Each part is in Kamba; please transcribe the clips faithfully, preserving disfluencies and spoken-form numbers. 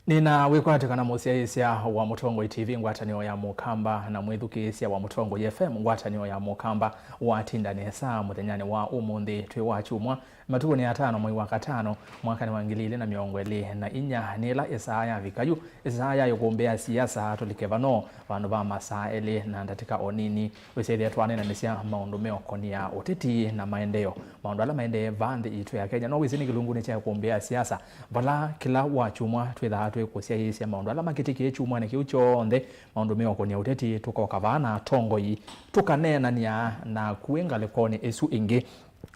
Nĩna wĩkwatyo kana mũsyaĩĩsya wa Mũtongoi T V ngwatanĩo ya Mũkamba na mwĩthukĩĩsya wa Mũtongoi F M ngwatanĩo ya Mũkamba watinda nesa mũthenyanĩ wa ũmũnthĩ twĩ wa kyumwa, matukũ nĩ atano mwei wa katano mwakanĩ wa ngili ilĩ na mĩongo ĩlĩ na inya, nĩ ĩla ĩsaa yavika yu, ĩsaa ya ĩkũmbĩ ya siasa tũlike vano vandũ va masaa elĩ na ndatĩka o nini. Wĩsĩthĩa twaneenanĩsya maũndũ meũkonia ũteti na maendeeo, maũndũ ala maendee vaa nthĩ itũ ya Kenya. No wĩsĩ nĩ kĩlungunĩ kya ĩkũmbĩ ya siasa, vala kĩla wakyumwa twĩthaa twĩkũsyaĩĩsya maũndũ ala makĩtĩkie kyumwanĩ kĩu kyonthe, maũndũ meũkonia ũteti, tũkoka vaa na atongoi, tũkaneenany'a naku ngalĩkonĩ ĩsu ĩngĩ.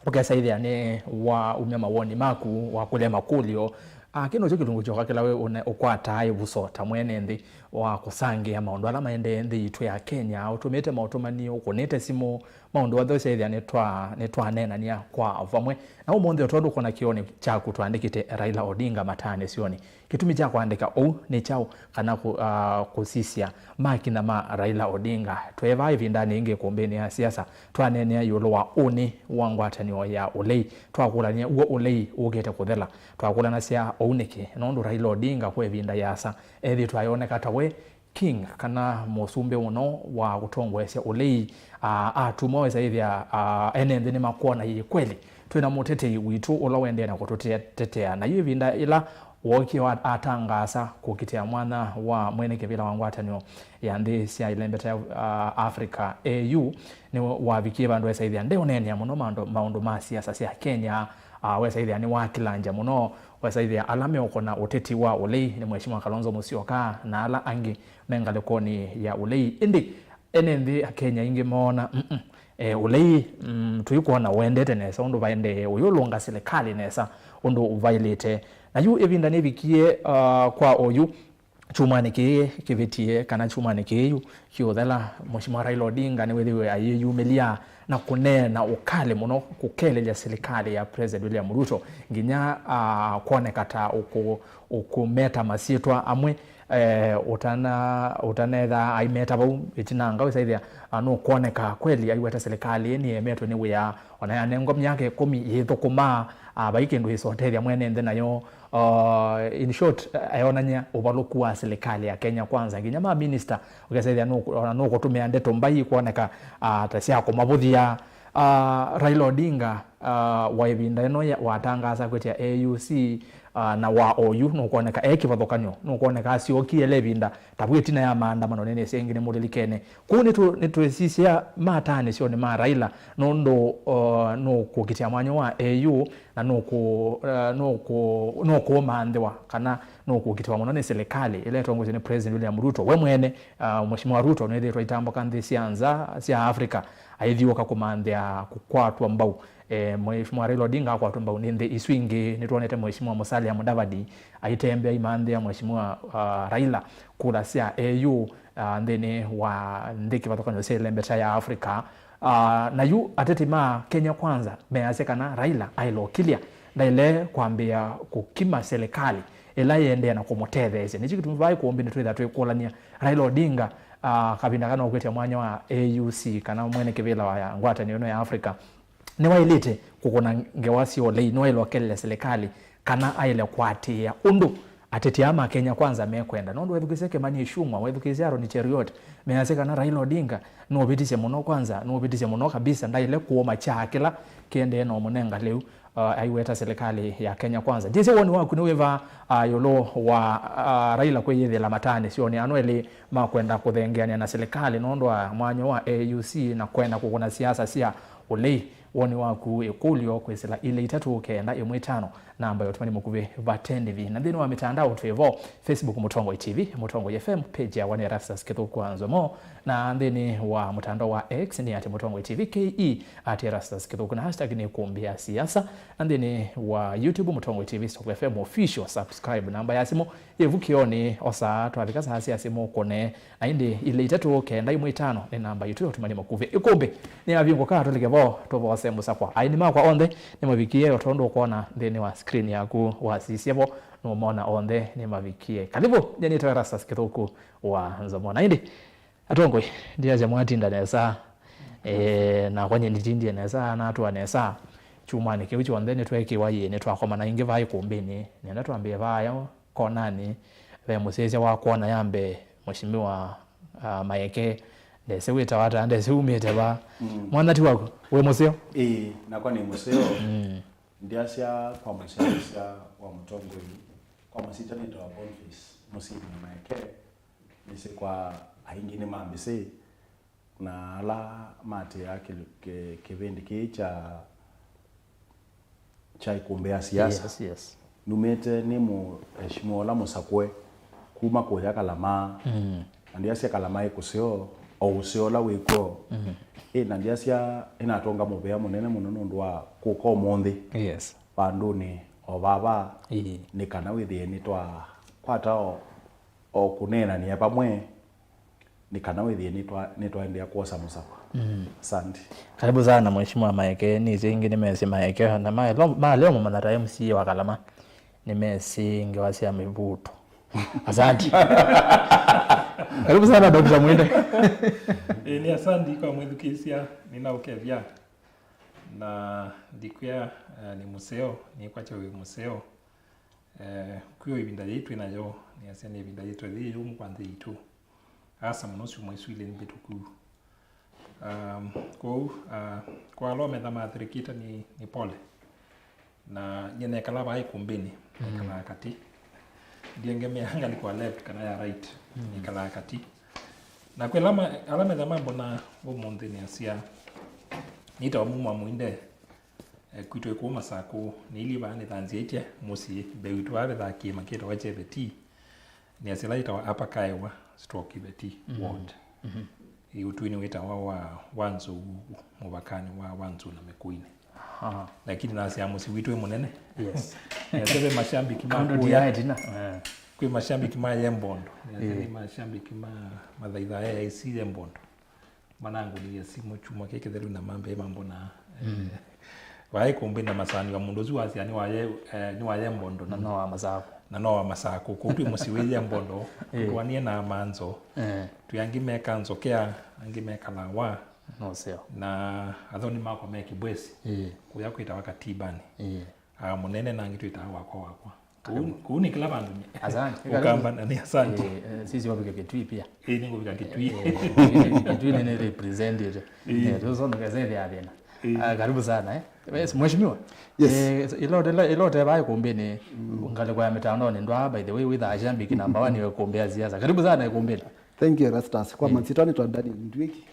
Ũkesaĩthĩa nĩ waumya mawoni maku, wakũlya makũlyo. Ah, kĩno kyo kĩlungu kyoka kĩla we ũne-, ũkwataa ĩvuso ta mwene nthĩ wa kũsangĩa maũndũ ala maendee nthĩ itũ ya Kenya, ũtũmĩte maũtũmani, ũkũnĩte simũ, maũndũ onthe ũseĩthĩa nĩtwa-, nĩtwaneenany'a kwa vamwe. Na ũmũnthĩ, o tondũ ũkona kĩonĩ kyaku twandĩkĩte Raila Odinga mataanĩsyonĩ, kĩtumi kya kũandĩka ũu nĩ kyaũ, kana kũ-, ah, kũsisya makinya ma Raila Odinga? Tweevaa ĩvindanĩ yĩngĩ ĩkũmbĩnĩ ya siasa, twaneenea ĩũlũ wa ũnĩ wa ngwatanĩo ya ũlei. Twakũlany'a w'o ũlei ũkĩte kũthela. Twakũlanasya ũu nĩkĩ? Nũndũ Raila Odinga kwa ĩvinda yĩasa ethĩĩtwe ayoneka ta we king, kana mũsumbĩ mũno wa kũtongoesya ũlei. Ah, atumwa wesa ĩthĩa, ah, ene nthĩ nĩmakwona yĩ kweli twĩ na mũtetei witũ ũla ũendee na kũtũtetea. Na yu ĩvinda ĩla wookie wa-, atangaasa kũkitĩa mwanya wa mwene kĩvĩla wa ngwatanĩo ya nthĩ sya ĩlembeta ya, ah, Africa, A U, nĩwavikie vandũ wesa ĩthĩa ndeũneenea mũno maũndũ, maũndũ ma siasa sya Kenya. Ah, wesa ĩthĩa nĩwakilangya mũno, wesa ĩthĩa ala meũkona ũteti wa ũlei nĩ Mheshimiwa Kalonzo Musyoka na ala angĩ me ngalĩkonĩ ya ũlei. Ĩndĩ ene nthĩ Akenya aingĩ moona, mm, eh, ũlei, mm, tũikwona ũendete nesa ũndũ vaendee, ũyũlũnga silikalĩ nesa ũndũ vaĩlĩte. Na yu ĩvinda nĩvikie, ah, kwa oyu, kyumwanĩ kĩĩ kĩvĩtie, kana kyumwanĩ kĩĩ yu kĩũthela, Mheshimiwa Raila Odinga nĩwĩthĩwe ayĩyumĩlya na kũneena ũkalĩ mũno kũkelelya silikalĩ ya President William Ruto, nginya, ah, kwoneka ta ũkũ-, ũkũmeta masyĩtwa amwe, eh, ũtana-, ũtanetha aimeta vau ĩtina nga wĩsaĩthĩa, ah, nũkwoneka kweli aiweta silikalĩ nĩyemetwe nĩ wĩa, ona yanengwa myaka ĩkũmi yĩthũkũmaa, ah, vai kĩndũ ĩsotethya mwene nthĩ nayo. Uh, in short, ayonany'a ũvalũku wa silikalĩ ya Kenya Kwanza, nginya ma minister ũkesethĩa nũkũ-, ona nũkũtũmĩa ndeto mbai kwoneka, uh, ta sya kũmavũthya. Uh, Raila Odinga, uh, wa ĩvinda ĩno ya-, watangaasa kwĩtya A U C, uh, na wa oyu nũkwoneka e kĩvathũkany'o, nũkwoneka asyokie ĩla ĩvinda ta vu ĩtina ya maandamano nene syengĩ nĩ mũlilikene. Kũu nĩtũ-, nĩtwĩsisya mataanĩsyonĩ ma Raila nũndũ, uh, nũkũkitĩa mwanya wa A U na nũkũ-, uh, nũkũ-, nũkũmanthĩwa kana nũkũkitĩwa mũno nĩ silikalĩ ĩla ĩtongoesye nĩ President William Ruto. We mwene, uh, Mheshimiwa Ruto nĩthĩĩtwe aitambũka nthĩ sya nza sya Africa aithiũũka kũmanthĩa kũkwatwa mbau. Eh, Mheshimiwa Raila Odinga akwatwa mbau nĩ nthĩ isu ingĩ. Nĩtwonete Mheshimiwa Musalia Mudavadi aitembea aimanthĩa Mheshimiwa, uh, Raila kura sya A U, uh, nthĩnĩ wa nthĩ kĩvathũkany'o sya ĩlembeta ya Africa. Uh, na yu ateti ma Kenya Kwanza measya kana Raila aĩle ũkilya, ndaĩle kwambĩĩa kũkima silikalĩ ĩla yĩendee na kũmũtetheesya. Nĩkyo kĩtumi vai kũmbĩ nĩtwĩtha twĩkũlany'a Raila Odinga, uh, kavinda kana ũkwĩtya mwanya wa A U C kana mwene kĩvĩla wa ngwatanĩo ĩno ya Africa, nĩwaĩlĩte kũkũna ngewa sya ũlei, nĩwaĩle ũkelelya silikalĩ kana aĩle kũatĩĩa ũndũ ateti aa ma Kenya Kwanza mekwenda. Nũndũ wethukĩĩsya Kimani Ichung'wa, wethukĩĩsya Aaron Cheruiyot, measya kana Raila Odinga nũvĩtisye mũno, kwanza nũvĩtisye mũno kabisa, ndaĩle kũũma kyaa kĩla kĩendee na ũmũnenga lĩu, uh, aiweta silikalĩ ya Kenya Kwanza. Ndyĩsĩ woni waku nĩ wĩva, uh, ĩũlũ wa, uh, Raila kwĩyĩthĩla mataanĩsyonĩ ano elĩ ma kwenda kũthengeanĩa na silikalĩ nũndũ wa mwanya wa A U C na kwenda kũkũna siasa sya ũlei. Woni waku, ĩkũlyo kwĩsĩla ilĩ itatũ kenda ĩmwe itano, namba ya ũtũmani mũkuvĩ vate ndĩvi. Na nthĩnĩ wa mĩtandao twĩ vo, Facebook Mũtongoi T V, Mũtongoi F M, page yakwa nĩ Erastus Kĩthũku wa Nzomo, na nthĩnĩ wa mũtandao wa X nĩ at Mũtongoi T V K E, at Erastus Kĩthũku, na hashtag nĩ ĩkũmbĩ ya siasa, na nthĩnĩ wa YouTube Mũtongoi T V Soko F M official, subscribe. Namba ya simũ yĩ vu kĩonĩ, osa twavika saa sya simũ kũne. Na ĩndĩ ilĩ itatũ kenda ĩmwe itano nĩ namba yitũ ya ũtũmani makuvĩ. Ĩkũmbĩ nĩyavingũka, tũlike vo tũvose mũsakwa. Aini makwa onthe nĩmavikie, o tondũ ũkwona nthĩnĩ wa screen yaku wasisya vo, nũmona onthe nĩmavikie. Karibu, nyie nĩtawa Erastus Kĩthũku wa Nzomo. Na ĩndĩ, atongoi, ndiasya mwatinda nesa, eh, nakwa nyie nĩtindie nesa, natũa nesa. Kyumwanĩ kĩu kyonthe nĩtweekĩwa yĩĩ, nĩtwakomana ĩngĩ vaa ĩkũmbĩnĩ. Nenda twambĩe vaya konanĩ, ve mũsyaĩĩsya wa kwona ya mbee, Mheshimiwa, ah, Maeke, ndesĩ wĩtawa ata, ndesĩ umĩte va. Mm. Mwana ti waku, wĩ mũseo? Ĩĩ, nakwa nĩ mũseo. Mm. Ndyasya kwa mũsyaĩĩsya wa mũtongoi, kwa masyĩtwa nĩtawa Boniface Mũsili Maeke, nĩsĩ kwa aingĩ nĩ ma mĩsyĩ, na ala maatĩĩaa kĩ-, kĩ-, kĩvĩndĩ kĩĩ kya, kya ĩkũmbĩ ya siasa. Yes, yes. Numĩte nĩ mũheshimiwa ũla mũsakũe kuma kũya Kalama. Mm. Na ndyasya Kalama ĩ kũseo, o ũseo ũla wĩ kw'o. Mm. Ĩ, na ndyasya ĩnatonga mũvea mũnene mũno nũndũ wa kũka ũmũnthĩ. Yes. Vandũnĩ o vava, ĩĩ, nĩ kana wĩthĩe nĩtwakwata o, o kũneenanĩa vamwe, nĩ kana wĩthĩe nĩtwa-, nĩtwaendeea kwosa mũsakũa. Mm. Asante. Karibu sana, Mheshimiwa Maeke. Nĩsĩ aingĩ nĩmesĩ Maeke, na ma leo, ma leo mũmanya ta M C A wa Kalama. Nĩmesĩ ngewa sya mĩvuto. Asante. Karibu sana, Doctor Mwende. Ĩĩ, nĩ asante kwa mwĩthukĩĩsya, nĩnaũkethya. Na ndikwĩa, eh, nĩ mũseo, nĩkwatya wĩ mũseo. Eh, kwĩ o ĩvinda yĩĩ twĩ nayo, nĩasya nĩ ĩvinda yĩtwe yĩ yũmũ kwa nthĩ yitũ. Asa mũno syumwa isu ilĩ mbĩtũku. Um, kwoou, uh, kwa ala metha maathirĩkĩte nĩ, nĩ pole. Na nyie nekala vaa ĩkũmbĩnĩ, mm, nekalaa katĩ. Ndiengemea ngalĩko ya left kana ya right, mm, nekalaa katĩ. Na kwĩ ala ma-, ala metha mambona ũmũnthĩ nĩasya, nĩtawa Mumwa Mwinde, eh, kwitũ ĩkũũ Masakũ, nĩilyĩ vaa nĩthanzyaĩtye mũsyĩ, mbee witũ vaa vethaa kĩĩma kĩtawa Cheveti, nĩasya ĩla yĩtawa Upper Kaewa stroke Iveti, mm, ward. Mhm. Ĩ, ũtũinĩ wĩtawa wa, wa Nzou, mũvakanĩ wa, wa Nzou na Mĩkũinĩ. Aha. Lakini nasya mũsyĩ witũ wĩ mũnene. Yes. Nĩasya ve mashabiki ma kũya. Kando ndiae tina. Eh. Kwĩ mashabiki ma Yembondo. Nĩasya, eh, nĩ mashabiki ma, mathaithaa A I C Yembondo. Manangũnĩie simũ kyumwa kĩĩ kĩthelu na mambee mambonaa. Mm. Vaĩ kũmbĩ na masani wa mũndũ ũsu wasya nĩ wa Ye-, eh, nĩ wa Yembondo na no wa Masakũ. Na no wa Masakũ. Kũu twĩ mũsyĩ wĩ Yembondo, eh, tũtwanie na Amanzo. Eh. Twĩ angĩ me Kanzokea, angĩ me Kalawa. No seo. Na athoni makwa me Kibwesi. Eh. Kũya kwĩtawa Katibani. Eh. Ah, mũnene na angĩ twĩtaa wakwa wakwa. Kũu, kũu nĩ kĩla vandũ nĩ. Asante. Ũkamba na nĩ asante. Eh, eh, sisi wafika Kitui pia. Eh, nĩngũvika Kitui. Eh, Kitui nĩ represented. Eh. Eh, tusondoke sasa ya thĩna. Eh. Ah, karibu sana, eh. Yes, mheshimiwa. Yes. Eh, ĩla ũte, ĩla ũte vaa ĩkũmbĩnĩ, mm, ngalĩko ya mĩtandaonĩ ndwa, by the way, wĩthaa shambiki number one wa ĩkũmbĩ ya siasa. Karibu sana ĩkũmbĩnĩ. Thank you, Erastus. Kwa, eh, masyĩtwa nĩtawa Daniel Ndwiki,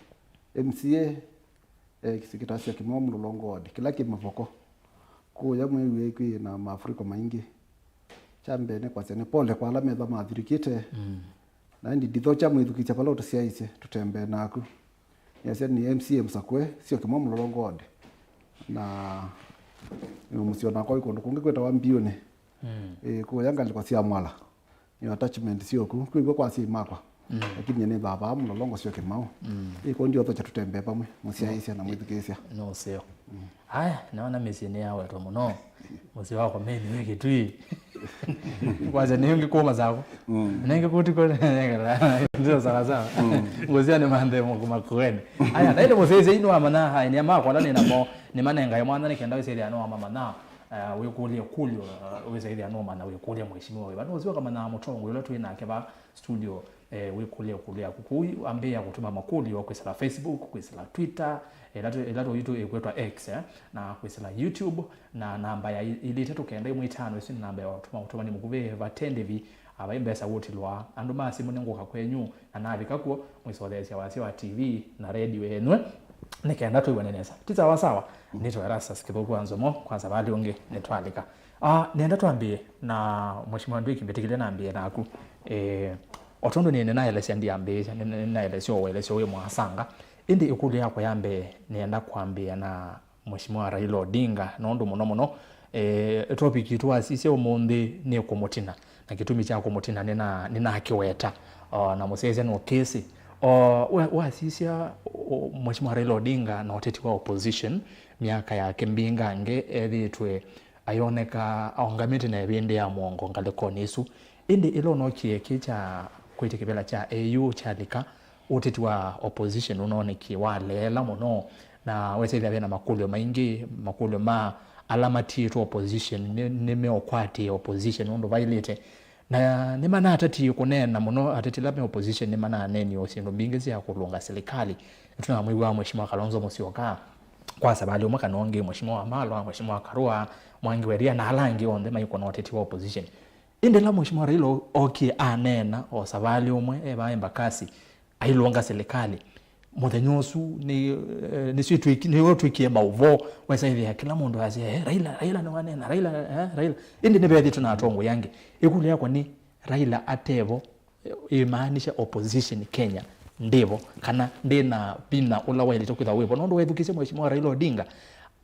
M C A, eh, kĩsio kĩtawa Syokimau Mlolongo ward, kĩla kĩ Mavoko. Kũya mwĩw'e kwĩ na mafuriko maingĩ. Kya mbee nĩ kwasya nĩ pole kwa ala metha mathirikĩte. Mm. Na ĩndĩ ndithokya mwĩthukĩĩsya vala ũtũsyaĩĩsye, tũtembee naku. Nĩasya nĩ M C A mũsakũe, Syokimau Mlolongo ward. Na nĩ mũsyĩ onakwa wĩ kũndũ kũngĩ kwĩtawa Mbiũnĩ. Mm. Ĩ, kũya ngalĩko sya Mwala. Nĩ attachment syoku, kwĩw'a kwa asyai makwa. Mm. Lakini nĩ vaa vaa Mlolongo Syokimau. Mm. Ĩ, kũu ndiothokya tũtembee vamwe, mũsyaĩĩsya na mwĩthukĩĩsya. No seo. Mm. Aya, naona mĩsyĩ nĩ yawetwa mũno. Mũsyĩ wakwa meni wĩ Kitui. Kwanza nĩ ũngĩ kuma Masakũ. Mm. Nengĩ kuti kwa nengela. Ndio sawa sawa. Mm. Ngũsya nĩ manthe Makueni. Aya, na ile mũsyaĩĩsya ino amana, aya, nĩ makwa ala nĩ namo, nĩ manengae mwana nĩ kenda wĩsĩthĩa no amamana. Eh, wĩkũlya ĩkũlyo, eh, wĩsaĩthĩa nũmanya wĩkũlya mheshimiwa wĩva. Nũsyoka manyaa mũtongoi ũla twĩ nake va studio, eh, wĩkũlya ĩkũlyo yaku. Kũu ambĩĩa kũtũma makũlyo kwĩsĩla Facebook, kwĩsĩla Twitter, ĩla tũ-, ĩla tũitũ ĩkwĩtwa X, eh, na kwĩsĩla YouTube, na namba ya i-, ilĩ itatũ kenda ĩmwe itano, ĩsu nĩ namba ya ũtũma, ũtũmani mũkuvĩ, vate ndĩvi, avai mbesa wũtilwa. Andũ ma simũ nĩngũka kwenyu, na navika kw'o, mwĩsotheesya wasya wa T V na redio yenyu, nĩ kenda twĩw'ane nesa. Ti sawa sawa? Nĩtawa Erastus Kĩthũku wa Nzomo, kwanza vali ũngĩ nĩtwalika. Ah, nenda twambĩe na Mheshimiwa Ndwiki, mbĩtĩkĩlya nambĩe naku. Eh, o tondũ nĩ, nĩnaelesya ndiambĩĩsya, nĩ, nĩ, nĩnaelesya ũelesyo wĩ mwasanga. Ĩndĩ ĩkũlyo yakwa ya mbee nĩenda kwambĩĩa na Mheshimiwa Raila Odinga, nũndũ mũno mũno, eh, topic itũ wasisya ũmũnthĩ nĩ kũmũtina, na kĩtumi kya kũmũtina nĩna-, nĩnakĩweta, o, na mũsyaĩĩsya nũkĩsĩ. O, wa-, wasisya, o, Mheshimiwa Raila Odinga na ũteti wa opposition, myaka yake mbingangĩ ethĩĩtwe ayoneka aũngamĩte na ĩvĩndĩ ya mũongo ngalĩkonĩ ĩsu. Ĩndĩ ĩla ũnokie kĩ kya kwĩtya kĩvĩla kya A U kyalika, ũteti wa opposition ũnoonekie waleela mũno, na wesethĩa ve na makũlyo maingĩ, makũlyo ma ala matiĩtwe opposition, nĩ, nĩmeũkwatĩĩa opposition ũndũ vaĩlĩte. Na nĩmanatatie kũneena mũno, ateti ala me opposition nĩmananeenie o syĩndũ mbingĩ sya kũlũnga silikalĩ. Nĩtũnamwĩw'aa Mheshimiwa Kalonzo Musyoka kwa savalĩ ũmwe kana ũngĩ, Mheshimiwa Wamalwa, Mheshimiwa Karua, Mwangi wa Iria na ala angĩ onthe maikũna ũteti wa opposition. Ĩndĩ ĩla Mheshimiwa Raila okie aneena o savalĩ ũmwe e vaa Embakasi, ailũnga silikalĩ. Mũthenya ũsu nĩ, eh, nĩsyo itwĩki-, nĩw'o twĩkie maũvoo, wesa ĩthĩa kĩla mũndũ asya, "Eh, Raila, Raila nĩwaneena, Raila, eh, Raila." Ĩndĩ nĩvethĩtwe na atongoi angĩ. Ĩkũlyo yakwa nĩ, Raila atevo, ĩmaanisha opposition Kenya ndĩvo, kana ndĩ na vinya ũla waĩlĩte kwĩthĩwa wĩvo? Nũndũ wethukĩsye Mheshimiwa Raila Odinga,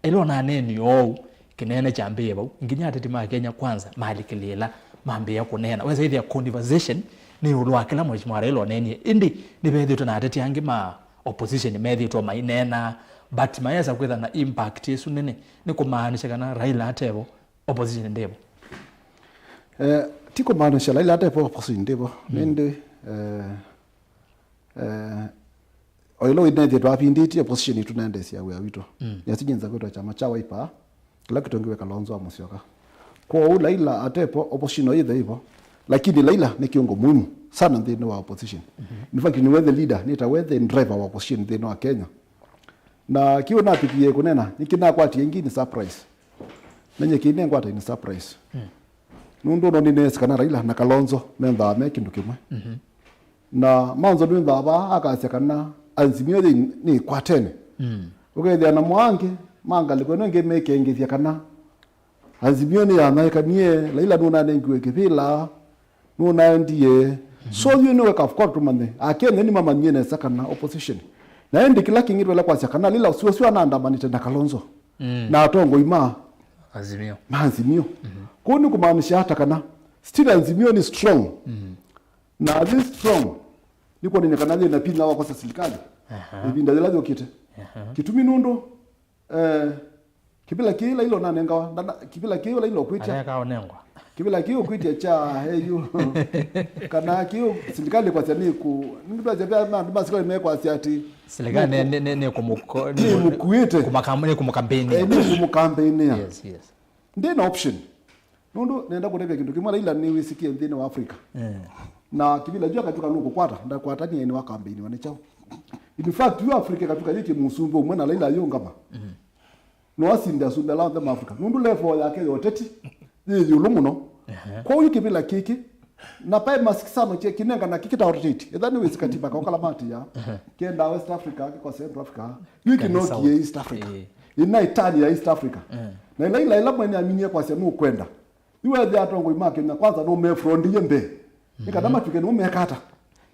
ĩla ũnaneenie oou, kĩneene kyambĩĩe vau, nginya ateti ma Kenya Kwanza malikĩlĩĩla, mambĩĩa kũneena. Wesa ĩthĩa conversation nĩ ĩũlũ wa kĩla Mheshimiwa Raila ũneenie, ĩndĩ nĩvethĩtwe na ateti angĩ ma opposition methĩtwe maineena, but mayesa kwĩtha na impact ĩsu nene, nĩ kũmaanisha kana Raila atevo, opposition ndĩvo. Eh, ti kũmaanisha Raila atevo opposition ndĩvo. Mm. Nĩndĩ, eh, eh, o ĩla wĩnethĩtwe avindĩtye opposition itũ naendeesya wĩa witũ. Mm. Nĩasinyenza kwĩtwa kyama kya Wiper, kĩla kĩtũngiwe Kalonzo wa Musyoka. Kwoou Raila atevo opposition no yĩthe ĩvo, lakini Raila nĩ kĩungo muhimu sana nthĩnĩ wa opposition. Mm-hmm. In fact, nĩwe the leader, nĩtawe the driver wa opposition nthĩnĩ wa Kenya. Na kĩu napikie kũnena, nĩkĩnakwatie ĩngĩ nĩ surprise. Menye kĩi nengwata nĩ surprise. Mm. Nũndũ no nĩneesĩ kana Raila na Kalonzo menthaa me kĩndũ kĩmwe. Mhm. Na Manzo nĩwenthaa vaa akasya kana Azimio yĩ nĩ kwatene. Mm. Ũkethĩa na moangĩ ma ngalĩko ĩno ĩngĩ mekengethya kana Azimio nĩyanyaĩkanie, Raila nũnanengiwe kĩvĩla, nũnaendie. Mhm. So yu nĩweka of course tũmanye. Akenya nĩmamanyie nesa kana opposition. Na ĩndĩ kĩla kĩngĩ twela kwasya kana Raila ũsu ũsu anandamanĩte na Kalonzo. Mm. Na atongoi ma Azimio. Ma Azimio. Mhm. Kũu nĩ kũmaanisha ata kana still Azimio nĩ strong? Mhm. Na yĩ strong nĩ kwonany'a kana yĩ na vinya wa kwosa silikalĩ. Aha. Ĩvinda yĩla yũkĩte. Aha. Kĩtumi nũndũ, eh, kĩvĩla kĩĩ Raila ũnanengawa, ndana-, kĩvĩla kĩĩ Raila ũkwĩtya. Areka ũnengwa. Kĩvĩla kĩĩ ũkwĩtya kya eyu. Kana kĩĩ silikalĩ kwasya nĩ kũ-, nĩ kwasya pia ma, ma silikalĩ mekwasya atĩ silikalĩ nĩ, nĩ, nĩ, nĩ kũmũko-, nĩ mũkuĩte. Kũmakam-, nĩ kũmũkampeni. Eh, nĩ kũmũkampeni. Yes, yes. Ndĩ na option. Nũndũ nenda kũtavya kĩndũ kĩmwe, Raila nĩwĩsĩkie nthĩnĩ wa Africa. Eh. Na kĩvĩla kyu akatw'ĩka nũkũkwata, ndakwatanie nĩ wa campaign wa nĩ kyaũ. In fact, yu Africa ĩkatw'ĩka yĩ kĩmũsumbĩ ũmwe na Raila ayĩũngama. Mhm. No asinde asumbĩ ala onthe ma Africa. Nũndũ level yake ya ũteti yĩ ĩũlũ mũno. Ehe. Kwoou kĩvĩla kĩkĩ, na paĩ masikisano kye kĩnengana kĩkĩ ta rotate. Etha nĩwĩsĩ katiba kaũkala matiaa. Ehe. Kenda West Africa, kĩko Central Africa. Yu kĩnokie East Africa. Ĩĩ. Ĩna ĩtani ya East Africa. Ehe. Na ĩla ila ĩla mwene aminie kwasya nũkwenda. Yu wethĩa atongoi ma Kenya Kwanza no mefrondiie mbee. Nĩ kana matw'ĩke nĩmo mekata.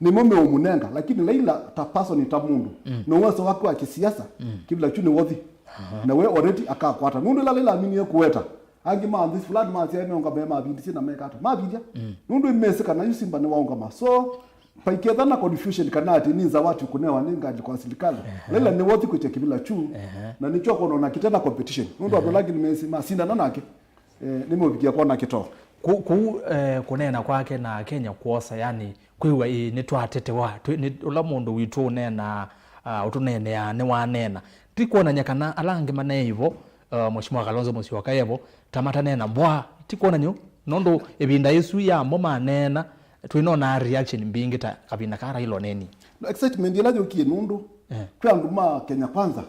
Nĩmo meũmũnenga, lakini Raila ta person, ta mũndũ, mm, na ũwezo wake wa kĩsiasa, mm, kĩvĩla kyu nĩ worthy. Aha. Na we already akakwata. Nũndũ ĩla Raila aminie kũweta, angĩ ma nthĩ fulani masyae meũngama mavindisye na mekata. Mavindya. Mm. Nũndũ imesĩ kana yu Simba nĩwaũngama. So, paiketha na confusion kana atĩ nĩ zawadi kũnewa nĩ ngalĩko ya silikalĩ. Aha. Raila nĩ worthy kwĩtya kĩvĩla kyu. Aha. Na nĩkyo kũnona kĩte na competition. Nũndũ andũ, aha, ala angĩ nĩmesĩ masindana nake. Eh, nĩmũvikie kwona kĩtoo. Kũ-, kũu, eh, kũneena kwake na Akenya kwosa, yani, kwĩw'a, ĩĩ, nĩtwatetewa, twĩ-, nĩ, ũla mũndũ witũ ũneenaa, ah, ũtũneeneaa, nĩwaneena. Ti kwonany'a kana ala angĩ maneĩvo, ah, Mheshimiwa Kalonzo Musyoka evo, ta mataneena mbwa, ti kwonany'a ũu, nũndũ ĩvinda ĩsu ya mo maneena, twĩnonaa reaction mbingĩ ta kavinda ka Raila ũneenie. Excitement ĩla yũkie nũndũ, eh, kwĩ andũ ma Kenya Kwanza,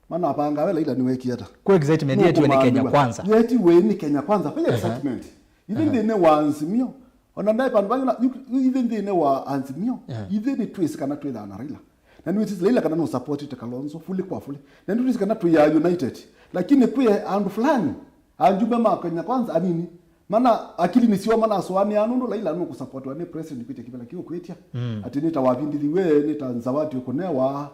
manapanga we Raila nĩwekie ata? Kwa excitement yetiwe nĩ Kenya Kwanza. Yetiwe nĩ Kenya Kwanza. Kwa, aha, excitement. Ithe, aha, nthĩnĩ wa Azimio. Ona ndae pandu bangĩ na, yu-, ithe nthĩnĩ wa Azimio. Aha. Ithe nĩ twĩsĩ kana twĩthaa na Raila. Na nĩ twĩsĩ Raila kana nũ supportĩte Kalonzo fully kwa fully. Na nĩ twĩsĩ kana twĩ ya united. Lakini kwĩ andũ fulani, anjumbe ma Kenya Kwanza anini, mana akili nĩ syoo manasũanĩa nũndũ Raila nũkũsupportiwa nĩ president kwĩtya kĩvĩla kĩu kwĩtya. Mm. Atĩ nĩ ta wavindithiwe, nĩ ta zawadi ũkũnewa,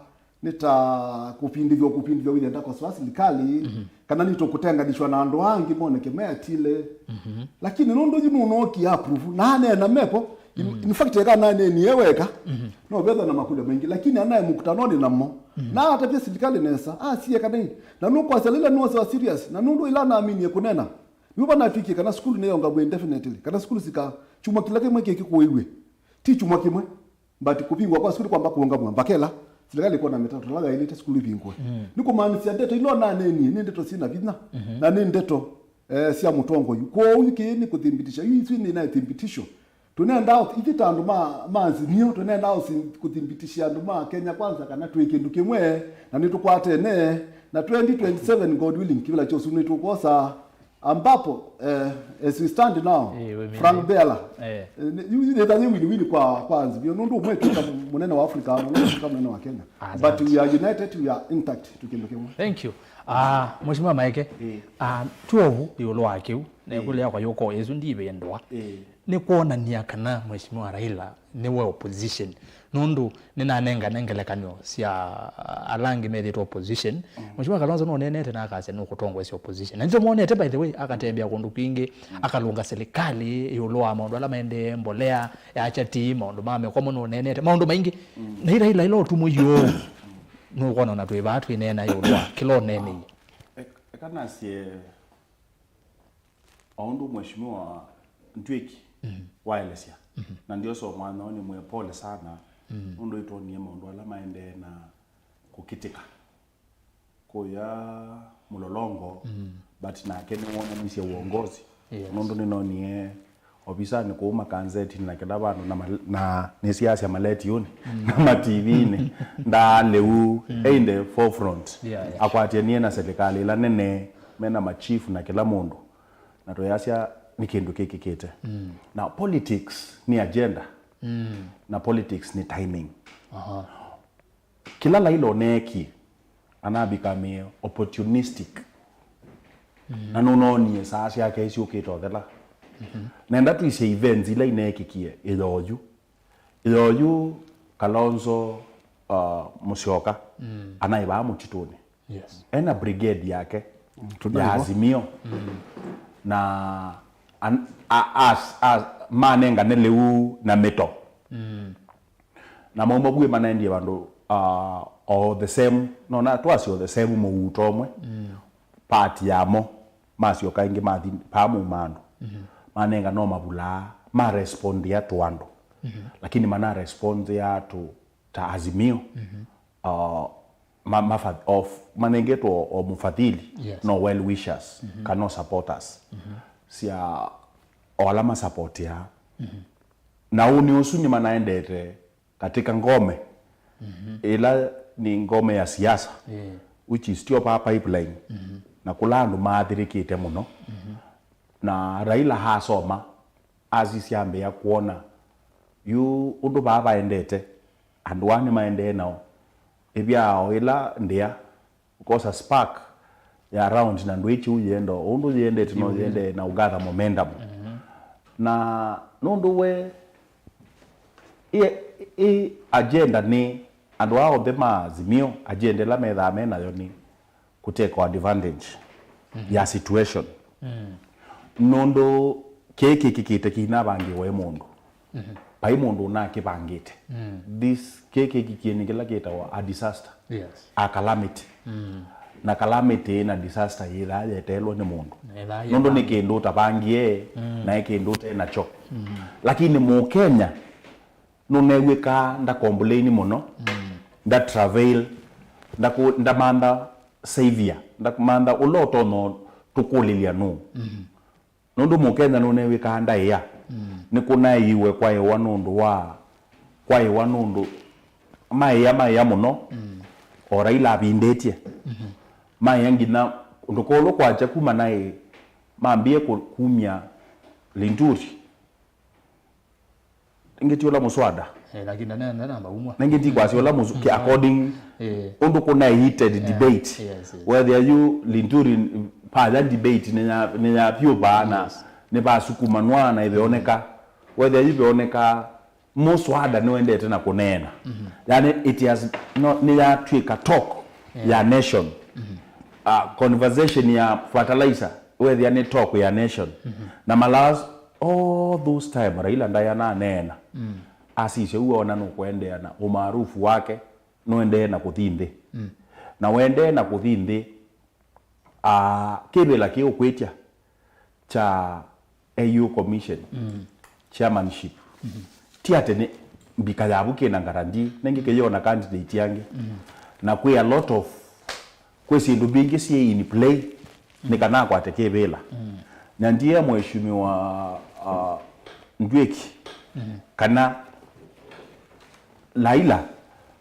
nĩ ta kũvindĩthw'a, kũvindĩthw'a wĩthĩa ndakosoa silikalĩ, mhm, kana nĩ tũkũtenganĩshwa na andũ angĩ moneke me atile. Mhm. Lakini nũndũ yu nũnookie approve, na aneena mepo, in, mm, in fact, eka naneenie weka, mhm, no vetha na makũlyo maingĩ, lakini anae mũkutanonĩ namo, mhm, na atavya silikalĩ nesa, asie kana ĩ, na nũkwasya Raila nĩwose wa serious, na nũndũ ĩla naminie kũnena, nĩvo vanatw'ĩkie kana sukulu nĩyongamwe indefinitely, kana sukulu sika kyumwa kĩla kĩmwe kĩkĩ kũĩw'e, ti kyumwa kĩmwe. But kũvingwa kwa sukulu kwamba kũũngamw'a mbakela, silikalĩ ĩkwona mĩtalatala yaĩlĩte sukulu ivingũe. Mm. Nĩ kũmaanisya ndeto ila ũnaneenie nĩ ndeto syĩ na vinya, mhm, na nĩ ndeto, eh, sya mũtongoi. Kwoou kĩĩ nĩ kũthimbitisha. Yu ithyĩ nĩ na ĩthimbitisho. Tũnendaa ũthi-, ithyĩ ta andũ ma, ma Azimio, tũnendaa ũthi-, kũthimbitisha andũ ma Kenya Kwanza kana twĩ kĩndũ kĩmwe, na nĩtũkwatene, na twenty twenty-seven, God willing, kĩvĩla kya ũsumĩ nĩtũkwosa, ambapo, eh, as we stand now, eh, we Frank Bella, eh, eh, nĩ, yu, yu nĩtha yĩ win-win kwa, kwa Azimio, nũndũ ũmwe twĩka mũnene wa Africa, na ũmwe twĩka mũnene wa Kenya. But we are united, we are intact, twĩ kĩndũ kĩmwe. Thank you. Ah, Mheshimiwa Maeke, eh, ah, tw'ovu ĩũlũ wa kĩu, na ĩkũlyo yakwa yũko ĩsu ndivĩndũa. Eh. Nĩ kwonany'a kana Mheshimiwa Raila nĩwe opposition. Nũndũ nĩnanengane ngelekany'o sya ala angĩ methĩtwe opposition. Mm. Mheshimiwa Kalonzo nũneenete na akasya nũkũtongoesya opposition. Na nĩtũmwonete, by the way, akatembea kũndũ kwingĩ, mm, akalũnga serikali ĩũlũ wa maũndũ ala maendee, mbolea, ya chati, maũndũ ma mĩkomo nũneenete, maũndũ maingĩ. Mm. Na ila, ila, ila ũtumũ yoo, nũkwona na twĩ vaa twĩneena ĩũlũ wa kĩla ũneeneie. Ek-, eka nasye O ũndũ Mheshimiwa Ntwiki, mhm, waelesya, mhm, na ndiosa mwanya ũũ nĩmwĩe pole sana, mhm, nũndũ ĩtwonie maũndũ ala maendee na kũkitĩka kũya Mlolongo, mhm, but nake nĩwonanisye uongozi. Yes. Nũndũ nĩnonie ovisanĩ kũu makanzetinĩ na kĩla vandũ na mal-, na nĩsiasya maletiũnĩ, mm, na mativinĩ, ndaa lĩu, mm, in the forefront. Yeah, yeah. Akwatanie na serikali ĩla nene, mena machifu na kĩla mũndũ. Na twĩasya nĩ kĩndũ kĩkĩkĩte. Mm. Na politics nĩ agenda. Mm. Na politics nĩ timing. Aha. Kĩla Raila ũneekie, ana become opportunistic. Mm. Na nũnoonie saa syake isyũkĩte ũthela. Mm-hmm. Nenda twĩsye events ila ineekĩkie ĩyoyu. Ĩyoyu Kalonzo, uh, Musyoka, mm, anaĩ vaa mũtitũnĩ. Yes. Ena brigade yake, mm, ya Azimio. Mm. Na an-, a-, as-, as-, manengane lĩu na mĩto. Mm. Na mauma vu ĩ manaendie vandũ, uh, o the same, nona twasyo the same mũuto ũmwe. Mm. Part yamo, masyoka ĩngĩ mathi paa mauma andũ. Mhm. Manengane o mavulaa, ma respondia tũ andũ. Mhm. Lakini mana respondia tũ ta Azimio, mhm, uh, ma, mafa-, of, manengetwe o, o mũfadhili, yes, no well wishers, mhm, kana o supporters, mhm, sya o ala masapotia. Mhm. Na ũnĩ ũsu nĩmanaendete katika ngome, mhm, ĩla nĩ ngome ya siasa, yeah, which is still pa pipeline, mhm, na kũla andũ maathĩrĩkĩte mũno. Mhm. Na Raila asoma, asisya ambĩĩa kwona yu ũndũ vaa vaendete, andũ aa nĩmaendee nao. Ĩvyaao ĩla ndĩa, ũkosa spark ya round na ndwĩkĩ ũyenda, ũndũ yendete no yendee na ũgather momentum. Mhm. Na nũndũ we, ĩ, ĩ agenda nĩ andũ aa onthe ma Azimio, agenda ĩla methaa me nayo nĩ kũteka advantage, mhm, ya situation. Mm. Nũndũ kĩĩ kĩkĩkĩte kĩinavangĩwe mũndũ. Mhm. Vai mũndũ ũnakĩvangĩte. Mm. This, kĩĩ kĩkĩkie nĩ kĩla kĩtawa a disaster. Yes. A calamity. Mm. Na calamity na disaster yĩthaa yeteelwe nĩ mũndũ. Nũndũ nĩ kĩndũ ũtavangie, mm, na ĩ kĩndũ ũte nakyo. Mm. Lakini Mũkenya nũnew'ĩkaa nda complain mũno, mm, nda travail, ndaku-, ndamantha savior, ndamantha ũla ũtonya tũkũlĩlya nũũ. Mm. Nũndũ Mũkenya nũnew'ĩkaa ndaĩa, mm, nĩkũnaĩiwe kwaĩwa nũndũ wa, kwaĩwa nũndũ maĩa, maĩa mũno, mm, o Raila avindĩtye. Mhm. Maĩa nginya ũndũ kũlũ kwakya kuma naĩ mambie kũ-, kumya Linturi. Nĩngĩ ti ũla mũswada. Eh, lakini nene namba umwa. Nĩngĩ ti kwasya ũla mũsu-, ki-, mm, according, eh, ũndũ kũna heated, eh, debate. Yes, yes. Whether yu Linturi, paya debate nĩ ya, nĩ ya vyũ vaa na, yes, nĩ vasukumanwa na ĩveoneka. Whether yu veoneka mũswada nĩwendete na kũneena. Mhm. Yani it has, no, nĩ yatwĩka talk, yeah, ya nation. Mhm. Uh, conversation ya fertilizer, whether nĩ talk ya nation. Mhm. Na malas All those time Raila ndaĩ ananeena. Mm. Asisya ũu ona nũkũendeea na ũmaarufu wake nũendee na kũthi nthĩ. Mm. Na wendee na kũthi nthĩ, ah, kĩvĩla kĩũkwĩtya kya A U Commission, mm, chairmanship. Mm-hmm. Ti atĩ nĩ mbika yavu kĩna guarantee, nengĩ kĩyona candidate angĩ. Mm-hmm. Na kwĩ a lot of, kwĩ syĩndũ mbingĩ syĩ in play, nĩ kana akwate kĩvĩla. Mm. Na ndiye mheshimiwa, uh, Ndwiki, mhm, kana Laila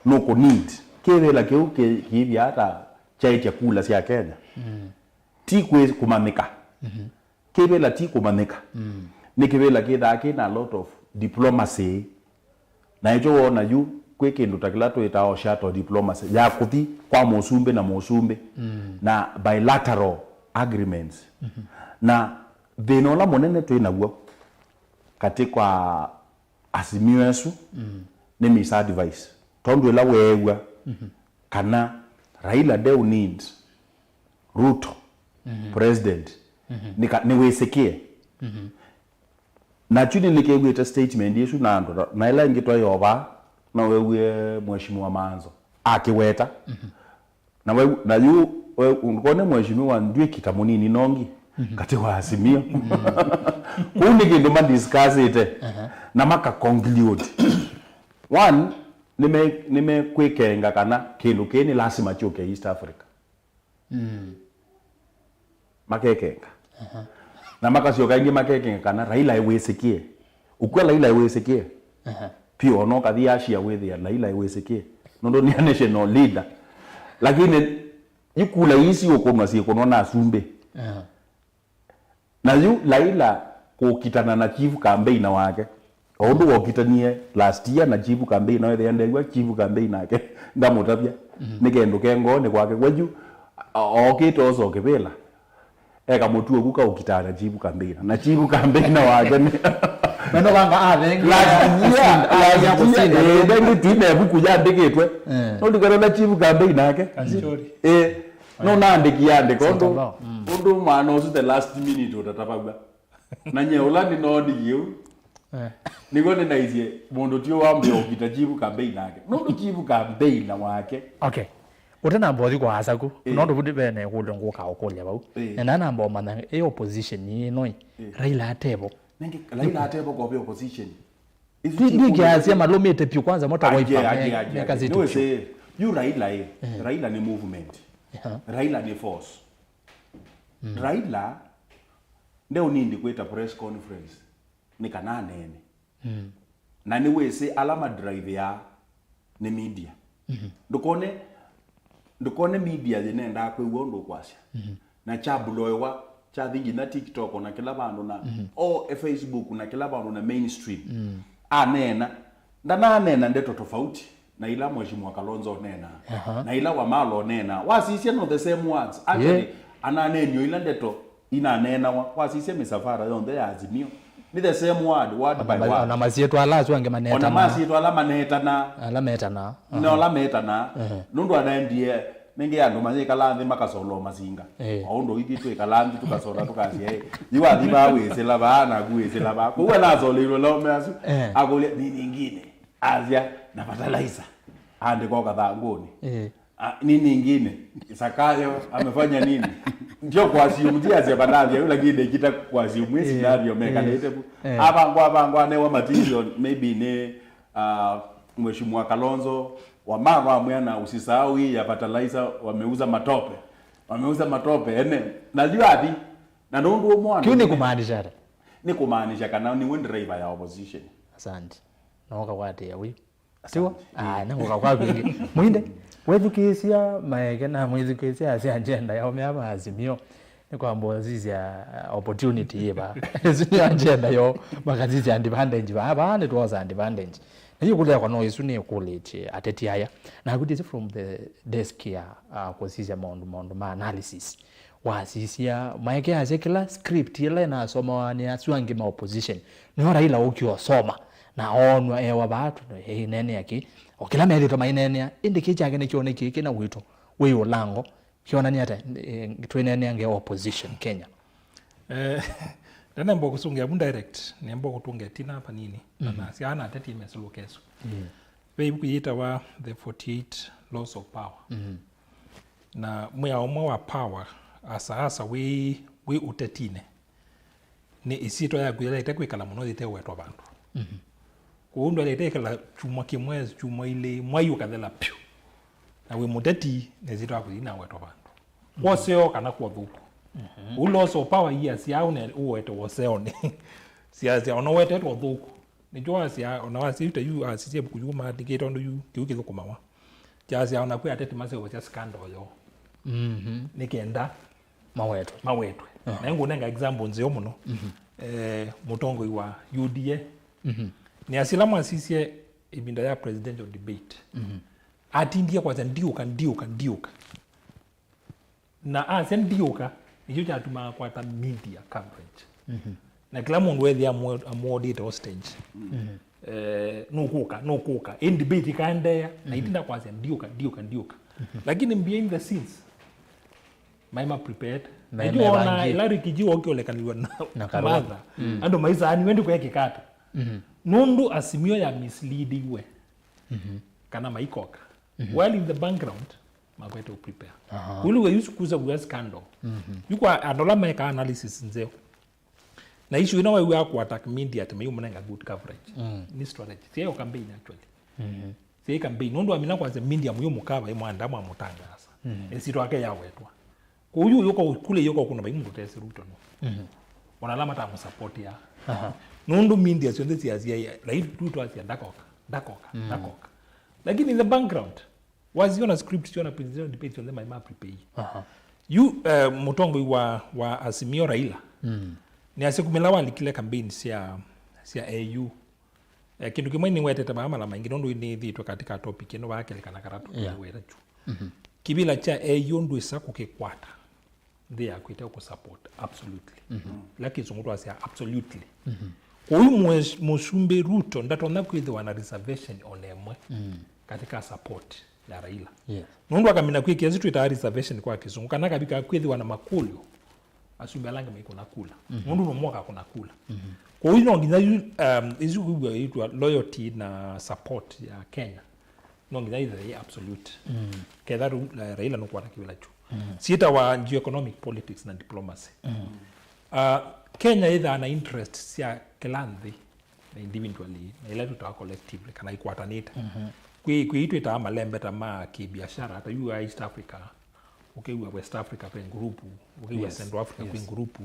nũkũ need kĩvĩla kĩu kĩ-, kĩivya ata kyaĩtya kula sya Kenya. Mm. Ti kwĩ kũmanyĩka. Mhm. Kĩvĩla ti kũmanyĩka. Mm. Nĩ kĩvĩla kĩthaa kĩna a lot of diplomacy. Na ĩkyo wona yu kwĩ kĩndũ ta kĩla twĩtaa shadow diplomacy ya kũthi kwa mũsumbĩ na mũsumbĩ, mm, na bilateral agreements. Mhm. Na thĩna ũla mũnene twĩ naw'o katĩ kwa Azimio ĩsu, mm, nĩ misadvice. Tondũ ĩla weew'a, mhm, kana Raila ndeũ need Ruto, mhm, president, mhm, nĩ ka-, nĩwĩsĩkĩe. Mhm. Na kyu nĩnĩkew'ĩte statement ĩsu na andũ ta, na ĩla ĩngĩ twaĩ o vaa, no weew'ie Mheshimiwa Maanzo akĩweta. Mhm. Na we, na yu, we, ndũkone Mheshimiwa Ndwiki ta mũnini nongi, mhm, katĩ wa Azimio. Mhm. Kũu nĩ kĩndũ madiscussĩte, aha, na maka conclude. One, nĩme-, nĩmekwĩkenga kana kĩndũ kĩĩ nĩ lasima kyũke East Africa. Mm. Makekenga. Aha. Na makasyoka ĩngĩ makekenga kana Raila ewĩsĩkĩe. Ũkw'a Raila ewĩsĩkĩe. Aha. Pio ona ũkathi ashia wĩthĩa Raila ewĩsĩkĩe. Nũndũ nĩ a national leader. Lakini ikula ii siũkũnwa syĩkũnwa na asumbĩ. Aha. Na yu Raila kũkitana na chief campaigner wake. O ũndũ wokitanie last year na chief campaigner, wethĩa ndew'a chief campaigner nake ndamũtavya. Mhm. Nĩ kĩndũ ke ngoonĩ kwake. We yu, o-, okĩte osa kĩvĩla. Eka mũtuo ku kaũkitana na chief campaigner. Na chief campaigner wake nĩ Meno kanga athengi. Last year, last year, eh, ndengĩ twina ĩvuku yandĩkĩtwe. Eh. Nũndikana na chief campaigner nake. Kachori. Eh. No naandĩki andĩka ũndũ, Sentano. Mm. Ũndũ mwana ũsu the last minute ũtatavaw'a. Na nye ũla nĩnoonie ũu. Eh. Nĩw'o nĩnaisye mũndũ ti wambĩa ũkita chief campaign nake. Nũndũ chief campaign na wake. Okay. Ũtanamba ũthi kwa asaku. Eh. Nũndũ vu ndivene kũlyo ngũka ũkũlya vau. Eh. Na nanamba ũmanya ĩ opposition ĩno ĩ. Eh. Raila atevo. Nenge Raila atevo kwa opposition. Isu ti ndikĩasya malũmĩte piũ kwanza mota waipa mekasĩte piũ. Yu Raila ĩ. Eh. Raila nĩ movement. Aha. Raila nĩ force. Mm. Raila ndeũnindi kwĩta press conference nĩ kana aneene. Mm. Na nĩwĩsĩ ala madriveaa nĩ media. Mhm. Ndũkone, ndũkone media yĩnendaa kwĩw'a ũndũ ũkwasya. Mhm. Na kyabuloewa, kyathi nginya TikTok na kĩla vandũ na, mhm, o, e, Facebook na kĩla vandũ na mainstream. Mm. Aneena, ndananeena ndeto tofauti na ila Mheshimiwa Kalonzo ũneenaa, aha, na ila Wamala ũneenaa. Wasisya no the same words. Actually, yeah, ananeenio ila ndeto inaneenawa. Wasisya mĩsafara yonthe ya Azimio. Nĩ the same word, word by word. Ona masyĩtwa ala asu angĩ maneetanaa. Ona masyĩtwa ala maneetanaa. Ala metanaa. Na ala metanaa. Ehe. Nũndũ anaendie, nĩngĩ andũ mayĩkala nthĩ makasoloa masinga. Eh. O ũndũ ithyĩ twĩkala nthĩ tũkasola tũkasya, "Ĩ, yu wathi vaa wĩsĩla vaa, naku wĩsĩla vaa." Kwoou anasoleirwe laume asu, eh, akũlya, "Nini ingine?" Asya, "Na fertilizer." Andĩka o kathangũnĩ. Eh. Ah, nini ingine? Zakayo amefanya nini? Ndio kwa assume, ndio asya banathi, lakini ikita kwa assume, eh, scenario, eh, mekalete bu. Eh. Abangwa, abangwa, newa material, maybe ni, ah, Mheshimiwa Kalonzo, Wamala amwĩa na usisahau hii ya fertilizer, wameuza matope. Wameuza matope, ene. Na yu athi, na nũndũ ũmwana. Kĩu nĩ kũmaanisha ata? Nĩ kũmaanisha kana nĩwe driver ya opposition. Asante. Noka kwatĩa wĩ. Tiw'o? Asante. Ah, nĩngũka kwaku ĩngĩ. Mwinde, wethukĩĩsya maeke na mwĩthukĩĩsya asya agenda yao mea ma Azimio. Nĩ kwamba ũsisya, uh, opportunity yĩ vaa. Ĩsu nĩ agenda yoo, makasisya advantage vaa. Vaa nĩtwosa advantage. Na yu kũlekwa no ĩsu nĩkũlĩtye ateti aya. Na akutĩsye from the desk ya, uh, kũsisya maũndũ, maũndũ ma analysis. Wasisya, maeke asya kĩla script ĩla ĩnasomawa nĩ asu angĩ ma opposition. Nĩyo Raila ũkie ũsoma. Na oonw'a ewa vaa tũ, ĩneenea kĩ, o kĩla methĩtwe maineenea, ĩndĩ kĩ kyake nĩkyo nĩ kĩĩ kĩna wĩto wĩ ũlango, kĩonany'a ata, eh, twĩneeneange opposition Kenya? Eh, ndanemba kũsũngĩa vu direct, nemba kũtũnga ĩtina vanini, na, mhm, nasya ana ateti mesũlũka ĩsu. Mm. Ve ĩvuku yĩtawa The forty-eight Laws of Power. Mhm. Na mwĩao ũmwe wa power, asa asa wĩ, wĩ ũtetinĩ, nĩ ĩsyĩtwa yaku yĩlaĩte kwĩkala mũno yĩtewetwa vandũ. Mhm. Kwoou ndwaĩlĩte ĩkala kyumwa kĩmwe, kyumwa ilĩ, mwai ũkathela pyũ. Na wĩ mũteti, na ĩsyĩtwa yaku yĩinawetwa vandũ. Mhm. Kwoseo kana kwa ũthũku. Mhm. Ũu loss of power ii asyaa ũne-, ũwete woseonĩ. Siasya, ona wetetwe ũthũku. Nĩkyo wasya, ona wasya yu ta yu, asisye ĩvuku yu maandĩkĩte ũndũ yu, kĩu kĩthũkũmawa. Kyasya, ona kwĩ ateti maseũvasya scandal yoo. Mhm. Nĩ kenda mawetwe. Mawetwe. Aha. Na ngũnenga example nzeo mũno. Mhm. Eh, mũtongoi wa U D A. Mhm. Nĩ asila mwasisye ĩvinda ya presidential debate. Mhm. Atindie kwasya, "Ndiũka, ndiũka, ndiũka." Na asya, "Ndiũka," nĩkyo kyatumaa akwata media coverage. Mhm. Na kĩla mũndũ ethĩa amũ-, amũodĩte hostage. Mhm. Eh, "Nũkũka, nũkũka." Ĩ debate ĩkaendeea, na itinda kwasya, "Ndiũka, ndiũka, ndiũka." Mhm. Lakini behind the scenes, maima prepared. Na nĩkyo wona ĩla Ricky G wokie ũlekanĩlw'a na Karua. Martha. Mm. Andũ maisaa, "Nĩ wendi kwekĩka ata?" Mhm. Nũndũ Azimio ya misleadiwe. Mhm. Kana maikoka. Mhm. While in the background, makwete prepare. Aha. Kũu nĩw'o yu kusa wĩa scandal. Mhm. Yu kwa andũ ala mekaa analysis nzeo. Na issue ĩno wew'aa ku attack media atĩ mayũmũnenga good coverage. Mm. Nĩ strategy. Syayo campaign actually. Mhm. Syayo campaign. Nũndũ amina kwasya media mũyũmũkaa vai mwanda mwamũtangaasa. Mhm. Ĩsyĩtwa yake yawetwa. Kwoou yu yũka kule yũka kũna vai mũndũ tesi Ruto no. Mhm. Ona ala matamũsupportia. Aha. Nũndũ media syonthe syasya, "Rai Ruto asya ndakoka, ndakoka, mm, ndakoka." Lakini in the background, waziona script, siona presidential debate syonthe maima prepare. Aha. Yu, eh, mũtongoi wa, wa Azimio Raila, mm, nĩasya kumĩla walikile campaign sya, sya A U, eh, kĩndũ kĩmwe nĩwetete vaa mala maingĩ, nũndũ nĩthĩtwe katika topic ĩno vaa kelĩ kana katatũ, yeah, nĩweta kyu. Mhm. Kĩvĩla kya A U ndwĩsa kũkĩkwata nthĩ yaku ĩte kũsupport, absolutely. Mhm. Ĩla kĩsũngũ twasya absolutely. Mhm. Kwoou mwe-, Mũsumbĩ Ruto ndatonya kwĩthĩwa na reservation ona ĩmwe, mm, katika support ya Raila. Yes. Nũndũ akamina kwĩkĩa ĩsu twĩtaa reservation kwa kĩsũngũ, kana akavika kwĩthĩwa na makũlyo, asumbĩ ala angĩ maikũna kula. Mhm. Nũndũ no mwaka kũna kula. Mhm. Kwoou no nginya yu, um, ĩsu kwĩw'a ĩtwa loyalty na support ya Kenya. No nginya ĩthĩe yĩ absolute. Mm. Ketha rĩu, eh, Raila nũkwata kĩvĩla kyu. Mm. Syĩtawa geoeconomic politics na diplomacy. Mm. Ah, Kenya ĩthaa na interest sya kĩla nthĩ, na individually, na ila twĩtawa collectively, kana ikwatanĩte. Mhm. Kwĩ, kwĩ ii twĩtaa malembeta ma kĩbiashara, ta yu East Africa, ũkew'a West Africa kwĩ ngurupu, ũkew'a, yes, Central Africa, yes, kwĩ ngurupu.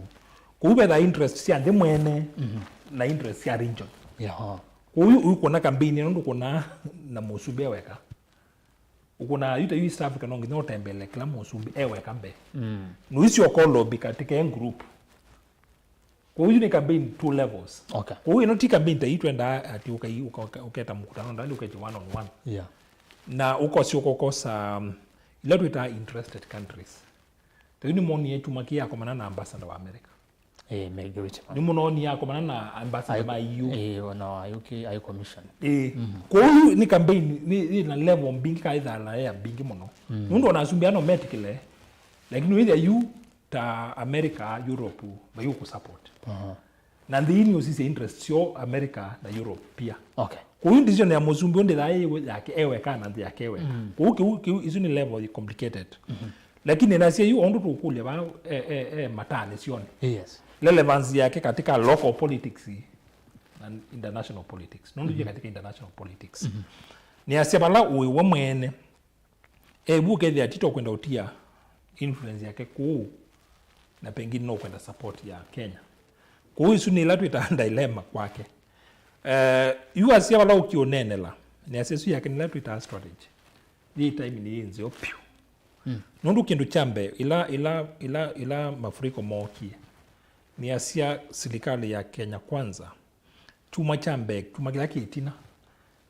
Kũu vethaa interest sya nthĩ mwene, mhm, na interest sya region. Yeah. Kwoou ũikuona campaign ĩno ndũkũnaa na mũsumbĩ e weka. Ũkũnaa yu ta yu East Africa no nginya ũtembele kĩla mũsumbĩ e weka mbee. Mm. Nũisyoka ũlobby katika e group. Kwoou yu nĩ campaign two levels. Okay. Kwoou ĩno ti campaign ta ii twendaa ati ũkai-, ũka-, ũka-, ũketa mũkutano ndani ũketi one on one. Yeah. Na ũkosyoka ũkosa, um, ila twĩtaa interested countries. Ta yu nĩmonie kyumwa kĩĩ akomana na ambassador wa America. Eh, Meg Whitman. Nĩmũnonie akomana na ambassador ma E U. Eh, ona wa U K High Commission. Eh. Mhm. Kwoou nĩ campaign, nĩ, nĩ na level mbingĩ, kana ĩthaa na layer mbingĩ mũno. Mm. Nũndũ ona asumbĩ ano metĩkĩle, lakini wĩthĩa yu ta America, Europe, mayũkũ support. Aha. Na nthĩ ii nĩũsisya interest syo America na Europe pia. Okay. Kwoou decision ya mũsumbĩ ũndĩ thaa yake e weka na nthĩ yake e weka. Mm. Kwoou kĩu, kĩu, isu nĩ level complicated. Mhm. Lakini nasya yu ũndũ tũkũlya vaa, e, e, e, matanĩ syonĩ. Yes. Relevance yake katika local politics na international politics. Nũndũ, mhm, katika international politics. Mhm. Nĩasya vala ũĩ we mwene. E, vu ũkethĩa tito kwenda ũtia influence yake kũu, na pengine no kwenda support ya Kenya. Kũu isu nĩ ila twĩtaa dilemma kwake. Eh, yu asya vala ũkiũneenela, nĩ asya isu yake nĩ ila twĩtaa strategy. Yĩ time nĩ yĩ nzeo piũ. Mm. Nũndũ kĩndũ kya mbee, ila, ila, ila, ila mafuriko mookie, nĩ asya silikalĩ ya Kenya Kwanza, kyumwa kya mbee, kyumwa kĩla kĩ ĩtina,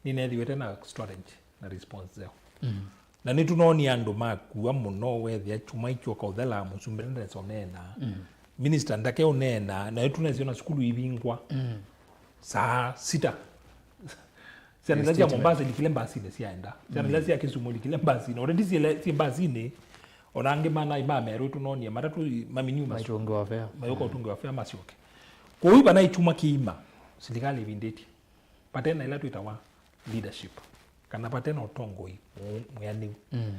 nĩneethĩwĩte na strategy na response nzeo. Mm. Na nĩtũnoonie andũ makua mũno, weethĩa kyumwa ikyoka ũthela, mũsumbĩ ndanesa ũneena, mm, minista ndake ũneena, na nĩtũnesa ona sukulu ivingwa. Mm. Saa sita. Syana ila sya Mombasa ilikile mbasinĩ syaenda. Syana ila, mm, sya Kisumu ilikile mbasinĩ. Already syĩ, syĩ mbasinĩ. Ona angĩ manaĩ ma Meru tũnonie, matatũ i-, maminiu masu-, maitũngĩwa fare, mayũka, mm, ũtũngĩwa fare masyoke. Kwoou vanaĩ kyumwa kĩima, silikalĩ ĩvindĩtye. Vate na ila twĩtawa leadership. Kana vate na ũtongoi mũ-, mwĩanĩu. Mm.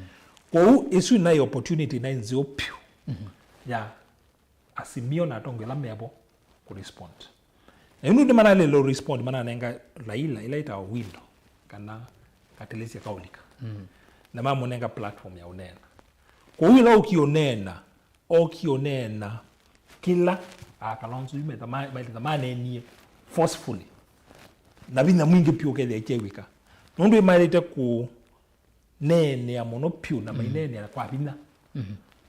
Kwoou ĩsu naĩ opportunity naĩ nzeo piũ, mhm, ya Azimio na atongoi ala mevo kũ respond. Na yu nũndũ manalile respond, mananenga Raila ila ĩtawa window, kana katilĩsya kaũlika. Mm. Na mamũnenga platform ya ũneena. Kwoou ĩla ũkiũneena, okie ũneena kĩla a Kalonzo yu metha ma-, mailitha maneenie forcefully na vinya mwingĩ piũ ũkethĩa ikyew'ĩka. Nũndũ imaĩlĩte kũneenea mũno piũ na maineenea kwa vinya.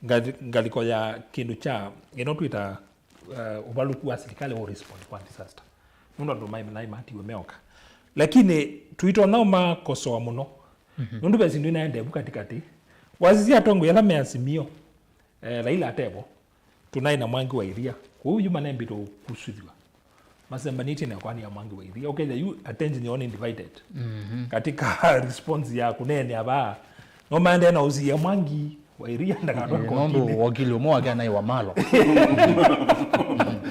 Ngathi-, ngalĩko ya kĩndũ kya ĩno twĩta, uh, ũvalũku wa silikalĩ wa respond kwa disaster. Nũndũ andũ maĩ naĩ matiwe meoka. Lakini tuitonya ũmakosoa mũno. Nũndũ ve syĩndũ inaenda vu katikati. Wasisya atongoi ala me Azimio, eh, Raila atevo, tunaĩ na Mwangi wa Iria. Kwoou yu manembĩtwe kusũthw'a. Masembanĩtye na ĩkoani ya Mwangi wa Iria. Ũkethĩa yu attention yao nĩ divided. Katika response ya kũneenea vaa, no maendee na ũsiĩa Mwangi wa Iria ndakatwa kotini. Nũndũ wakili ũmwe wake anaĩ Wamalo.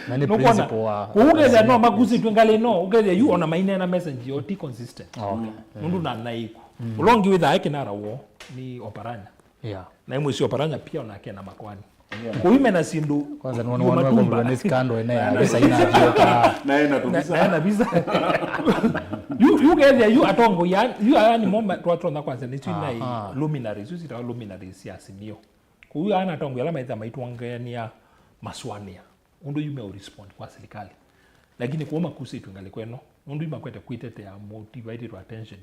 Na nĩ principal wa kũu ũkethĩa no makusĩtw'e ngalĩ no, ũkethĩa yu ona maineena message yo ti consistent. Okay. Nũndũ na naiku. Ũla ũngĩ wĩthaa e kinara woo nĩ Oparanya. Yeah. Na imwe sio Oparanya pia onake na makoani. Yeah. Kũu ime na syĩndũ. Kwanza nĩ wona yu wanu matumba. Nĩ scandal ene ya visa ina thioka. Na ena tu visa. Na ena visa. Yu, yu kethĩa yu atongoi ya, yu aya nĩ mo ma-, twatona kwanza nĩ tu na luminaries, yu sitawa luminaries ya Azimio. Kũu aya na atongoi ala maitha maitwongeania maswania. Ũndũ yu me respond kwa silikalĩ. Lakini kũu makusĩtw'e ngalĩko ĩno, nũndũ yu makwete kwĩtetea motivated attention.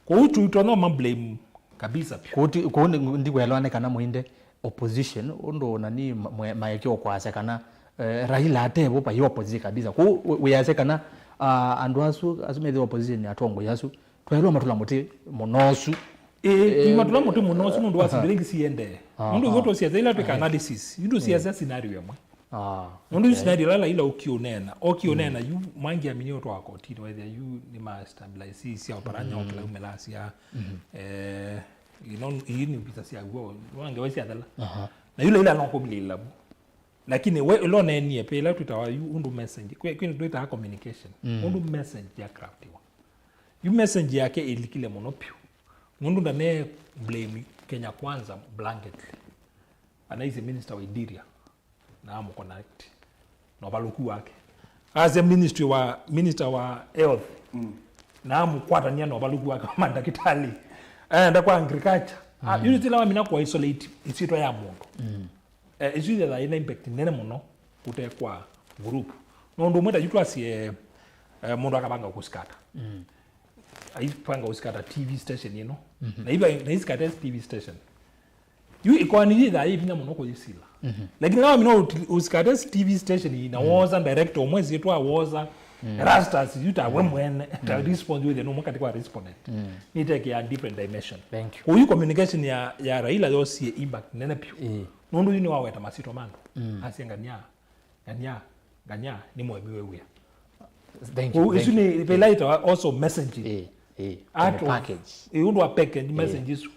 Kũu tuitonya ma blame kabisa pia. Kũu ti-, kũu ndi-, ndikwelewa nĩ kana mũinde opposition, ũndũ nani ma-, mwe-, maekeo kwasya kana, eh, Raila atevo vai opposition kabisa. Kũu wĩ-, wĩasya kana, ah, andũ asu, asu methĩ opposition atongoi asu, twaĩlwe matũla mũtĩ mũno ũsu. Ĩĩ, eh, matũla mũtĩ mũno ũsu nũndũ wa syĩndũ ila ingĩ siendee. Nũndũ yu tũsiasya ila twĩka analysis, yu tũsiasya scenario ĩmwe. Ah, nũndũ yu okay. Scenario ĩla Raila ũkiũneena, ũkiũneena yu Mwangi aminie ũtwawa kotini, wethĩa yu nĩ ma stabilize sya Oparanya okĩla umĩlasya, eh, ino, ii nĩ visa sya w'o, wangewe syathela. Na yu Raila no kũmilĩĩla vu. Lakini we ĩla ũneenie, pe ĩla twĩtawa yu ũndũ message, kwĩ, kwĩ twĩtaa communication. Ũndũ message ya craftiwa. Yu message yake ĩlikile mũno piũ. Nũndũ ndane blame Kenya Kwanza blanketly. Anaisye minister wa interior na amũconnect na ũvalũku wake. Asya ministry wa, minister wa health na amũkwatania na ũvalũku wake wa mandakĩtalĩ. Aenda kwa agriculture. Ah, yu nĩ ĩla wamina kũ isolate ĩsyĩtwa ya mũndũ. Eh, ĩsu yĩthĩawa yĩna impact nene mũno kũte kwa group. Na ũndũ ũmwe ta yu twasye, eh, mũndũ akavanga kũsikata. Aipanga kũsikata T V station ĩno. Na iva, na isikate T V station. Yu ĩkoani yĩthĩawa yĩ vinya mũno kũyĩsila. Lakini no mino uti-, usikate T V station ĩĩ na woza director ũmwe syĩtwa woza Erastus yu ta we mwene, ta response wĩthĩa nũmwe katĩ kwa respondent. Nĩtekea different dimension. Thank you. Kũu communication ya, ya Raila yosie impact nene piũ. Nũndũ yu nĩwaweta masyĩtwa ma andũ. Asya ngania, ngania, ngania nĩ mũemi wĩ wĩa. Thank you, kũu ĩsu nĩ ĩla ĩtawa also messaging. Ĩĩ, ĩĩ, out of package. Ĩĩ, ũndũ wa package message ĩsu.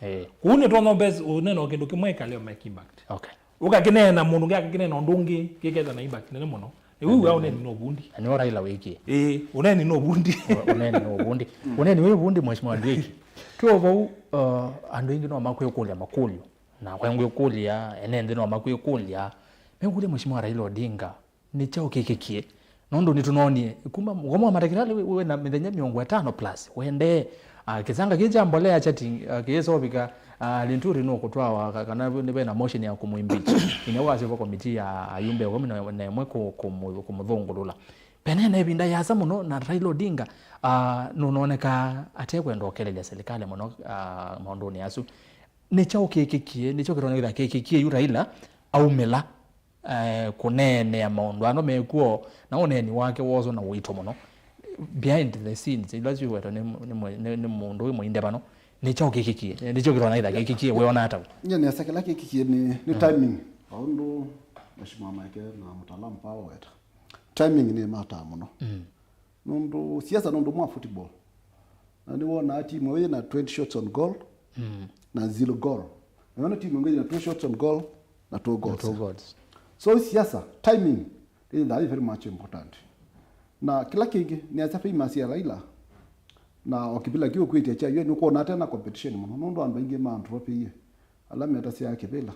Kũu nĩtwona best ũnena o kĩndũ kĩmwe ĩkaleo make impact. Okay. Ũkakĩneena mũndũ ũngĩ akakĩneena ũndũ ũngĩ kĩketha na impact nene mũno. Ĩĩ, wĩw'a ũneeni no vundi. Na nĩyo Raila wĩkie. Ĩĩ, ũneeni no vundi. Ũneeni no vundi. Ũneeni wĩ vundi, Mheshimiwa Ndwĩki. Twĩ o vau, uh, andũ aingĩ no makwĩkũlya makũlyo. Na kwengwĩkũlya, ene nthĩ no makwĩkũlya, mekũlya Mheshimiwa Raila Odinga, nĩ kyaũ kĩkĩkie? Nũndũ nĩtũnonie, kuma mũgomo wa matakĩtalĩ wĩ, wĩ na mĩthenya mĩongo ĩtano plus, wendee, ah, kĩsanga kĩĩ kya mbolea kya ti-, ah, kĩĩsovika, ah, Linturi nũkũtwawa, ka-, kana nĩ vena motion ya kũmũimpeach. Inya wasĩvwa komiti ya ayumbe ĩkũmi na ĩmwe kũ-, kũmũ-, kũmũthũngũlũla. Penene ĩvinda yasa mũno, na Raila Odinga, ah, nũnoneka atekwenda ũkelelya serikali mũno, ah, maũndũnĩ asu. Nĩ kyaũ kĩkĩkie, nĩ kyaũ kĩtonya kwĩthĩa kĩkĩkie yu Raila aumĩla, eh, kũneenea maũndũ ano mekw'o, na ũneeni wake woswa na ũito mũno behind the scenes, ila syĩwetwa nĩ, nĩ mwe-, nĩ, nĩ mũndũ wĩ mũindevano? Nĩ kyaũ kĩkĩkie? Nĩ kyaũ kĩtonya kwĩthĩa kĩkĩkie? Wĩona ata? Nye nĩasa kĩla kĩkĩkie nĩ, nĩ timing. Vaũndũ Mheshimiwa Maeke na mũtaalamu paa waweta, timing nĩ matter mũno. Nũndũ siasa nũndũ mwa football. Na nĩwonaa timu ĩyo yĩna twenty shots on goal na zero goal. Na yona timu ĩngĩ yĩna two shots on goal na two goals. Two goals. So siasa, timing, is very, very much important. Na kĩla kĩngĩ, nĩasya famous ya Raila, na o kĩvĩla kĩu kwĩtya kya yu, nĩkwona atena competition mũno, nũndũ andũ aingĩ ma drop ĩie. Ala metasya kĩvĩla.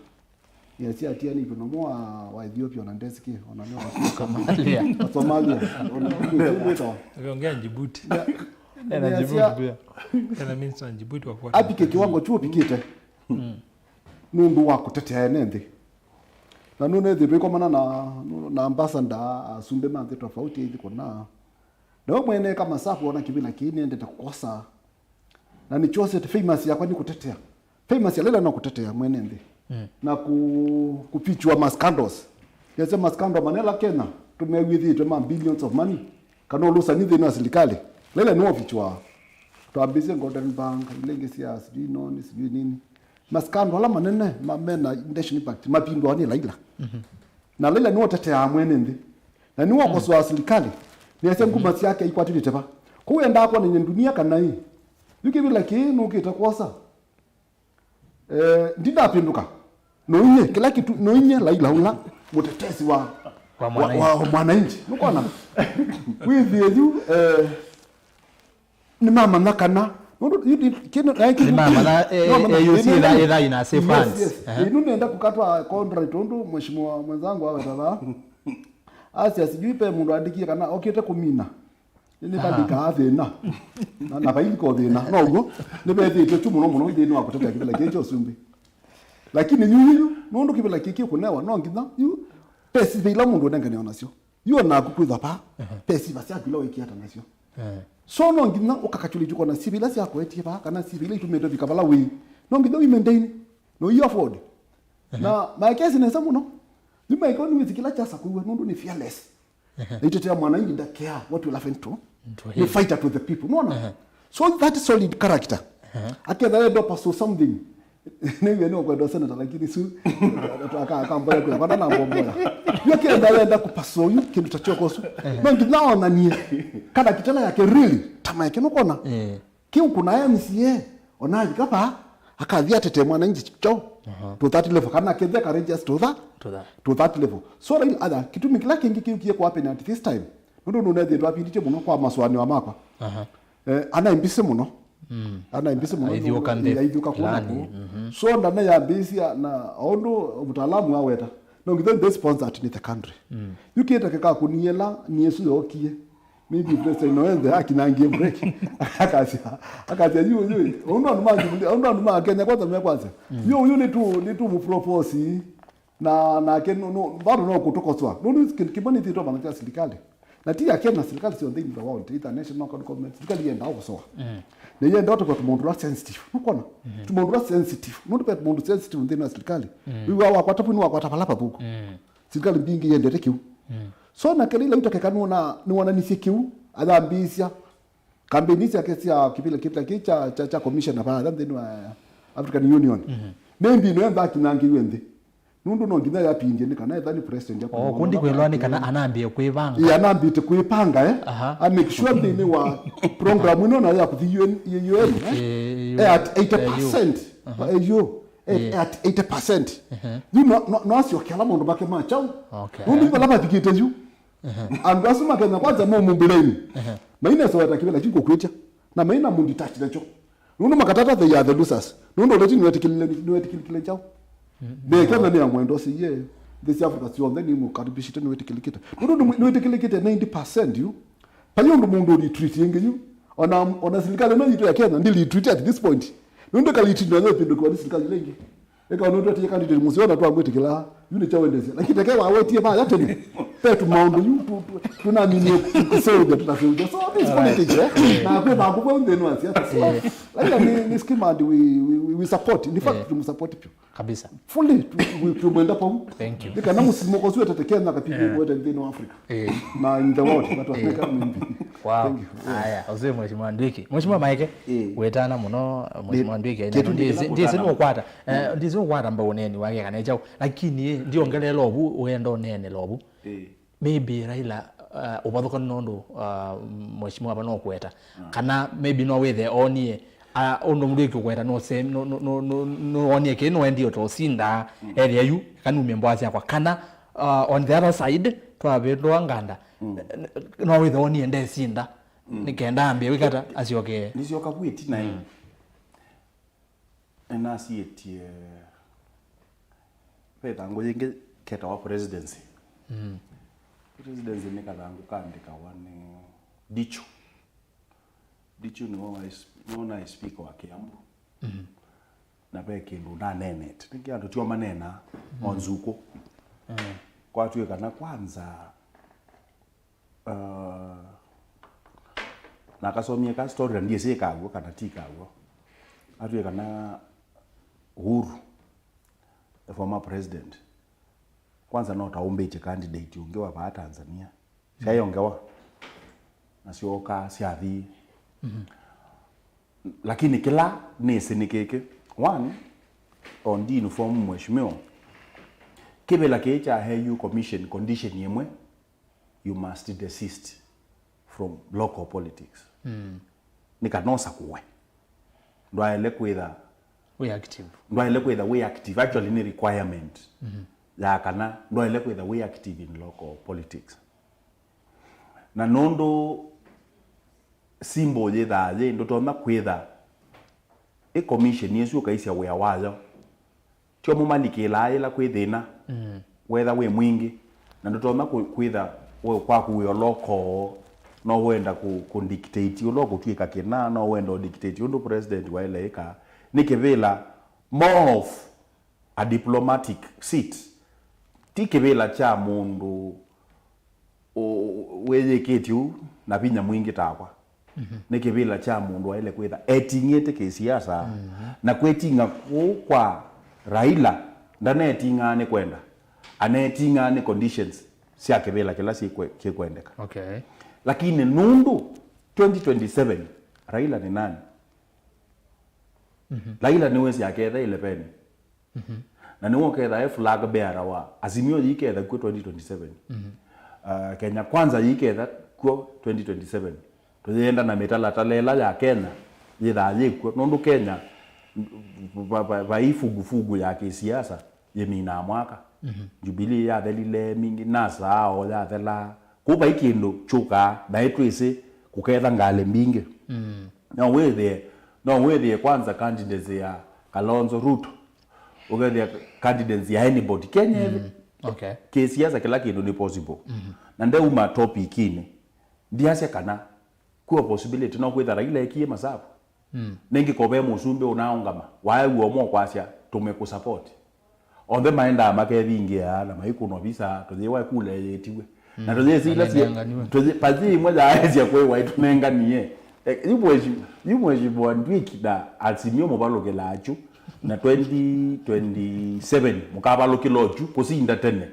Nĩasya atianĩtwe namo wa, wa Ethiopia, ona ndesĩ kĩ, ona nĩ wa Somalia. Wa Somalia. Ona nĩwĩtawa. Ameongea Djibouti. Ena Djibouti pia. Ena minister Djibouti wa kufuata. Apike kiwango chuo pikite. Nũndũ wa kũtetea ene nthĩ. Na nũnethĩtwe ikomana na, na ambassador, asumbĩ ma nthĩ tofauti aithi kũna. Na we mwene kamasavu ona kĩvĩla kĩĩ nĩendete kũkosa. Na nĩkyosete famous yakwa nĩ kũtetea. Famous ya Laila no kũtetea mwene nthĩ. Mm. Na ku, kufichua mascandals. Yese mascandal manela Kenya, tũmewĩthĩtwe ma billions of money. Kana ũlũsani nthĩnĩ wa silikalĩ. Laila nĩwofichua. Twambĩsye Golden Bank, ilenge sia sijui noni, sijui nini. Mascandal ala manene, ma, mena national impact, mapindwa nĩ Laila. Mhm. Na Laila nĩwe ũteteaa mwene nthĩ. Na nĩwe ũkosoaa silikalĩ. Nĩasya nguma syake ikwatĩlĩte va. Kũu endaa kwonany'a ndunia kana ĩ. Yu kĩvĩla kĩĩ nũkĩte kwosa. Eh, ndinapindũka. Noinye, kĩla kĩtu, noinye Laila ũla mũtetesi wa, wa, wa mwananchi. Wa, wa mwananchi. Nũkwona? Wĩthĩe yu, eh, nĩmamanya kana nũndũ yu ndi- kĩndũ- eh, kĩndũ- Nĩmamanya, eh, nĩmamanya eh, yu si ĩla- ĩla ina safe hands. Yes, yes. Aha. Ĩnu nenda kũkatwa contract ũndũ mheshimiwa mwenzangu awetava. Asya sijui pe mũndũ andikie kana okĩte kũmina. Nĩvalikaa thĩna. Na, na vailika thĩna. No ũguo, nĩvethĩtwe tu mũno mũno nthĩnĩ wa kũtetea kĩvĩla kĩĩ kya ũsumbĩ. Lakini yu, yu, yu, nũndũ kĩvĩla kĩĩ kĩkũnewa, no nginya, yu, pesi vĩla mũndũ ũnenganĩwa nasyo. Yu onaku kwĩthwa pa, pesi vasyaku ila wĩkĩata nasyo. Eh. So no nginya ũkakachulĩtye kona syĩvĩ ila syakoetie vaa, kana syĩvĩ ila itumĩte vika vala wĩ. No nginya wĩmendaini, no yu afford. Na maekesi nesa mũno. Yu maekoni wĩsi kĩla kyasa kũiwa, nũndũ nĩ fearless. Ehe. Naitetea mwananchi, ndakea what will happen to, to him. Ni fighter to the people. Unaona? Ehe. So that solid character. Ehe. Aketha yenda paso something. Nĩw'e nĩ kwenda senator, lakini su aka- akambaya kwa bana na bomboya. Yo kenda yenda kupaso yu kindu ta choko su. No nginya onanie kana kitala yake really tama yake nukona. Eh. Kĩu kuna M C A, ona avika vaa, akathi atete mwananchi kyo, to that level, kana kethe courageous to that, to that. To that level. So Raila, other, kitumi kĩla kĩngĩ kĩu kĩe kwa happen at this time, nũndũ nũnethĩtwe apindĩtye mũno kwa masũanĩo makwa. Aha. Eh, ana mbisi mũno. Mm. Ana mbisi mũno. Aithiũka nthĩ. Aithiũka kũna kũu. Mhm. So ndana yambĩĩsya na ũndũ mũtaalamu aweta. No nginya be sponsored nĩ the country. Mm. Yu kĩteke ka kũniela, ni Yesu yokie. Maybe president no ende akinangie break. Akasya, akasya yu yu. Ũndũ andũ ma, ũndũ andũ ma Kenya kwanza mekwasya. Yu yu ni tu ni tu mu propose na nake no no bado no kutukoswa. No no kĩmwe nĩ thito bana cha serikali. Na ti ya Kenya, serikali sio thĩinĩ wa world, international government, serikali yenda kukosoa. Mm. Na yenda watu kwa tũmaũndũ tũla sensitive. Nũkwona? Tũmaũndũ tũla sensitive. Nũndũ pe tũmaũndũ sensitive nthĩnĩ wa serikali. Wĩw'a wakwata vu nĩ wakwata vala pavuku. Serikali mbingĩ yendete kĩu. So na kĩla ila itakeka nĩwona nĩwonanisye kĩu, ayambĩĩsya kampeni syake sya kĩvĩla kĩvĩla kĩ cha cha cha commissioner va nthĩnĩ wa African Union. Maybe no enda akinangĩwe nthĩ. Nũndũ no nginya yapindie nĩ kana etha nĩ president ya Oh, kundi kwĩlwa nĩ kana anambie kwĩvanga. Ĩ anambĩte kwĩpanga eh. Aha. A make sure nthĩnĩ wa program ĩno na ya kuthi U N, U N eh. Eh, e at eighty percent. Eh, yu. Eh, at eighty percent. Yu no no no asyo kĩla mũndũ make ma chau. Okay. Nũndũ vala vathikĩte yu. Andũ asu makenya kwanza mo mubulaini. Maina soweta kĩvĩla kikukwĩtya. Na maina mundi touch nacho. Nũndũ makatata they are the losers. Nũndũ ũleti nĩwetikilile nĩwetikilile chao. Nĩ Kenya nĩ ya mwendo siye. This Africa sionthe nĩ mũkaribishite nĩwetikilikite. Nũndũ nĩwetikilikite ninety percent yu. Payo ndo mũndũ retreat ingi yu. Ona ona serikali no yitu ya Kenya ndi retreat at this point. Nũndũ ka retreat na ndio pindu kwa serikali lengi. Eka no twatie candidate mũseo na twamwĩtĩkĩla yu nĩ kyawendesia. Lakini teke wawetie vaya tene. Pe tu maũndũ yu tu- tu- tunaminie kuseuja tutaseuja. So this politics eh. Na kwĩ makupa nthĩnĩ wa siasa. So like ni ni scheme and we we, we- we support. In fact tumsupport pio. Kabisa. Fully tu- we- tumwenda pau. Thank you. Nika na mũsimo kwa sueta teke na kapipi kwa nthĩnĩ wa Africa. Eh. Na in the world that was make me. Wow. Thank you. Aya, ose mheshimiwa Ndwiki. Mheshimiwa Maeke, eh. Wetana mũno mheshimiwa Ndwiki. Kĩtu ndĩsĩ nũkwata. Eh, ndĩsĩ nũkwata mbau neni wake kana chao. Lakini eh, ndiongelela obu, uenda unene lobu. Eh. Maybe Raila uh, ubathukana nondu uh, mheshimiwa hapa no kweta. Kana maybe no wethe onie uh, undu Ndwiki kweta no se no no no no onie ke no endi otosinda area yu kanumie mboa syakwa kana uh, on the other side twavĩndũa nganda. N- n- no wĩthĩwa niĩ ndesinda nĩkenda ambie wĩkata asyokee. Ndisyoka vu ĩtina ĩ. Nĩnasiĩtie ve thangũ yĩngĩ ketawa presidency. Presidency nĩ kathangũ kaandĩkawa nĩ Ndichu. Ndichu nĩwe waĩ- nĩwe naĩ speaker wa Kiambu. Na ve kĩndũ ndaneenete. Nĩkĩ andũ tio maneenaa o nzukũ. Mm. Kwatw'ĩka na kwanza, uh, nakasomie ka story na ndyĩsĩ kaw'o kana ti kaw'o. Atw'ĩka na Uhuru, the former president, kwanza no ta ũmbĩtye candidate ũngĩ wa vaa Tanzania. Syaĩ ongewa. Na syooka, syathi. Mhm. Lakini kĩla nĩsĩ nĩ kĩkĩ. One, on ndi inform mheshimiwa, kĩvĩla kĩĩ kya A U commission condition ĩmwe, you must desist from local politics. Mm. Nĩ kana ũsakũwe. Ndwaĩle kwĩtha Wĩ active. Ndwaĩle kwĩtha wĩ active. Actually, nĩ requirement Mhm. ya kana ndwaĩle kwĩtha wĩ active in local politics. Na nũndũ symbol yĩthaa yĩ, ndũtonya kwĩtha ĩ commission ĩsu ũkaisya wĩa wayo. Tyo mũmalikĩlaa yĩla kwĩ thĩna, Mm. wetha wĩ mwingĩ, na ndũtonya kwĩ- kwĩtha we kwaku wĩ o local, no wenda kũ- kũ dictate ũla ũkũtw'ĩka kĩna, no wenda ũ dictate ũndũ president waĩle ĩka. Nĩ kĩvĩla more of a diplomatic seat. Ti kĩvĩla kya mũndũ ũ- wĩyĩkĩtye ũu na vinya mwingĩ takwa. Mhm. Nĩ kĩvĩla kya mũndũ waĩle kwĩtha eting'ĩte kĩsiasa, Mhm. na kwĩting'a kũu kwa Raila, ndaneting'aa nĩ kwenda, aneting'aa nĩ conditions sya kĩvĩla kĩla syĩkwe- kĩkwendeka. Okay. Lakini nũndũ twenty twenty-seven, Raila nĩ nani? Mhm. Raila nĩwĩsĩ aketha ĩlepeni. Mhm. Na nĩwe ũketha e flag bearer wa Azimio yĩketha kw'o twenty twenty-seven. Mhm. Uh, Kenya Kwanza yĩketha kw'o twenty twenty-seven. Tũyenda na mĩtalatala ĩla ya Kenya yĩthaa yĩkw'o. Nũndũ Kenya va- va- vai fugufugu ya kĩsiasa yĩminaa mwaka. Mhm. Jubilee yathelile, mingĩ NASA o yathela. Kũu vai kĩndũ kyũkaa, naĩ twĩsĩ kũketha ngalĩ mbingĩ. Mm. No wĩthĩe, no wĩthĩe kwanza candidacy ya Kalonzo Ruto, ũkethĩa candidacy ya anybody. Kenya ĩthĩ, Mm. Okay. kĩsiasa kĩla kĩndũ nĩ possible. Mhm. Na ndeuma topic-inĩ, ndiasya kana kwĩ possibility no kwĩtha Raila ekie masavu. Mm. Nĩngĩ ko ve mũsumbĩ ũnaũngama, waew'a ũmwe ũkwasya, "Tũmĩkũsupport." Onthe maendaa makevingĩa na maikũnwa visa, tũyĩwa kula yĩtiwe. Na Mm. tũyĩsĩ ila Na nĩnenganiwe. Tũyĩ- pasi imwe yaesya kwĩwa ĩtũnenganie. Eh, yu mweshi- yu mheshimiwa Ndwiki na Azimio mũvalũkĩlaa kyu, na twenty twenty-seven mũkavalũkĩla ũkyu kũsinda tene.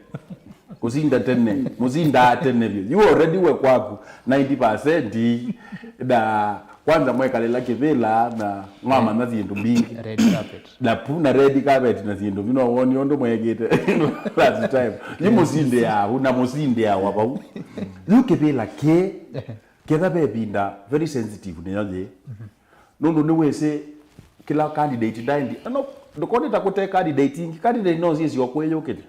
Kũsinda tene, mũsindaa tene vyũ. You already we kwaku ninety percent, na kwanza mwekalĩla kĩvĩla na mwamanya syĩndũ mbingĩ. Red carpet. Na pu na red carpet na syĩndũ mbingĩ, no woni ũndũ mwekĩte last time. Yu mũsindĩaa vau na mũsindĩawa vau. Yu kĩvĩla kĩ, ketha ve ĩvinda very sensitive nĩyo yĩ. Nũndũ nĩwĩsĩ kĩla candidate ndaendi. No, ndũkonĩta kũte candidate ingĩ. Candidate no syĩsĩ o kwĩyũkĩlya.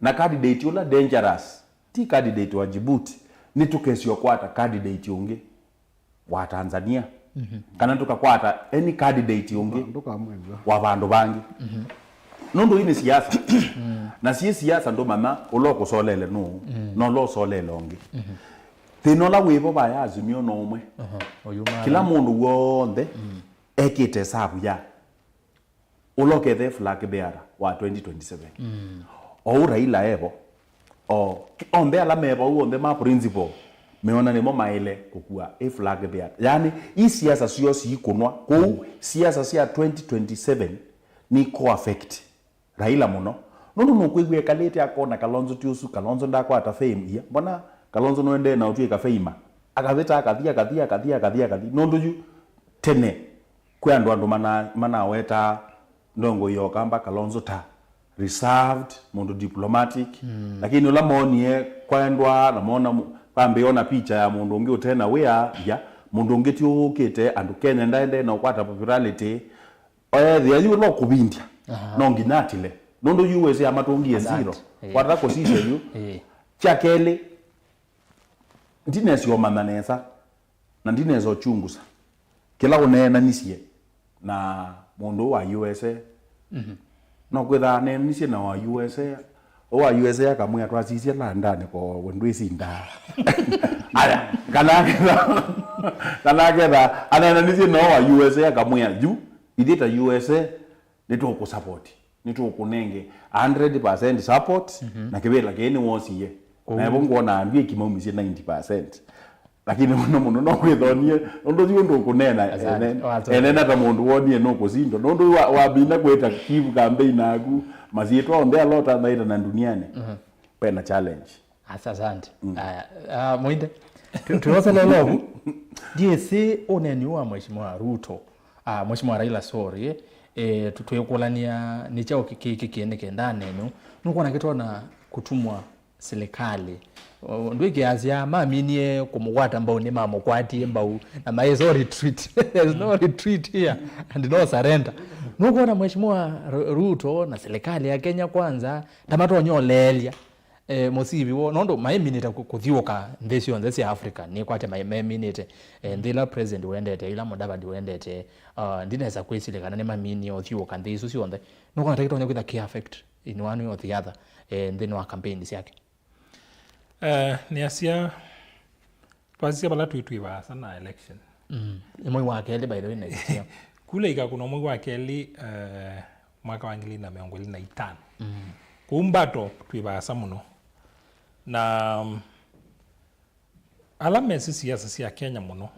Na candidate ũla dangerous, ti candidate wa Djibouti, nĩ tũkesio kwata candidate ũngĩ wa Tanzania, Mhm. kana tũkakwata any candidate ũngĩ Ndũkamwĩw'a. wa vandũ vangĩ. Mhm. Nũndũ hii nĩ siasa. Mm. Na siĩ siasa ndũmanya ũla ũkũsolele nũũ, Mm. na ũla ũsolele ũngĩ. Mhm. Thĩna ũla wĩvo vaya Azimio no ũmwe. Aha, ũyũ mara. Kĩla mũndũ w'onthe Mm. ekĩte savu ya ũla ũkethe flag bearer wa twenty twenty-seven. Mm. Ou Raila evo, o, onthe ala me vau onthe ma principal, meona nĩmo maĩle kũkua ĩ flag bearer. Yaani, i siasa syo siikũnwa. Kwoou, siasa sya twenty twenty-seven niko affect Raila mũno. Nũndũ nũkwĩw'a ekalĩte akona Kalonzo ti ũsu, Kalonzo ndakwata fame. Ia, mbona Kalonzo nũendee na ũtw'ĩka famer? Akavĩta, akathi, akathi, akathi, akathi, akathi. Nũndũ yu tene, kwĩ andũ, andũ mana- manawetaa ndongoi ya Ũkamba Kalonzo ta reserved, mũndũ diplomatic. Mm. Lakini ũla moonie kwaendwa na mona mu- vambĩĩwa na picha ya mũndũ ũngĩ ũte na wĩa, ya mũndũ ũngĩ ti ũũkĩte, andũ Kenya ndaendee na ũkwata popularity. Oethĩa yu no kũvindya, Aha. no nginya atile. Nũndũ U S A amatũngie Ana zero. ati, eh. Kwata kũsisya yu. Eh. Kya kelĩ, ndinesĩ ũmanya nesa. Na ndinesa ũchunguza kĩla ũneenanisye na mũndũ ũũ wa U S A. Mhm. No kwĩtha aneenanisye na wa U S A, ũũ wa U S A akamwĩa, "Twasisye landanĩ ko we ndwĩsindaa." Aya, kana aketha, kana aketha aneenanisye na ũũ wa U S A akamwĩa, "Yu, ithyĩ ta U S A, nĩtũkũsapoti." Nĩtũkũnenge a hundred percent support, na kĩvĩla kĩĩ nĩwosie. Kũu. Na vo ngwona andũ ĩkimaumisye ninety percent. Lakini mũno mũno no kwĩthonie, nũndũ ti ũndũ ũkũneena, Asante. Ene-, Asante. Enena ta mũndũ wonie nũkũsindwa. Nũndũ wa, wamina kwĩta Kyiv campaign naku, masyĩtwa onthe ala ũtanaĩta na nduniani, pena challenge. Asa, asante. Aya, ah, Mwinde, tu-, tuyoselela ũu. Ndiĩsĩ ũneeni ũũ wa Mheshimiwa Ruto, ah, Mheshimiwa Raila, sorry, eh, tu-, twĩkũlany'a nĩ kyaũ kĩ-, kĩ-, kĩ-, kĩnĩkenda aneenũ. Nũkwona kĩtona kũtumwa silikalĩ. O, ndwĩkĩasya maminie kũmũkwata mbau, nĩmamũkwatie mbau, na maĩsa retreat. There's no retreat here and no surrender. Nũkwona Mheshimiwa Ru-, Ruto na silikalĩ ya Kenya Kwanza, ta matonya ũleelya, eh, mũsivi woo, nũndũ maiminĩte kũ-, kũthiũka nthĩ syonthe sya Africa, nĩkwatya mai-, meminĩte, eh, nthĩ ĩla President wendete, ĩla Mudavadi wendete, ah, ndinesa kwĩsilya kana nĩmaminie ũthiũka nthĩ isu syonthe. Nũkwona ta kĩtonya kwĩtha kĩ affect in one way or the other, eh, nthĩnĩ wa campaign syake? Eh, nĩasya, twasisya vala twĩ twĩ vaasa na election. Mm. Nĩ mwei wa kelĩ, by the way, next year. Kula ikakũnwa mwei wa kelĩ, eh, mwaka wa ngili na mĩongo ĩlĩ na itano. Mm. Kũu mbato twĩ vaasa mũno. Na, mm, ala mesĩ siasa sya Kenya mũno,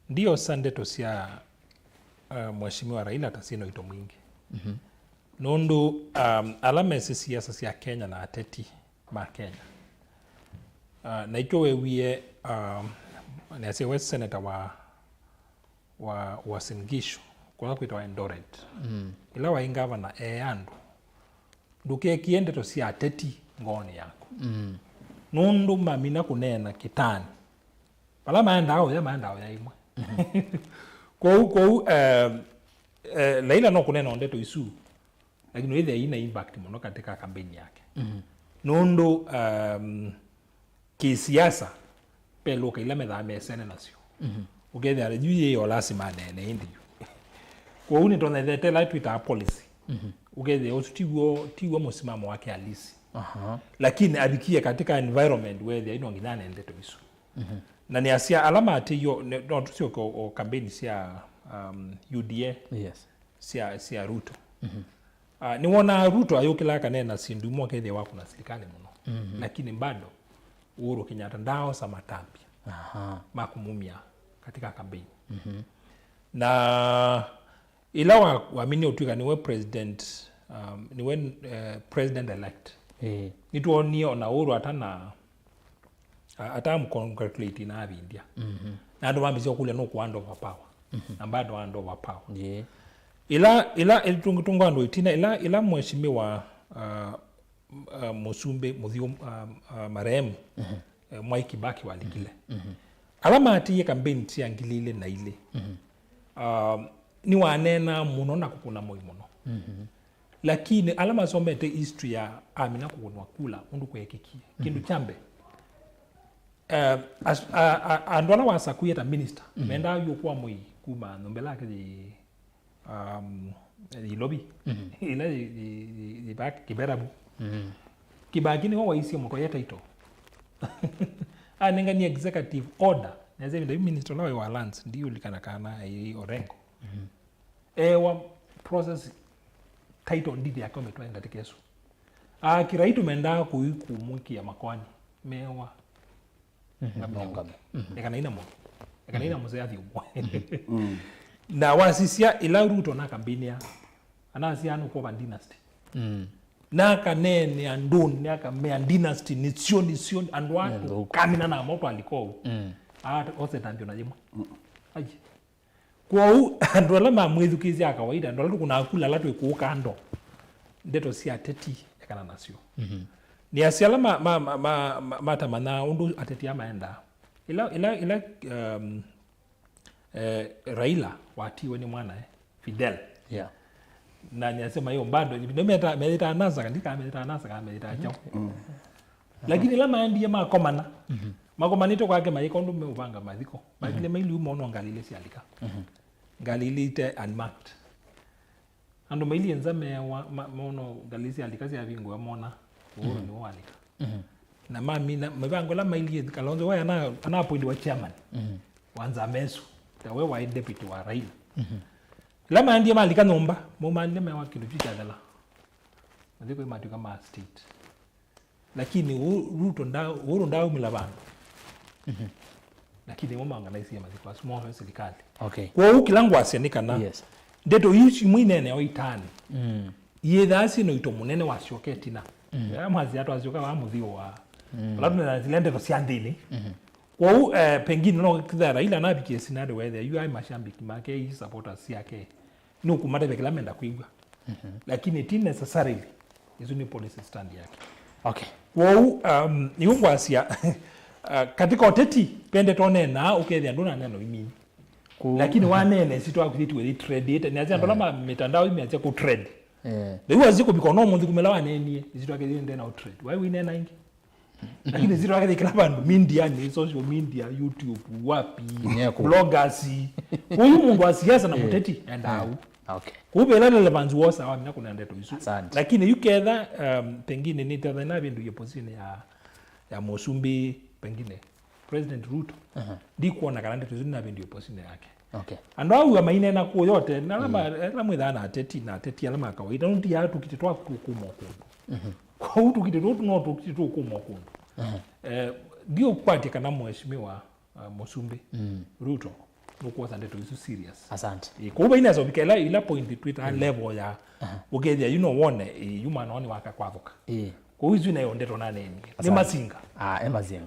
ndiosa ndeto sya, eh, Mheshimiwa Raila ta syĩna ũito mwingĩ. Mhm. Nũndũ, um, ala mesĩ siasa sya Kenya na ateti ma Kenya, uh, naityo wewie, um, nĩasya we senator wa, wa Uasin Gishu, kũla kwĩtawa Eldoret. Mm. Ĩla waĩ ngavana ee andũ, ndũkekie ndeto sya ateti ngoonĩ yaku. Mm. Nũndũ mamina kũneena kĩtaanĩ. Vala maendaa ũya, maendaa ũya ĩmwe. Mhm. Kwoou, kwoou, eh, eh, Raila no kũneena o ndeto isu, lakini wĩthĩa ina impact mũno katika kampeni yake. Mhm. Nũndũ, um, kĩsiasa, ve lũka ila methaa mesene nasyo. Mhm. Ũkethĩa yu yĩ o lasima aneene ĩndĩ yu. Kwoou nĩtonyethete ĩla twĩtaa policy. Mhm. Ũkethĩa ũsu tiw'o, tiw'o mũsimamo wake halisi. Aha. Lakini avikie katika environment wethĩa ino nginya anende ndeto isu. Mhm. Na nĩasya ala matĩio, ne-, no tũsyoke o, o campaign sya, um, U D A, yes, sya, sya Ruto. Mhm. Ah, nĩwonaa Ruto ayũkĩlaa akaneena syĩndũ imwe akethĩa wakũna silikalĩ mũno. Mhm. Lakini bado Uhuru Kenyatta ndaaosa matambya, aha, ma kũmumya katika campaign. Mhm. Na ĩla wa-, waminie ũtw'ĩka nĩwe president, um, nĩwe, eh, president elect. Ĩĩ. Nĩtwonie ona Uhuru atana, a-, atamũcongratulate na avindya. Mhm. Na andũ mambĩsya kũlya nũkũ hand over power. Mhm. Na bado hand over power. Ĩĩ. Ĩla, ĩla, ĩla tũng-, tũngwa andũ ĩtina, ĩla, ĩla mheshimiwa, uh, uh, mũsumbĩ mũthyũ, uh, uh, marehemu, mhm, eh, Mwai Kibaki walikile. Mhm. Mhm. Ala maatĩie kampeni sya ngili ilĩ na ilĩ, mhm, uh, nĩwaneenaa mũno na kũkũna mũi mũno. Mhm. Lakini ala masomete history ya amina kũkũnwa kula ũndũ kweekikie, kĩndũ, mhm, kya mbee, eh, as-, a, a, andũ ala wasakuie ta minister, mhm, mendaa yu kwa mũi kuma nyũmba ĩla yake yĩ um, Ilovi. Mhm. Ĩla yĩ, yĩ, yĩ, yĩ back Kibera vu. Mhm. Kibaki nĩwe waisye mũtwaie title. Anenganie executive order. Nesa ĩvinda yu minister ũla waĩ wa lands, ndiũlikana kana ĩ Orengo. Mhm. Ewa process title deed yake ũmĩtwae ndatĩka ĩsu. Akira ĩtu mendaa kũi kũmwĩkĩa makoani. Mewa. Mhm. Ngamĩe. Ngamĩe. Mhm. Eka naina mũno. Eka naina mũsee athi ũmwe. Mhm. Mm. Na wasisya ĩla Ruto na campaign ya, anasya nũkwova dynasty. Mm. Na kanene andũnĩ, akamea dynasty nĩsyo, nĩsyo, andũ aa, nĩ nthũku, tũkamina namo twalika ũu. Mm. Aa, ose tambio na yĩmwe. Mm. Ai. Kwoou, andũ ala mamwĩthukĩĩsya a kawaida, andũ ala tũkũnaa kula ala twĩ kũũ kando, ndeto sya ateti ekana nasyo. Mhm. Nĩasya ala ma, ma, ma, ma, ma, matamanyaa ũndũ ateti aa maendaa. Ĩla, ĩla, ĩla, um, eh, Raila watiwe nĩ mwanae, Fidel. Yeah. Na nĩasya mayo bado, nĩmeta-, meĩtaa NASA, kana ndikaa meĩtaa NASA, kana meĩtaa kyaũ. Mm. Lakini ĩla maendie makomana, mhm, makomanĩte kwake mayĩka ũndũ meũvanga mathiko. Mathikile, mhm, mailu mono ngalĩ ilĩ syalika. Mhm. Ngalĩ ilĩ ite unmarked. Andũ mailie nza mewa, ma-, mono ngalĩ syalika syavingũa mona, Uhuru, mhm, nĩwe walika. Mhm. Na mamina, mĩvango ĩla mailie, Kalonzo we ana, ana appointiwa chairman, mhm, wa nzama ĩsu. Ta we waĩ deputy wa Raila. Mhm. Ĩla maendie malika nyũmba, maumanile mewa kĩndũ kyu kyathela. Mathiko matw'ĩka ma state. Lakini ũ-, Ruto nda-, Uhuru ndaumĩla vandũ. Mhm. Lakini mo maorganize mathiko asu, mo serikali. Okay. Kwoou kĩla ngwasya nĩ kana, yes, ndeto isu imwe ineeneawa itaani, mm, iyĩthaa syĩ na ũito mũnene wasyoka ĩtina. Mm. Ya mwasya twasyoka wa mũthio wa. Mm. Vala tũneenaa zila ndeto sya nthĩnĩ. Mhm. Kwoou, eh, pengine no kĩthĩa Raila navikie scenario wethĩa yu aĩ mashabiki make, i supporters syake, nũkũmatavya kĩla menda kwĩw'a. Mhm. Lakini ti necessarily isu nĩ policy stand yake. Okay. Kwoou, um, nĩu ngwasya, uh, katika ũteti, pende toneenaa, ũkethĩa ndũnanena ũimini. Kũ- Lakini wanene, si twakwĩthĩtwe ĩtrendĩte. Nĩasya andũ ala ma mitandao imeasya kũtrend. Eh. Rĩu asya kũvika ona ũmũnthĩ kumĩla wanenie, isi twakethĩe ndena ũtrend. Wai wĩneena ingĩ? Lakini zitwakethĩkĩla vandũ media, ni social media, YouTube, wapi, bloggers. Kũu mũndũ wa siasa na mũteti enda au. Okay. Kũu vela relevance wosa wamina kuna ndeto isu. Asante. Lakini yu ketha, um, pengine nĩ tetha na vindu ya position ya, ya Mũsumbĩ, pengine President Ruto. Aha. Ndikuona kana ndeto isu na vindu ya position yake. Okay. Andũ au amainena kũũ yote, na ala ma-, ala mwĩthaa na ateti, na ateti ala ma kawaida, nũndiaa tũkitĩ twaku tũkuma o kũndũ. Mhm. Kwoou tũkitĩ tũtũ no tũkitĩ tũkuma o kũndũ. Mhm. Eh, ndiũkwatya kana Mheshimiwa, uh, Mũsumbĩ, mm, Ruto nũkwosa ndeto isu serious. Asante. Eh, kwoou vainesa ũvika ila, ila point twĩtaa level ya ũkethĩa, you know, wone, eh, yu mwana wani waka kwathũka. Eh. Kwoou isu nayo ndeto nanenie. Nĩ Mazinga. Ah, e Mazinga.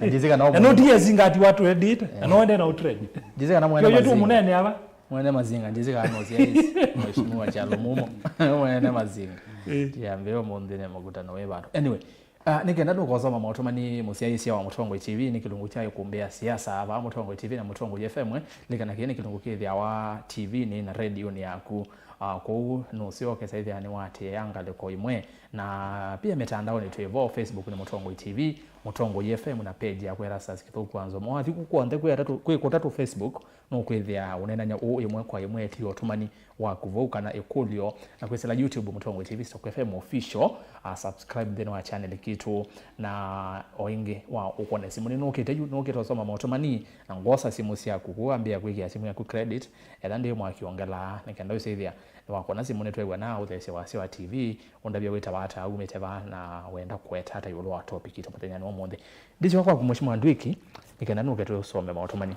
Na njĩsĩ kana na no ti Mazinga ati watu edit, na no ende na utrend. Njĩsĩ kana mwene Kyo yetu Mazinga. Munene ava. Mwene Mazinga, njĩsĩ kana no cia isi. Mheshimiwa Kyalo Mumo. Mwene Mazinga. Eh. Tiambe ũmũnthĩ nĩ mũkutano wĩ vandũ. Anyway, ah, nĩ kenda ndũkosoma maũtũmani mũsyaĩĩsya wa Mũtongoi T V, nĩ kĩlungu kya ikumbĩ ya siasa, ava Mũtongoi T V na Mũtongoi F M, eh, likana kĩĩ nĩ kĩlungu kĩthĩawa T V-nĩ na radio-nĩ yaku. Ah, kwoou nũsyoke saithĩanĩ watĩĩa ngalĩko imwe. Na pia mitandaoni twĩ vo, Facebook nĩ Mũtongoi T V, Mũtongoi F M na page ya Erastus Kĩthũku wa Nzomo. Wathi ku kw'onthe kwĩ atatũ, kwĩ kũtatũ Facebook, nũkwĩthĩa ũneenany'a ũũ ĩmwe kwa ĩmwe, ĩtia ũtũmani waku vau kana ĩkũlyo, na kwĩsĩla YouTube Mũtongoi T V Stock F M Official, a subscribe nthĩnĩ wa channel kitũ, na o ĩngĩ wa ũkone simũ. Nĩnũkĩte yu, nũkĩte ũsoma maũtũmani, na ngwosa simũ syaku, kũu ambĩa kwĩkĩa simũ yaku credit, etha ndĩ mwaki ongelaa, nĩ kenda ũsĩthĩa nĩwakona simũ nĩtwew'a na ũthesye wasya wa T V, ũndavya wĩtawa ata, umĩte va, na wenda kũeta ata ĩũlũ wa topic itũ mũthenyanĩ wa ũmũnthĩ. Ndĩsyoka kwaku Mheshimiwa Ndwiki, nĩ kenda nũke tũsome maũtũmani.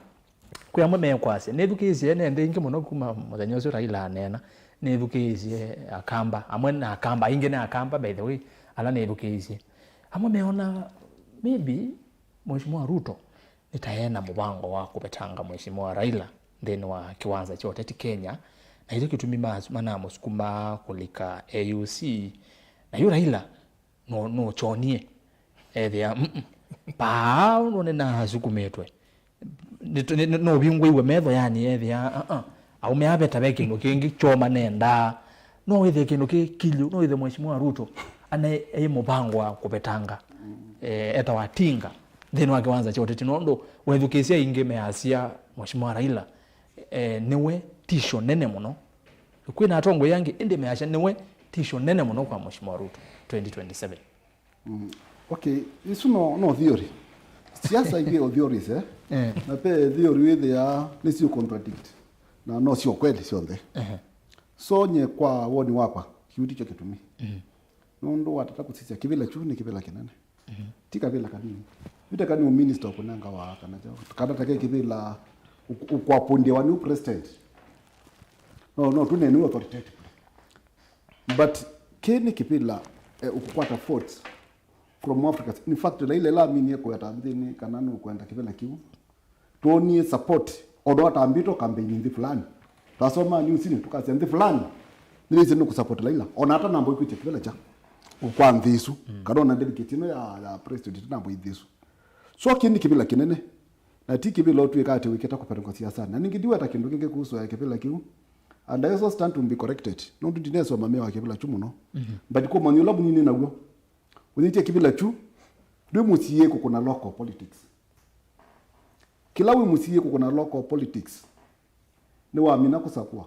Kwĩ amwe mekwasya, nĩthukĩĩsye ene nthĩ ingĩ mũno kuma mũthenya ũsu Raila aneena, nĩthukĩĩsye Akamba, amwe na Akamba, aingĩ nĩ Akamba by the way, ala nĩthukĩĩsye. Amwe meona maybe Mheshimiwa Ruto nĩ ta ena mũvango wa kũvetanga Mheshimiwa Raila nthĩnĩ wa kĩwanza kya ũteti Kenya, na ĩkyo kĩtumi mas-, manamũsukuma kũlika A U C. Na yu Raila no, nũkyonie. Ethĩa, mm, mm. Paa ũndũ nĩnasukumĩtwe. Nĩ-, nĩ-, nĩ-, nũvingũiwe metho, yani, ethĩa, uh-uh. Aume aveta ve kĩndũ kĩngĩ kyoma nendaa. No wĩthĩe kĩndũ kĩ clear, no wĩthĩe Mheshimiwa Ruto ana e mũvango wa kũvetanga, eh, etawa tinga nthĩnĩ wa kĩwanza kya ũteti, nũndũ wethukĩĩsya aingĩ measya Mheshimiwa Raila, eh, nĩwe tisho nene mũno. Kwĩna atongoi angĩ, ĩndĩ measya nĩwe tisho nene mũno kwa Mheshimiwa Ruto twenty twenty-seven. Mm. Okay, isu no, no theory. Siasa ivyo theories, eh? Eh. Na pe theory wĩthĩa nĩsio contradict. Na no sio kweli syonthe. Ehe. So nye kwa woni wakwa, kiu tikyo kĩtumi. Mhm. Nũndũ watata kũsisya kĩvĩla kyu nĩ kĩvĩla kĩnene. Mhm. Ti kavĩla kanini. Vita kani ũminista ũkũnengawa kana kyo. Kana take kĩvĩla ũk-, ũkwapũndĩwa nĩ president. No, no, tũnene authoritatively. But kĩ nĩ kĩvĩla, eh, ũkũkwata votes from Africa. In fact, Raila ĩla aminie kũweta nthĩnĩ kana nũkwenda kĩvĩla kĩu, twonie support, although atambĩtwe campaign nthĩ fulani. Twasoma newsinĩ, tũkasya nthĩ fulani nĩyĩsĩ nũkũsupport Raila. Ona atanamba kwĩtya kĩvĩla kya kwa nthĩ isu, mm, kana ona delegate ĩno ya, ya president ĩtanamba ithi isu. So kĩ nĩ kĩvĩla kĩnene, na ti kĩvĩla ũtw'ĩka atĩ wĩkĩte kũvĩtũka siasanĩ. Na ningĩ ndiweta kĩndũ kĩngĩ kuhusu ya kĩvĩla kĩu. And I also stand to be corrected. Nũndũ ndinesoma mĩao ya kĩvĩla kyu mũno. Mhm. But kwa ũmanyi ũla mũnini naw'o, ũnyĩtye kĩvĩla kyu, ndwĩ mũsiĩ kũkũna local politics. Kĩla wĩ mũsiĩ kũkũna local politics, nĩwamina kũsakũa.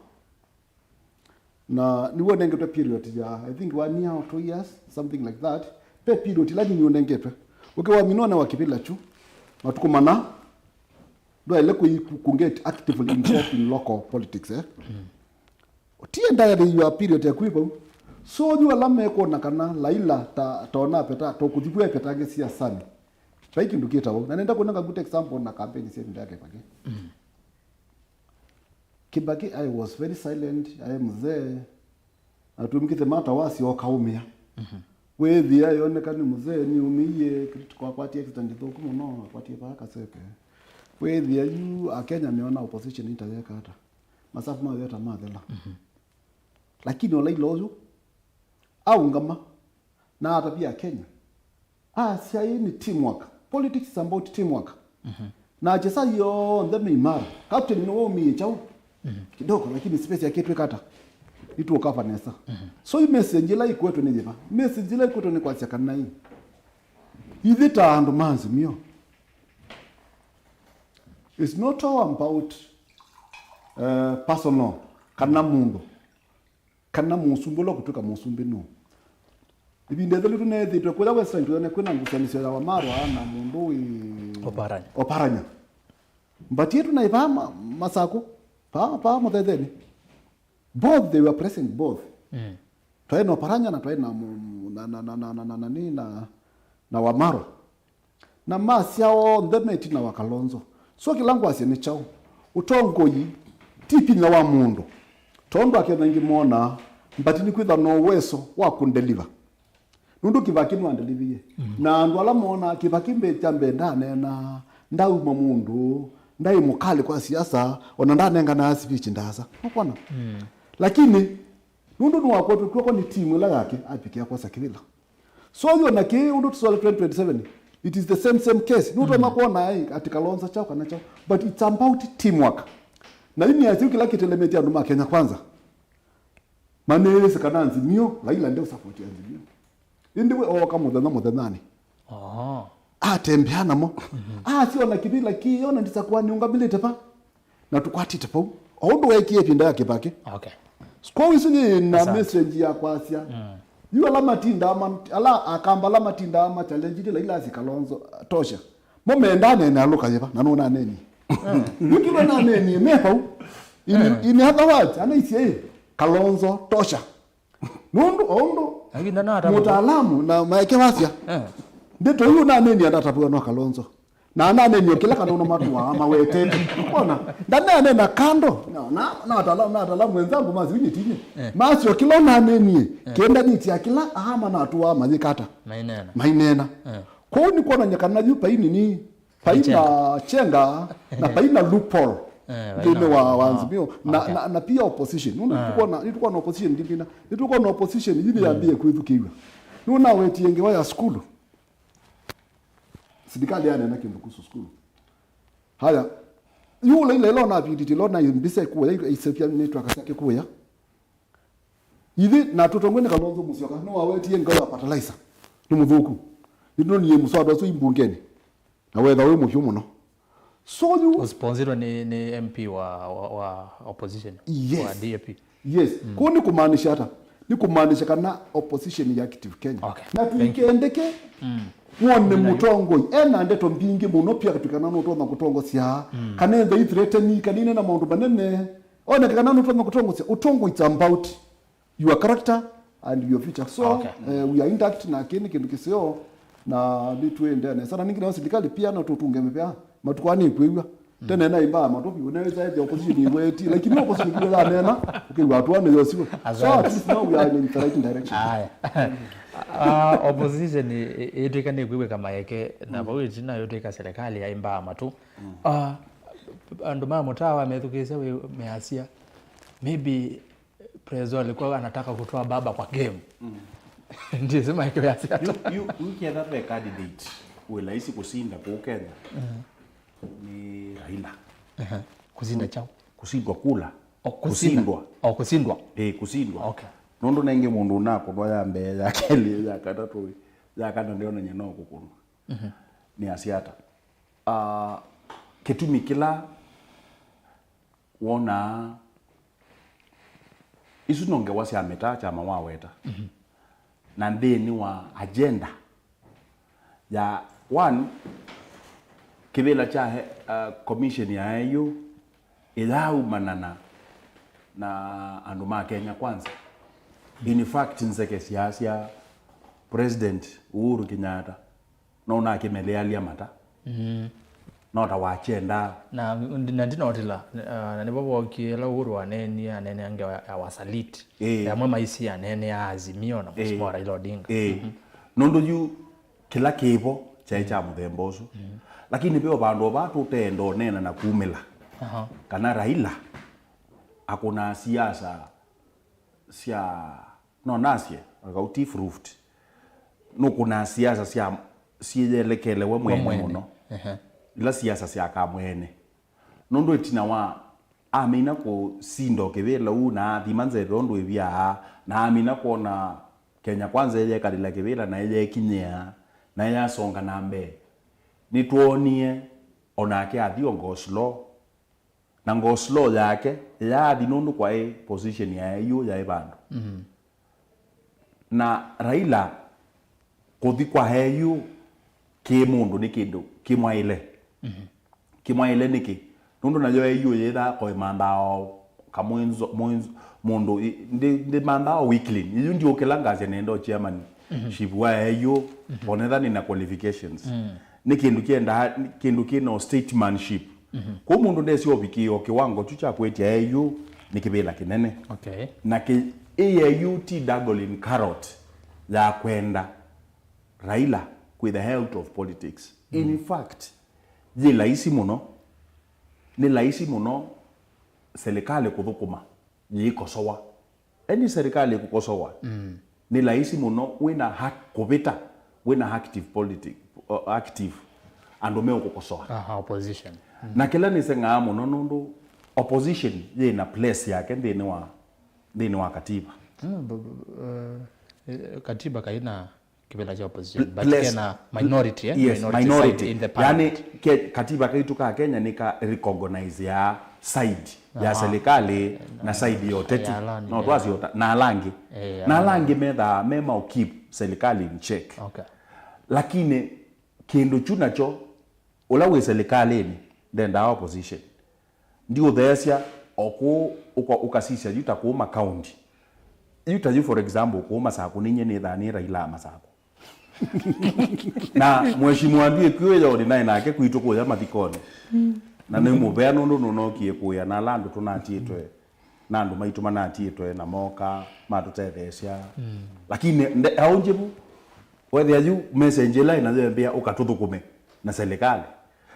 Na nĩw'o ũnengetwe period ya, I think, one year or two years, something like that. Pe period ĩla nini ũnengetwe. Ũkĩwamina ũnewa kĩvĩla kyu, matukũ mana, ndwaĩle kũi-, ku-, ku get actively involved in local politics, eh? Ti entirely your period yaku ĩ vau. So yu ala mekwona kana Laila ta, ta onapeta, tũkũthi vu epetangĩ siasani. Vai kĩndũ kĩtaũ. Na nenda kũnenga good example na kampeni sya ĩvinda ya Kĩbakĩ. Kĩbakĩ, I was very silent, I am there. Na tumkithe mata wasyoka umia. Wĩthĩa yoneka nĩ mzee, nĩumĩie, kwakwatie accident thũku mũno, akwatie vaa kaseke. Wĩthĩa yu Akenya meona opposition itayeka ata. Masafu mayo ta mathela. Lakini o Laila ũyũ aũngama na atavya Akenya. Asya ĩĩ nĩ teamwork. Politics is about teamwork. Na akyesa yonthe me imara. Captain nĩwe waumie kyaũ kidogo, lakini space yake ĩtwĩka ata? Nĩtũũkava nesa. So yu message ĩla ĩkwetwe nĩ yĩva? Message ĩla ĩkwetwe nĩ kwasya kana ĩ, ithyĩ ta andũ ma Azimio, it's not all about, uh, personal kana mũndũ kana mũsumbĩ ũla ũkũtw'ĩka mũsumbĩ nũũ? Ĩvinda ĩthelu tũneethĩtwe kũya Western, tũyone kwĩna ngusanĩsyo ya Wamalwa na mũndũ wĩ Oparanya. Oparanya. But yetu na ivaa ma-, Masakũ, paa, paa Mũthetheni. Both, they were present, both. Twaĩ na Oparanya na twaĩ na mu-, na, na, na, na, na, na, na, na, na Wamalwa. Na masya onthe me ĩtina wa Kalonzo. So kĩla ngwasya nĩ kyaũ? Ũtongoi ti vinya wa mũndũ. Tondũ Akenya aingĩ monaa, but nĩ kwĩtha na ũweso wa kũndeliva. Nũndũ Kĩbakĩ nĩwandeliviie. Na andũ ala monaa Kĩbakĩ mbee kya mbee ndaneenaa, ndauma mũndũ, ndaĩ mũkalĩ kwa siasa, ona ndanenganaa speech ndaasa. Nũkwona? Lakini, nũndũ nĩwakwetwe kw'oko nĩ timu ĩla yake, avikĩa kwosa kĩvĩla. So yu ona kĩĩ ũndũ tũsole twenty twenty-seven, it is the same, same case. Nũtonya kwona ai, ati Kalonzo chao kana chao. But it's about teamwork. Na yu nĩ asyũ kĩla kĩtelemetie andũ ma Kenya Kwanza. Manĩĩsĩ kana Azimio, Laila ndeũsapoti Azimio. Ĩndĩ we ooka mũthenya mũthenyanĩ. Atembea namo. Asya ona kĩvĩla kĩĩ, ona ndisakũa nĩũngamĩlĩte va. Na tũkwatĩte vau. O ũndũ weekie ĩvinda ya Kĩbakĩ. Okay. Kwoou isu yĩ na message ya kwasya. Yu ala matindaa ma-, ala Akamba ala matindaa ma challenge Laila asi Kalonzo, tosha. Mo mendaa nene alũka yĩva, na nũnanenie. Yu kĩla nanenie, me vau. In, in other words, anaisye ĩ, Kalonzo, tosha. Nũndũ o ũndũ mũtaalamu na maeke wasya, ndeto yu nanenie ndatavw'a no Kalonzo. Na ananenie o kĩla kana ũno matũaa mawetete. Ona, ndanene na kando. Na, na, na ataalamu, na ataalamu wenzangu masiunye tinye. Masyo kĩla ũnanenie, kĩendanĩtye kĩla aa manatũaa mayĩkata. Maineena. Maineena. Kwoou nĩ kwonany'a kana yu vai nini, vai na chenga, na vai na loophole nthĩnĩ wa, wa Azimio, na, na, na pia opposition. Nũndũ nĩtũkwona, nĩtũkwona opposition ndingina. Nĩtũkwona opposition, yu nĩyambĩĩe kwĩthukĩĩw'a. Nũnawetie ngewa ya sukulu. Silikalĩ yaneena kĩndũ kuhusu sukulu. Haya, yu Laila ĩla onavindĩtye ĩla ona mbisa ĩkũya, isevya nĩtwakasya kĩkũya. Ithyĩ na tũtongwe nĩ Kalonzo Musyoka, nĩwawetie ngewa ya fertilizer. Nĩ mũthũku. Nĩtũnonie mũswada ũsu imbungeni. Na wetha wĩ mũvyũ mũno. So yu ũsponsorwa nĩ, nĩ M P wa, wa, wa opposition, yes, wa D A P. Yes. Kũu nĩ kũmaanisha ata? Nĩ kũmaanisha kana opposition ya active Kenya. Okay. Na thank you. Tũikendeke wone mũtongoi ena ndeto mbingĩ mũno pia katwĩkana nũtonya kũtongosya, kana etha ithreteni, kana ine na maũndũ manene. Oneke kana nũtonya kũtongosya. Ũtongoi it's about your character and your future. So, okay, eh, we are intact na kĩĩ nĩ kĩndũ kĩseo na nĩtwĩendea nesa. Na ningĩ nayo silikalĩ pia no tũtunge mĩvea. Matukũ aa nĩkwĩw'a. Tene na imbaa matũ vyũ, nĩwĩsa ĩthĩa opposition ĩweti, lakini opposition kĩla yanena, ũkĩw'a hatua nĩ yosiwe. So at least now we are in the right direction. Aya. Ah, opposition ĩ-, ĩ-, ĩtwĩka nĩkwĩw'ĩka maeke, na vau ĩtina yũtwĩka serikali ya imbaa matũ. Ah, andũ ma mũtaa wamethukĩĩsya wĩ measya, maybe Prezo alikuwa anataka kutoa baba kwa game. Ndizi maeke ya siasa. Yu, yu, yu ketha ve candidate wĩ laisi kusinda kũu Kenya. Ni Raila. Ehe. Kusinda chao. Kusindwa kula. O, kusinda. Kusindwa. O, kusindwa. Eh, kusindwa. Okay. Nũndũ nenge mũndũ ũnakũnwa ya mbee, ya kelĩ, ya katatũ, ya kana ndĩonany'a no kũkũnwa. Nĩ asiata. Ah, kĩtumi kĩla wonaa isu no ngewa sya mĩtaa kyama waweta. Na nthĩnĩ wa agenda ya one, kĩvĩla kya, uh, commission ya A U ĩyaumana na, na andũ ma Kenya Kwanza. In fact, nzeke sya sya President Uhuru Kenyatta, no nakĩmelealya mata. Mm. No ta wakyendaa. Na, na ndinotila, uh, na nĩvo vokie ĩla Uhuru waneenie, anene ange ya, ya wasaliti. Ĩĩ. Amwe maisi anene ya Azimio na Mheshimiwa Raila Odinga. Ĩĩ. Mhm. Nũndũ yu kĩla kĩvo kyaĩ kya mũthemba ũsu. Mhm. Lakini ve o vandũ o vaa tũteenda ũneena na kumĩla. Aha. Kana Raila akũnaa siasa sya, no nasye, akauti fruit. Nũkũnaa siasa sya syĩyelekele we mwene. We mwene mũno. Ehe. Ila siasa sya kamwene. Nũndũ ĩtina wa amina kũsinda o kĩvĩla ũu na athima nzeve ũndũ ĩvyaa, na amina kwona Kenya Kwanza ĩyekalĩla kĩvĩla na ĩyekinyĩa, na ĩyasonga na mbee. Nĩtwoonie onake athi o go slow. Na go slow yake yaathi nũndũ kwaĩ position ya A U yaĩ vandũ. Mhm. Na Raila kũthi kwa A U kĩ mũndũ nĩ kĩndũ kĩmwaĩle. Mhm. Kĩmwaĩle nĩkĩ? Nũndũ nayo A U yĩthaa koĩ manthaa o kamwĩnzo, mwĩnzo, mũndũ i- ndi- ndĩmanthaa o weakling. Yu ndiũkĩla ngasya nenda o chairman, mhm, chief wa A U, mhm, onetha nĩ na qualifications. Mm. Nĩ kĩndũ kĩendaa, kĩndũ kĩna statesmanship. Mhm. Kwoou mũndũ ndesĩ ovikĩĩa o kĩwango kyu kya kwĩtya A U nĩ kĩvĩla kĩnene. Okay. Na kĩ, ĩ A U ti dangling carrot ya kwenda Raila kwĩtha out of politics. In, mm, fact, yĩ laisi mũno, nĩ laisi mũno serikali kũthũkũma yĩikosoa. Ĩndĩ serikali ĩkũkosoa, mm, nĩ laisi mũno wĩna ha- kũvĩta, wĩna active politic, uh, active andũ meũkũkosoa. Aha, opposition. Mm. Na kĩla nĩseng'aa mũno nũndũ opposition yĩna place yake nthĩnĩ wa, nthĩnĩ wa katiba. Mm, b- b- uh, eh, katiba kaina kĩvĩla kya opposition, pl- but place- kena minority, eh? Yes, minority, minority side in the parliament. Yani, ke- katiba kaitũ ka Kenya nĩ ka recognize ya side ya, aha, serikali na, na side ya ũteti. Ya ala angĩ, no, yeah, twasiota na ala angĩ. Eh, na ala angĩ methaa me mau keep serikali in check. Okay. Lakini kĩndũ kyu nakyo, ũla wĩ serikalĩnĩ ndendaa opposition. Ndiũtheesya o kũu ũka- ũkasisya yu ta kũu makaunti. Yu ta yu, for example, kũu Masakũ, ninyie nĩthaa nĩ Raila Masakũ. Na mheshimiwa Ndw'ĩkw'ĩũ yo nĩnaĩ nake kwitũ kũya mathikonĩ. Na nĩ mũvea nũndũ nũnookie kũĩa na ala andũ tũnatiĩtwe, na andũ maitũ manatiĩtwe na moka matũtetheesya. Mm. Lakini nde- aũngĩ vu, wethĩa yu message ĩla ĩnayo ĩmbĩa ũkatũthũkũme na serikali.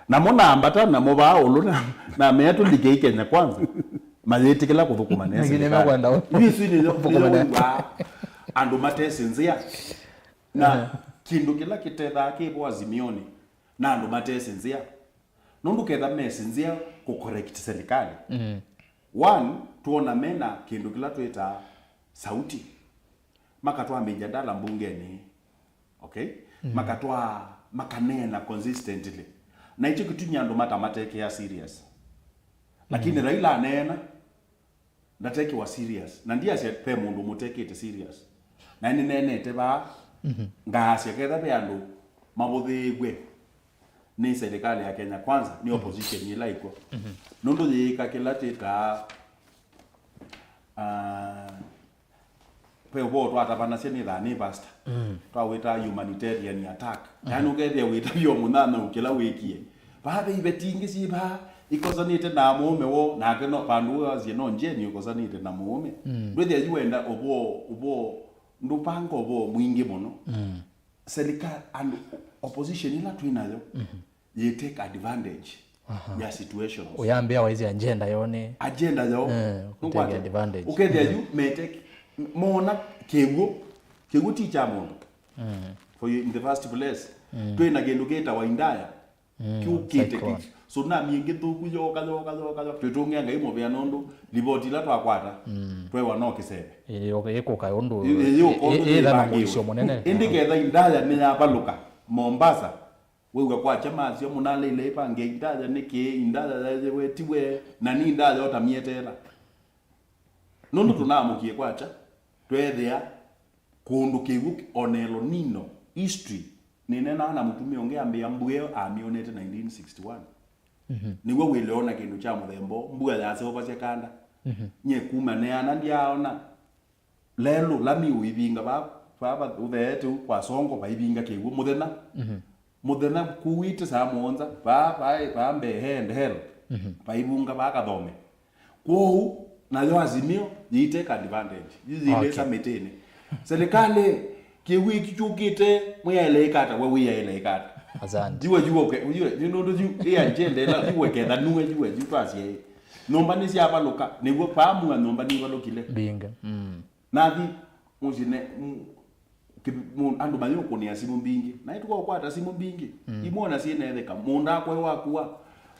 Namo nambata namo vaa ũlũ na, na mea tũlikei Kenya Kwanza. Mayĩtĩkĩla kũthũkũma ne. Lakini serikali mekwenda ũ- Yu isu nĩyo, kũthũkũma nĩyo ne- wĩw'aa andũ matesĩ nzĩa. Na, ehe, kĩndũ kĩla kĩtethaa kĩvo Azimionĩ na andũ matesĩ nzĩa. Nũndũ ketha mesĩ nzĩa kũ correct serikali. Mm. One, tuona mena kĩndũ kĩla twĩtaa sauti. Makatwaa mijadala mbungenĩ. Okay? Mm. Makatwaa, makaneena consistently. Na ikyo kĩtumi andũ matamatekea serious. Lakini, mm, Raila aneena, ndatekiwa serious. Na ndiasya ve mũndũ mũtekĩte serious. Na nĩneenete vaa, mhm, ngaasya ketha ve andũ mavũthĩĩw'e nĩ serikali ya Kenya Kwanza, nĩ opposition ĩla ĩkw'o. Mhm. Nũndũ yĩĩka kĩla twĩtaa, ah, ve ũvoo twatavanasya nĩthaa nĩ pastor. Mm. Twawĩtaa humanitarian attack. Mhm. Yaani ũkethĩa wĩtavya o mũnyanyaũ kĩla wĩkie. Vaa ve iveti ingĩ syĩ vaa, ikosanĩte na mũũme woo, nake no, vandũ ũũ asye no Jane ũkosanĩte na mũũme. Mm. Ndwĩthĩa yu wenda ũvoo, ũvoo, ndũvanga ũvoo mwingĩ mũno. Mm. Serikali and opposition ĩla twĩ nayo, mhm, yĩ take advantage, aha, ya situations. Ũyambĩa waisye agenda yoo nĩ agenda yoo. Eh, nũkwata, take advantage. Ũkethĩa yu meteke, mona kĩw'ũ, kĩw'ũ ti kya mũndũ. Mm. For you, in the first place, mm, twĩ na kĩndũ kĩtawa indaya. Mm, kĩũkĩte cyclone. Ki- tsunami ĩngĩ thũku yoka, yoka, yoka, yoka. Twĩtũngĩa Ngai mũvea nũndũ livoti ila twakwata, mm, twewa no kĩseve. Ĩ- yoka- ĩkũka ũndũ ĩ- ĩ- yũka ũndũ ĩ- ĩtha na yĩvangĩwe. Mũisyo mũnene. Ĩndĩ ketha indaya nĩyavalũka Mombasa, wĩw'a kwakya masya mũnaleile ĩvange indaya nĩkĩ, indaya yewetiwe, na nĩ indaya ũtamieteela. Nũndũ tũnaamũkie kwakya, tweethĩa kũndũ kĩw'ũ kĩ- o na El Nino, history, nĩneenaa na mũtumĩa ũngĩ ambĩa mbua ĩyo amyonete nineteen sixty-one. Mhm. Nĩw'o wĩle ona kĩndũ kya mũthemba ũũ, mbua yaseũvasya kanda. Mhm. Nyie kuma neana ndyaaona. lelũ, lami ũivinga vaa, vaa va-, ũtheete ũu kwa Songo, vaivinga kĩw'ũ mũthenya. Mhm. Mũthenya kuuĩte saa mũonza, vaa, vaa, vaa mbee he and hell, mhm, vaivunga vaa Kathome. Kwoou, nayo Azimio yĩiteka advantage. Yu yĩlĩ, okay, summitĩnĩ. Serikali, kĩw'ũ kĩkyũkĩte, mwĩaĩle ĩkata, we wĩaĩle ĩkata. Asante. Yu we, yu we, yu we, yu nũndũ yu, ĩ agenda ĩla, yu we ketha nue, yu we, yu twasye. Nyũmba nĩsyavalũka, nĩw'o paamua nyũmba nĩivalũkile. Mbingĩ. Mm. Nathi, mũsyĩ ne, m-, Kĩ-, mũ-, andũ mayũkũnĩa simũ mbingĩ. Naĩ tũkaũkwata simũ mbingĩ. Mm. Imwona syĩnetheka. Mũũnda wakwa wakua.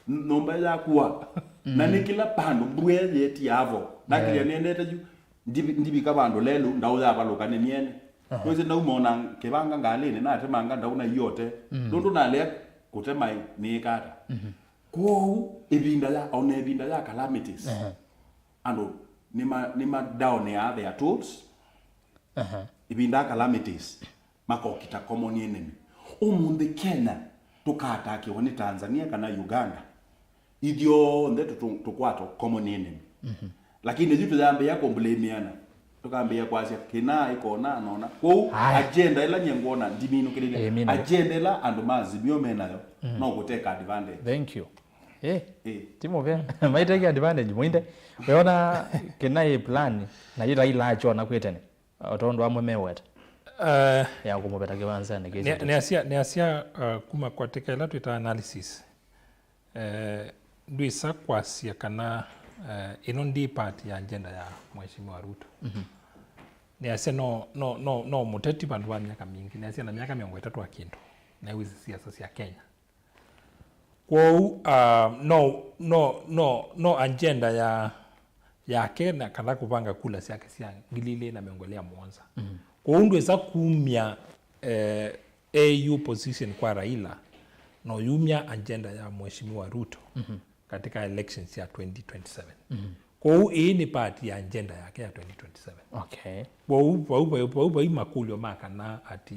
N-, nyũmba yakua. Mm. Na nĩ kĩla vandũ mbua yetia avo. Nakĩlya, yeah, nĩendete yu. Ndivi-, ndivika vandũ lelũ, ndaũ yavalũka nĩ myene. Aha. Kwĩsĩ nauma ona kĩvanga ngalĩnĩ, natemanga ndaũ na iyote. Mm. Nũndũ nalea kũtema nĩĩkata. Mhm. Kwoou, ĩvinda ya, ona ĩvinda ya calamities. Aha. Andũ nĩma-, nĩma down ya their tools. Aha. Ĩvinda ya calamities, makokita common enemy. Ũmũnthĩ Kenya tũkaatakiwa nĩ Tanzania kana Uganda, ithyonthe tũtũ-, tũkwatwa common enemy. Mhm. Lakini yu tũyambĩĩa kũmblameana, tũkambĩĩa kwasya kĩna ĩkona nona. Kwoou, aya, agenda ĩla nyie ngwona ndiminũkĩlĩle. Ĩĩ, mina. Agenda ĩla andũ ma Azimio menayo, mm, no kũteka advantage. Thank you. Eh, eh, ti mũvea. Maitake advantage, mũinde. Weona kĩna ĩ plan, na yĩta ila achona kwĩtene. O tondũ amwe meweta. Eh, ya kũmũveta kĩwanzanĩ kĩsĩ. Nĩasya, nĩasya, uh, kuma kwatĩka ĩla twĩta analysis. Eh, ndwĩsa kwasya kana, eh, ĩno ndi part ya agenda ya Mheshimiwa Ruto. Mhm. Nĩasya no, no, no, no mũteti vandũ va myaka mingĩ. Nĩasya na myaka mĩongo ĩtatũ a kĩndũ. Na wĩsĩ siasa sya Kenya. Kwoou, ah, no, no, no, no agenda ya, yake na kana kũvanga kula syake sya ngili ilĩ na mĩongo ĩlĩ na mũonza. Mhm. Kwoou ndwĩsa kumya, eh, A U position kwa Raila, no yumya agenda ya Mheshimiwa Ruto, mhm, katika elections ya twenty twenty-seven. Mhm. Kwoou ĩĩ nĩ part ya agenda yake ya twenty twenty-seven. Okay. Kwoou vau, vau, vau vai makũlyo ma kana ati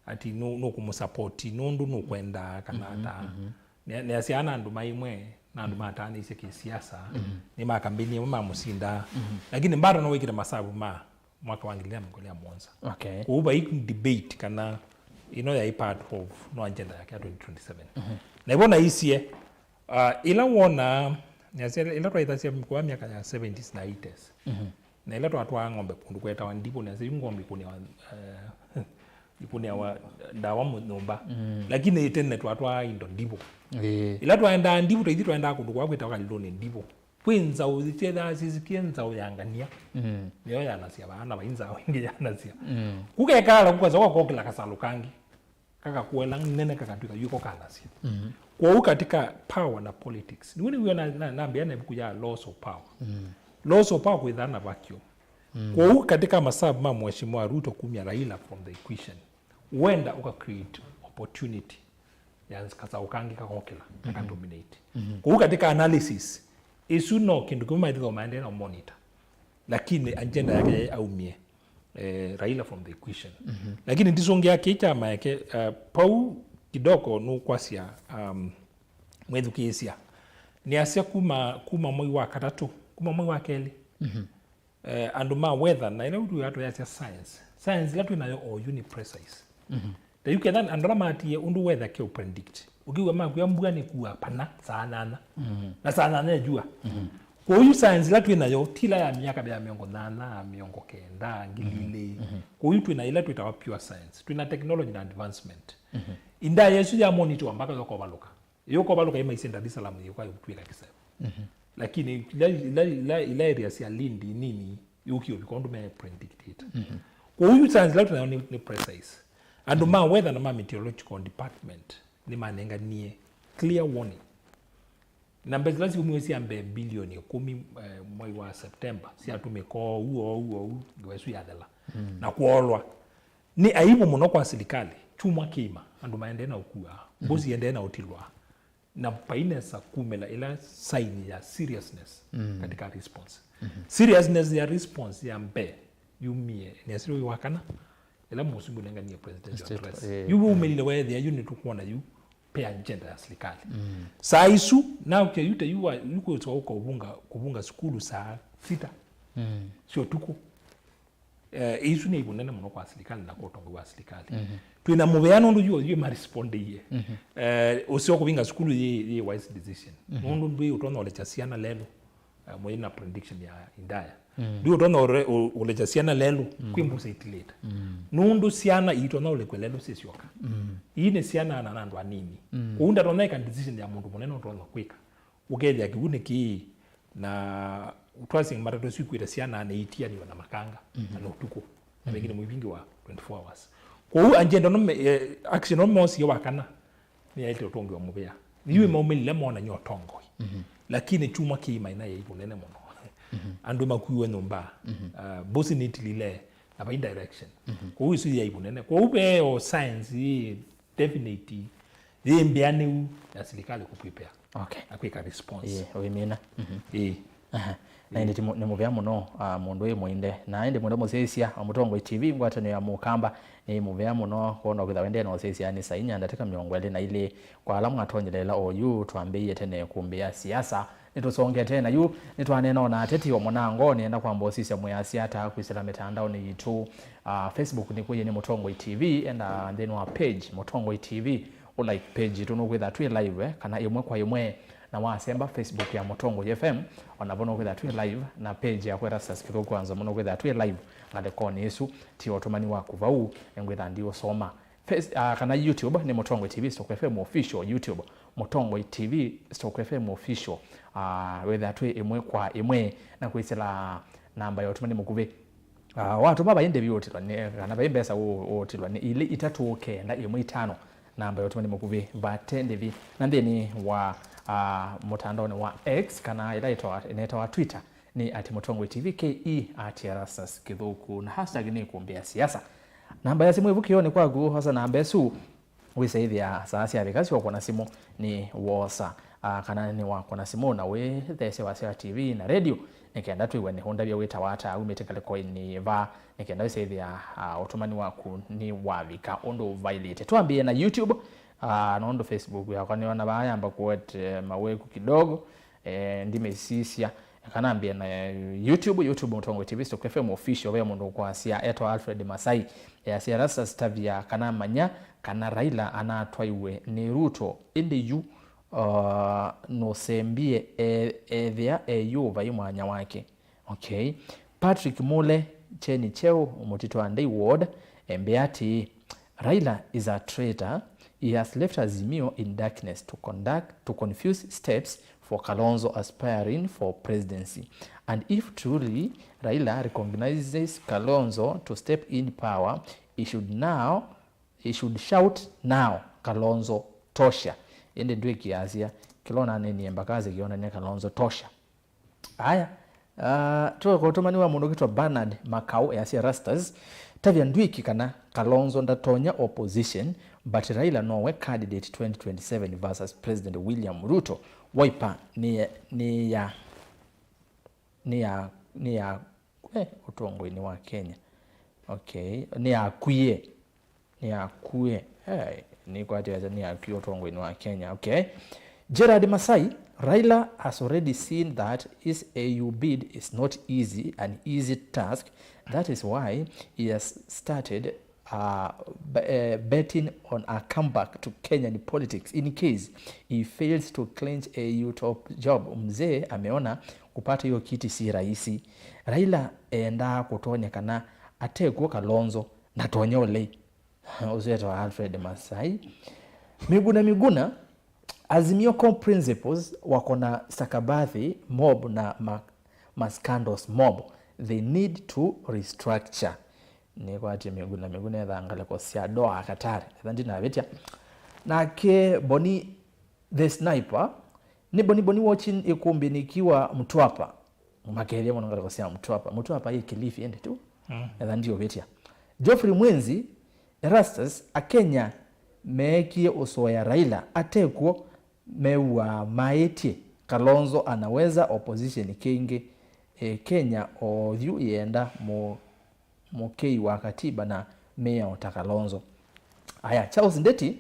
ati nũ-, nũkũmũsapoti nũndũ nũkwendaa kana, mhm, ata. Mhm. Nĩ-, nĩasyaa na andũ maimwe, na andũ mataanĩisye kĩsiasa, mhm, nĩ ma kambeni amwe mamũsindaa. Mhm. Lakini bado no wĩkĩte masavu ma mwaka wa ngili na mĩongo ĩlĩ na mũonza. Okay. Kwoou vai debate kana ĩno yaĩ part of no agenda yake ya twenty twenty-seven. Mhm. Na ĩvo naisye, ah, ĩla wona, nĩasya, ĩla twaĩthasya kwa myaka ya seventies na eighties, mhm, na ĩla twatwaa ng'ombe kũndũ kwetawa Ndivũ, nĩasya yu ng'ombe ikũnĩawa, eh, ikũnĩawa ndawa mu-, nyũmba. Mm. Lakini ĩtene twatwaa indo Ndivũ. Ĩĩ. Ĩla twaendaa Ndivũ, taithi twaendaa kũndũ kwa kwĩtawa Kalilũnĩ Ndivũ. Kwĩ nzaũ syethaa syĩsĩkie nzaũ ya ngania. Mm. Nĩyo yanasya vaa na vai nzaũ ĩngĩ yanasya. Mm. Kũkekala kũkasoka kokĩla kasalũ kangĩ. Kakakuela nene kakatw'ĩka yuko kanasya. Mhm. Kwoou katika power na politics, nĩw'o nĩw'o na, na, nambĩa na ĩvuku ya Laws of Power. Mhm. Laws of Power kwĩthaa na vacuum. Mhm. Kwoou katika masavu ma Mheshimiwa Ruto kumya Raila from the equation, wenda ũka create opportunity ya kasaũ kangĩ kakokĩla, mhm, kakadominate. Mhm. Kwoou katika analysis, ĩsu no kĩndũ kĩmwe maĩthĩwa maendee na monitor. Lakini agenda yake yaĩ aumie, eh, Raila from the equation. Mhm. Lakini ndisũngĩa kĩĩ kyama yake, uh, pau kidogo nũkwasya, um, mwĩthukĩĩsya. Nĩasya kuma, kuma mwei wa katatũ, kuma mwei wa kelĩ. Mhm. Eh, andũ ma weather, na ĩla ũtwĩaa tũyasya science. Science ĩla twĩ nayo oyu nĩ precise. Mhm. Ta yu ketha andũ ala maatĩĩe ũndũ weather ke ũpredict, ũkĩw'a makwĩa mbua nĩkua pana saa nyanya. Mhm. Na saa nyanya ejua. Mhm. Kwoou yu science ĩla twĩ nayo, ti ĩla ya myaka ya mĩongo nyanya, mĩongo kenda, ngili ilĩ. Mhm. Kwoou yu twĩ na ĩla twĩtawa pure science. Twĩ na technology na advancement. Mhm. Ĩndaya ĩsu ya monitor mpaka yokovalũka. Yokovalũka ĩmaisye Dar es Salaam yĩũka yũtw'ĩka kĩseve. Mhm. Lakini ila, ila, ila, ila area sya Lindi nini, yũkie ũvika ũndũ me predict it. Mhm. Kwoou yu science ĩla twĩ nayo nĩ, nĩ precise. Andũ ma weather na ma meteorological department nĩmanenganie clear warning. Na mbesa ila siumiwe sya mbee bilioni ĩkũmi, eh, mwei wa September, syatũmĩka oou, oou, oou, ngewa ĩsu yathela. Mm. Na kwolwa. Nĩ aibu mũno kwa silikali, kyumwa kĩima, andũ maendee na ũkua, mbũsi iendee na ũtilwa. Na vainesa kumĩla ĩla sign ya seriousness, mm, katika response. Mhm. Seriousness ya response ya mbee yumie nĩasĩlwe wa kana, ĩla mũsumbĩ ũnenganie presidential address. State, eh, yu wumĩlile weethĩa yu nĩtũkwona yu pe agenda ya serikali. Mm. Saa isu, na ũkĩa yu ta yu wa, yu kwĩswa ũka ũvunga, kũvunga sukulu saa sita, mm, sya ũtukũ. Eh, isu nĩ aibu nene mũno kwa silikalĩ na kwa ũtongoi wa silikalĩ. Mhm. Twĩna mũvea nũndũ yu, yu marespondie. Mhm. Eh, ũseo kũvinga sukulu yĩ, yĩ wise decision. Mhm. Nũndũ ndwĩ ũtonya ũlekya syana lelũ, eh, mwĩ na prediction ya indaya. Mm. Ndwĩ ũtonya ũre-, ũ-, ũlekya syana lelũ, mm, kwĩ mbusa itilĩte. Mm. Nũndũ syana iitonya ũlekw'a lelũ syĩ syoka. Mm. Ii nĩ syana na, na andũ anini. Mm. Kwoou ndatonya ĩka decision ya mũndũ mũnene ũtonya kwĩka. Ũkethĩa kĩw'ũ nĩ kĩĩ, na twasye matatũ isu ikwĩte syana nĩ itianiwe na makanga, mhm, na ũtukũ, na, mhm, vengine mũivingi wa twenty-four hours. Kwoou agenda no me-, eh, action no mosie wa kana nĩ yaĩlĩte ũtongoĩ wa mũvea. Yu, mhm, maumĩlile monany'a ũtongoi. Mhm. Lakini kyumwa kĩima ina yaivu nene mũno. Mhm. Andũ makuiwe nyũmba. Mhm. Uh, mbusi nĩtilile na vai direction. Mhm. Kwoou isu yaivu nene. Kwoou ve o science yĩ definite, yĩ mbĩanĩu ya silikalĩ kũ prepare, okay, na kwĩka response. Ĩĩ, ũimina. Mhm. Ĩĩ. Aha. Na ĩndĩ ti mũ-, nĩ mũvea mũno, ah, mũndũ wĩ mũinde. Na ĩndĩ mwenda mũsyaĩĩsya wa Mũtongoi T V, ngwatanĩo ya Mũkamba, nĩ mũvea mũno kwona kwĩtha wendee na ũsyaĩĩsya nĩ saa inya ndatĩka mĩongo ĩlĩ na ilĩ. Kwa ala mwatonyelela oyu, twambĩĩie tene kũmbĩa siasa, nĩtũsongete na yu, nĩtwaneena na ateti o mũnango, nĩenda kwamba ũsisya mwĩasya ata kwĩsĩla mĩtandaonĩ yitũ. Ah, Facebook nĩkwĩie nĩ Mũtongoi T V, enda nthĩnĩ wa page Mũtongoi T V, ũlike page yitũ, nũkwĩtha twĩ live, eh, kana ĩmwe kwa ĩmwe. Na wasemba Facebook ya Mũtongoi F M, o navo nũkwĩtha twĩ live, na page ya Erastus Kĩthũku Wanzomo nũkwĩtha twĩ live ngalĩkonĩ ĩsu, ti ũtũmani waku vau, nĩngwĩtha ndiũsoma. Face-, ah, kana YouTube nĩ Mũtongoi T V stroke F M official, YouTube, Mũtongoi T V stroke F M official. Ah, wĩtha twĩ ĩmwe kwa ĩmwe, na kwĩsĩla namba ya ũtũmani mũkuvĩ. Ah, watũma vai ndĩvi ũtilwa nĩ, kana vai mbesa ũ-, ũtilwa nĩ ilĩ itatũ kenda ĩmwe itano, namba ya ũtũmani mũkuvĩ vate ndĩvi. Na nthĩnĩ wa, ah, mũtandaonĩ wa X, kana ĩla ĩtawa, ĩnetawa Twitter, nĩ at Mũtongoi T V K E, at Erastus Kĩthũku, na hashtag nĩ kũmbĩa siasa. Namba ya simũ ĩvukĩonĩ kwaku, osa namba ĩsu, wĩsaĩthĩa saa syavika syokwona simũ nĩ wosa, ah, kana nĩ wakwona simũ na wĩtheesya wasya wa T V na radio, nĩ kenda twĩw'e nĩ ũndavya wĩtawa ata, umĩte ngalĩkoinĩ va, nĩ kenda wĩsaĩthĩa, ah, ũtũmani waku nĩ wavika ũndũ vaĩlĩte. Twambĩĩe na YouTube, ah, nũndũ Facebook yakwa nĩona vaa yamba kũete mawĩku kidogo, eh, ndimĩsisya. Eka nambĩe na YouTube, YouTube Mũtongoi T V stroke F M official, ve mũndũ ũkwasya etwa Alfred Masai, easya, Erastus, tavya kana manya kana Raila anatwaiwe nĩ Ruto, ĩndĩ yu, uh, nũsembie e-, ethĩa e yu vai mwanya wake. Okay. Patrick Mule, Kyeni Kyeu, Mũtitũ wa Ndei Ward, embĩa atĩĩ, Raila is a traitor. He has left Azimio in darkness to conduct, to confuse steps for Kalonzo aspiring for presidency. And if truly Raila recognizes Kalonzo to step in power, he should now, he should shout now, Kalonzo tosha. Ĩndĩ ndwĩkĩasya kĩla ũnanenie mbakasya kĩonany'a Kalonzo tosha. Aya, uh, tũeka ũtũmani wa mũndũ ũkĩtwa Bernard Makau, easya, Erastus, tavya ndwĩki kana Kalonzo ndatonya opposition, but Raila nowe candidate twenty twenty-seven versus President William Ruto. Wiper nĩ, nĩ ya, nĩ ya, nĩ ya, eh, ũtongoinĩ wa Kenya. Okay, nĩ ya kwie. Nĩakue. Hey, nĩkwatĩwasya nĩakue ũtongoinĩ wa Kenya. Okay. Gerard Masai, Raila has already seen that his A U bid is not easy, an easy task. That is why he has started, uh, b-, uh, betting on a comeback to Kenyan politics in case he fails to clinch A U top job. Mzee ameona kupata hiyo kiti si rahisi. Raila endaa kũtonya kana atekw'o Kalonzo ndatonya ũlei. Ũsu etawa Alfred Masai. Miguna Miguna, Azimio core principles wako na stakabadhi mob na ma-, mascandals mob. They need to restructure. Nĩkwatĩe Miguna Miguna ethaa ngalĩko sya Doha, Qatar. Etha ndinavĩtya. Nake Boni the Sniper, nĩ Boni Boni watching ikumbini kiwa Mtwapa. Makethĩa mũno ngalĩko sya Mtwapa. Mtwapa yĩ Kilifi ĩndĩ tu. Mm. Etha ndiũvĩtya. Geoffrey Mwenzi, Erastus, Akenya meekie ũsoya Raila atekw'o mew'aa maĩtye Kalonzo anaweza opposition kĩngĩ, e, Kenya oyu yenda mũ-, mũkei wa katiba na mĩao ta Kalonzo. Aya, Charles Ndeti,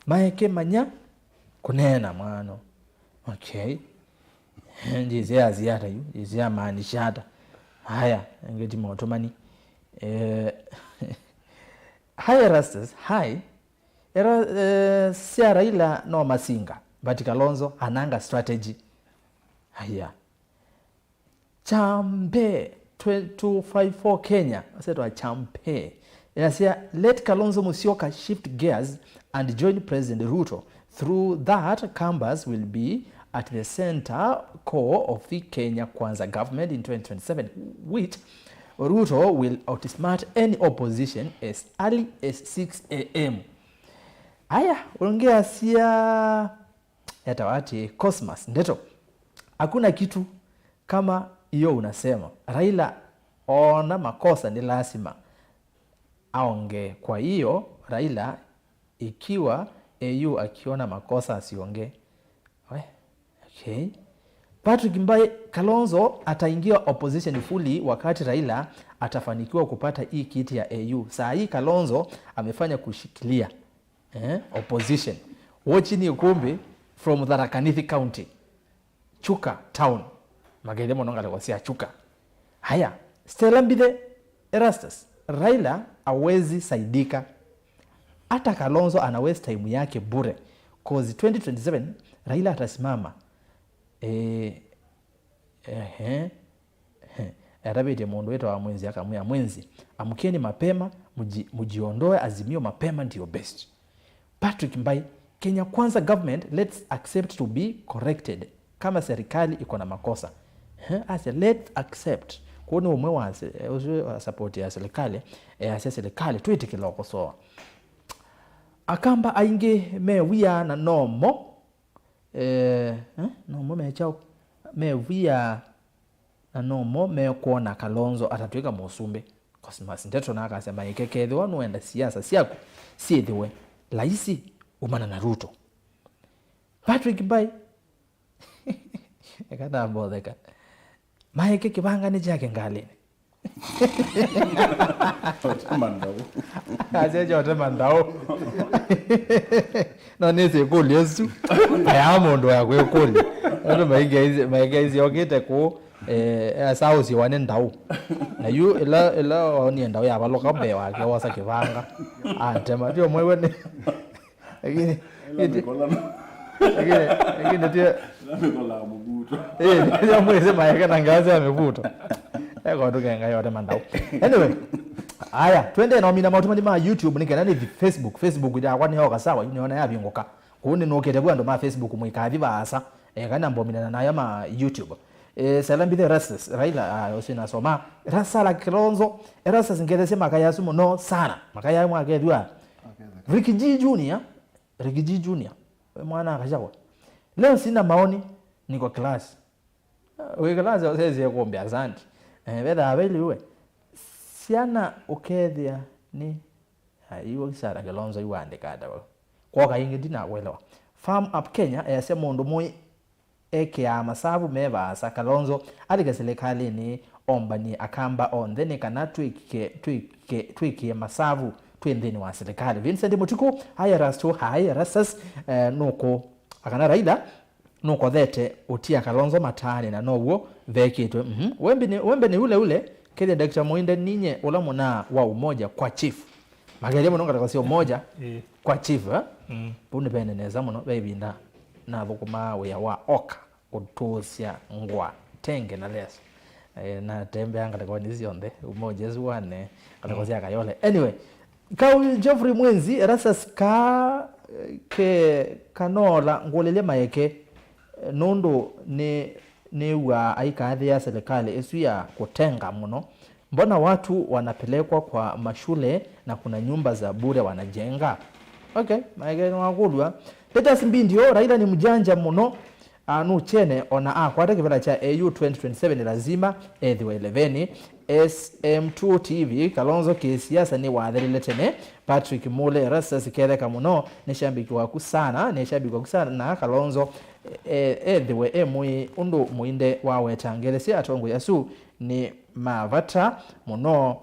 maeke manya kũneena mwano. Okay. Njĩsĩ yasia ata yu, njĩsĩ yamaanisha ata. Aya, ĩngĩ ti maũtũmani. Eh, hi Erastus, hi. Era, eh, sya Raila no masinga, but Kalonzo ananga strategy. Aya. Chambe twenty-two fifty-four Kenya, asetwa Chambe. Yasya, let Kalonzo Musyoka shift gears and join President Ruto. Through that, Kambas will be at the center core of the Kenya Kwanza government in twenty twenty-seven, which Ruto will outsmart any opposition as early as six a m. Aya, ũngĩ asya, etawa atĩ Cosmas Ndeto. Hakuna kitu kama hiyo unasema. Raila ona makosa ni lazima aongee. Kwa hiyo, Raila, ikiwa A U akiona makosa asiongee. We, okay. Patrick Mbai, Kalonzo ataingia opposition fully wakati Raila atafanikiwa kupata hii kiti ya A U. Saa hii Kalonzo amefanya kushikilia, eh, opposition. Watching Ikumbi from Tharaka Nithi County. Chuka Town. Mageithya mũno ngalĩko sya Chuka. Haya, Stella Mbithe, Erastus, Raila hawezi saidika. Hata Kalonzo ana waste time yake bure. Cause twenty twenty-seven, Raila atasimama. Eh, ehe. Atavĩtye mũndũ wĩtawa Mwenzi akamwĩa, Mwenzi, amkeni mapema, mji-, mjiondoe Azimio mapema ndio best. Patrick Mbai, Kenya Kwanza government, let's accept to be corrected kama serikali iko na makosa. He, asya, let's accept. Kũu nĩ ũmwe wa se-, ũsu wa support ya serikali, e, asya serikali, twĩtĩkĩla ũkosoa. Akamba aingĩ me wia na nomo, eh, eh, nomo me kyaũ? Me wia na nomo mekwona Kalonzo atatwĩka mũsumbĩ. Cosmas Ndeto nakasya, Maeke, kethĩwa nũenda siasa syaku syĩthĩwe laisi, umana na Ruto. Patrick Mbai, eka nambotheka. Maeke, kĩvanga nĩ kyake ngalĩnĩ. Otema nthau. Asya kya otema nthau. No nĩsĩ ĩkũlyo ĩsu. Aya mũndũ ya kwĩkũlya. Andũ maingĩ aisye, maingĩ aisye okĩte kũu, eh, asaũsiwa nĩ nthau. Na yu ĩla, ĩla waonie nthau yavalũka mbee wake, wosa kĩvanga. Antema. Tio mwĩwe nĩ. Lakini, lakini, lakini tio. Ĩla mĩkolaa mũvuto. Eh, ndio mwezi maeke na ngazi ya mivuto. Eko tukenga yote mandau. Anyway, aya, twende na mina maũtũmani ma YouTube nĩ kana nĩ Facebook. Facebook yakwa nĩ yoka sawa, nĩ ona yavingũka. Kũu nĩ nũkĩte kwa andũ ma Facebook mwĩkathi vaasa. Eh, kana mbominana nayo ma YouTube. Eh, Stella Mbithe, Erastus, Raila, ah, ũcio nasoma. Erastus Kalonzo, Erastus ngethesie makaya asu mũno sana. Makaya mwakethwa. Ricky G Junior, Ricky G Junior, we mwana akashakwa. Leo sina maoni, niko class. Ah, we class, sese kumbe asante. Eh, vetha abeli we. Siana ukethia ni, ah, iwo kisara Kalonzo iwandika ata we. Kwa kaingi ndina kuelewa. Farm Up Kenya, eh, ase mũndũ mũi ekĩaa masavu me vaasa. Kalonzo alike silikalĩnĩ, ombanie Akamba onthe nĩ kana twĩkĩe, twĩkĩe, twĩkĩe masavu twĩ nthĩnĩ wa silikalĩ. Vincent Mũtikũ, hi Erastu, hi Erastus, eh, nũkũ, akana Raila nũkothete ũtia Kalonzo mataanĩ na now'o vekĩtwe. Mhm. Wembe nĩ, wembe nĩ ule ule, kethĩa Doctor Mũinde ninye ũla mũnaa wa Umoja kwa chief. Mageria mũno ngalĩko sya Umoja kwa chief, eh? Mm. Vau nĩ vene nesa mũno, ve ĩvinda nathũkũmaa wĩa wa oka, kũtũũsya ngũa, tenge na leso. Eh, natembea ngalĩkonĩ syonthe, Umoja ĩsu wane, ngalĩko sya Kayole. Anyway, kau Geoffrey Mwenzi, Erastus ka, ke, kanola ngũlĩlye maeke, eh, nũndũ nĩ, nĩw'aa aikathĩa serikali ĩsu ya kũtenga mũno. Mbona watu wanapelekwa kwa mashule na kuna nyumba za bure wanajenga? Okay, maeke nĩwakũlw'a. Peter Simbindio, Raila ni mjanja mũno, ah, nũkyene, ona akwata kĩvĩla kya A U twenty twenty-seven lazima ethĩwe eleveni. S M two T V, Kalonzo kĩsiasa nĩwathelile tene. Patrick Mule, Erastus ketheka mũno, nĩ shabiki waku sana, nĩ shabiki waku sana, na Kalonzo, e, ethĩwe e mũĩ ũndũ Mũinde waweta. Ngethesie atongoi asu nĩ ma vata mũno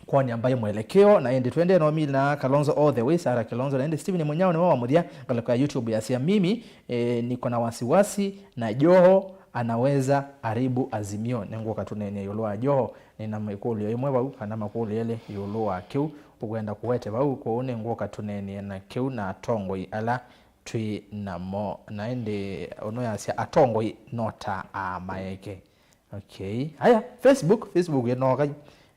kwonĩa mbaĩ mwelekeo, na ĩndĩ twende no Mila Kalonzo all the way, Sarah Kilonzo, na ĩndĩ Stephen Munyao nĩwe wa mũthya ngalĩko ya YouTube yasya, mimi, eh, niko na wasiwasi na Joho anaweza haribu Azimio. Nĩngũka tũneenea ĩũlũ wa Joho. Nĩna ĩkũlyo ĩmwe vau, kana makũlyo elĩ ĩũlũ wa kĩu ũkwenda kũwete vau, kwoou nĩngũka tũneenea na kĩu na atongoi ala twĩ namo. Na ĩndĩ ũnũyasya atongoi no ta aa maeke. Okay. Aya, Facebook, Facebook ĩnoka yu.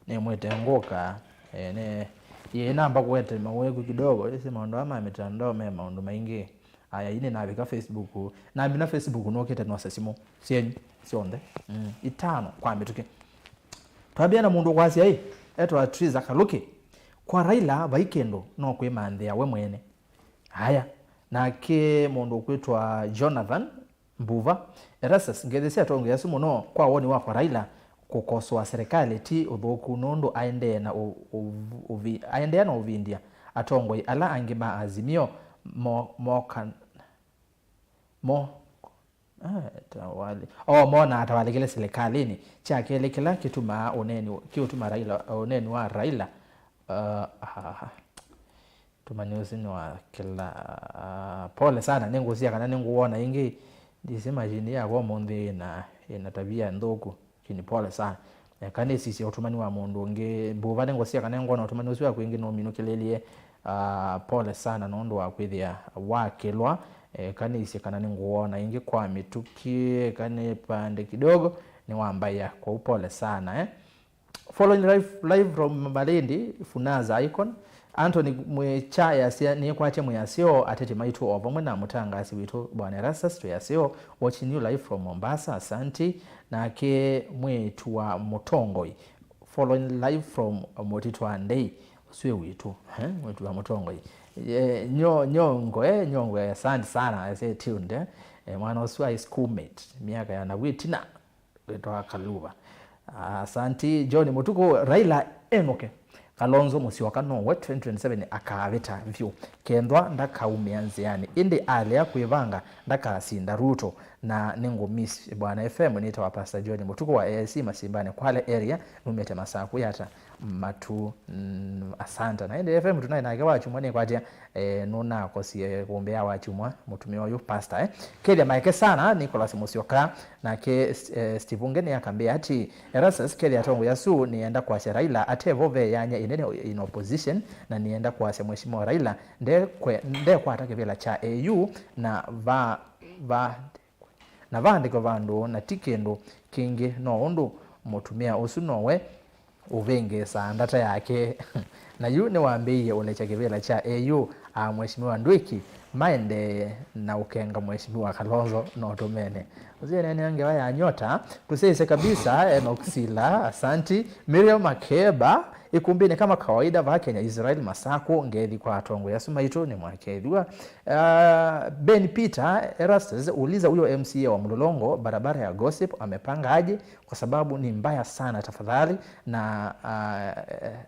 Nĩmwĩte ngũka. Eh, ne, yĩ namba kũwete mawĩku kidogo, ĩsĩ maũndũ aa ma mĩtandao me maũndũ maingĩ. Aya, ini navika Facebook. Namina Facebook nũkĩte nosa simũ syenyu syonthe. Mm, itano kwa mĩtũkĩ. Twambĩa na mũndũ kwasya ĩ, etwa Triza Kaluki. Kwa Raila vai kĩndũ no kwĩmanthĩa we mwene. Aya, nake mũndũ ũkwĩtwa Jonathan Mbuva, Erastus, ngethi sya atongoi asu mũno kwa woni wakwa Raila kũkosoa serikali ti ũthũku nũndũ aendee na ũ-, ũ-, ũvi-, aendea na ũvindya atongoi ala angĩ ma Azimio mo-, moka-, mo-, eh, tawali-, oh, mona atawalĩkĩle serikalini. Kya kelĩ kĩla kĩtumaa ũneeni, kĩũtuma Raila, ũneeni wa Raila, uh, ah, Tũmani ũsu nĩ wa kĩla. Pole sana, nĩngũsya kana nĩngũwona ĩngĩ. Ndĩsĩ machine yakwa ũmũnthĩ ĩna, ĩna tabia nthũku, lakini pole sana. Eka nĩsisye ũtũmani wa mũndũ ũngĩ. Mbuva, nĩngũsya kana nĩngwona ũtũmani ũsu waku ĩngĩ nũminũkĩlĩlye. Ah, pole sana nũndũ wa kwĩthĩa wakĩlwa. Eka nĩsye kana nĩngũwona ĩngĩ kwa mĩtũkĩ, eka nĩ pande kidogo, nĩwambaĩa, kwoou pole sana, eh. Following live, live from Malindi, Funaza Icon. Anthony Mwĩkya easya, nĩkwatya mwĩasyo ateti maitũ o vamwe na mũtangaasi witũ Bwana Erastus, twĩasyo, watching you live from Mombasa, asanti. Nake mwĩĩtu wa mũtongoi, following live from Mũtitũ wa Ndei, ũsu wĩ witũ, eh, mwĩĩtu wa mũtongoi. Eh, nyo, nyongo, eh, nyongo, eh, asanti sana, I say tuned, eh. Eh, mwana ũsu aĩ schoolmate, myaka ya navu ĩtina. Wĩtawa Kaluva. Asanti, John Mũtukũ, Raila enũke. Kalonzo Musyoka nowe twenty twenty-seven akaavĩta vyũ. Kethwa ndakaumĩa nzĩanĩ, ĩndĩ alea kwĩvanga, ndakasinda Ruto. Na nĩngũ miss Bwana F M, nĩtawa Pastor John Mũtukũ wa A I C Masimbani, Kwale area, numĩte Masaku Yata Matu, mm, asanta. Na ĩndĩ F M tũnaĩ nake Wakyumwa nĩkwatya, eh, nũnakosie kũmbĩa Wakyumwa, mũtumĩa ũyũ, Pastor, eh. Kethya maeke sana, Nicholas Musyoka, Nake, eh, Steve Unge nĩakambĩa atĩĩ, Erastus, kethĩa atongoi asu nĩenda kwasya Raila ate vo, ve yanya ĩnene in opposition, na nĩenda kwasya Mheshimiwa Raila ndekwe-, ndekwata kĩvĩla kya A U na va-, va-, na vaandĩko vandũ, na ti kĩndũ kĩngĩ, no ũndũ mũtumĩa ũsu nowe ũvĩngĩĩsaa ndata yake. Na yu nĩwambĩĩie ũlekya kĩvĩla kya A U, a Mheshimiwa Ndwĩki maendee na ũkenga Mheshimiwa Kalonzo no tũmene. Ũsu ene nĩ ngewa ya nyota. Tũsyaĩĩsye kabisa, Enoch Sila, asanti. Miriam Makeba, ikumbini kama kawaida, va Kenya, Israel Masaku, ngethi kwa atongoi asu maitũ, nĩmwakethwa. Ah, Ben Peter, Erastus, uliza huyo M C A wa Mlolongo, barabara ya Gossip, amepanga aje? Kwa sababu ni mbaya sana tafadhali, na, ah, eh,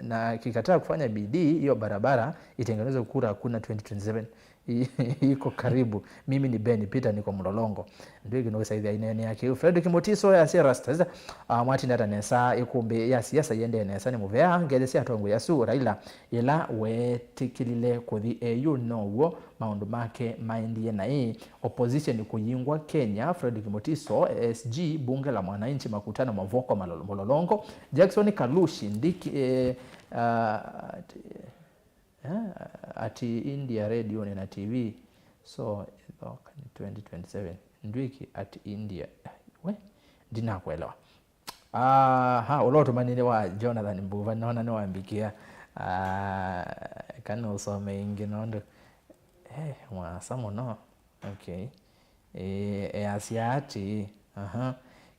na akikataa kufanya bidii, hiyo barabara itengenezwe, kura hakuna twenty twenty-seven. I-, iko karibu. Mimi ni Ben Peter, niko Mlolongo. Ndio kĩnũsaithia inene yake. Fredrick Mutiso ya Sierra Stars, ah, mwatinda ata nesa, ikumbĩ ya siasa yende nesa, nĩ mũvea, ngethi sya atongoi asu, Raila, yĩla weetĩkĩlile kũthi A U, now'o maũndũ make maendie naĩ. Opposition kũyingwa Kenya, Fredrick Mutiso, S G, Bunge la Mwananchi, makutano Mavoko, Malolo-, Mlolongo, Jackson Kalushi, Ndiki, eh, ah, ati, eh, ati India radio na T V. So, ithoka ni twenty twenty-seven. Ndwiki at India. We, ndinakuelewa. Aha, ũla ũtũmanĩte wa Jonathan Mbuva, nona nĩwambĩkĩa. Ah, kana ũsome ĩngĩ nũndũ, eh, mwasa mũno. Okay. Eh, easya atĩĩ, aha.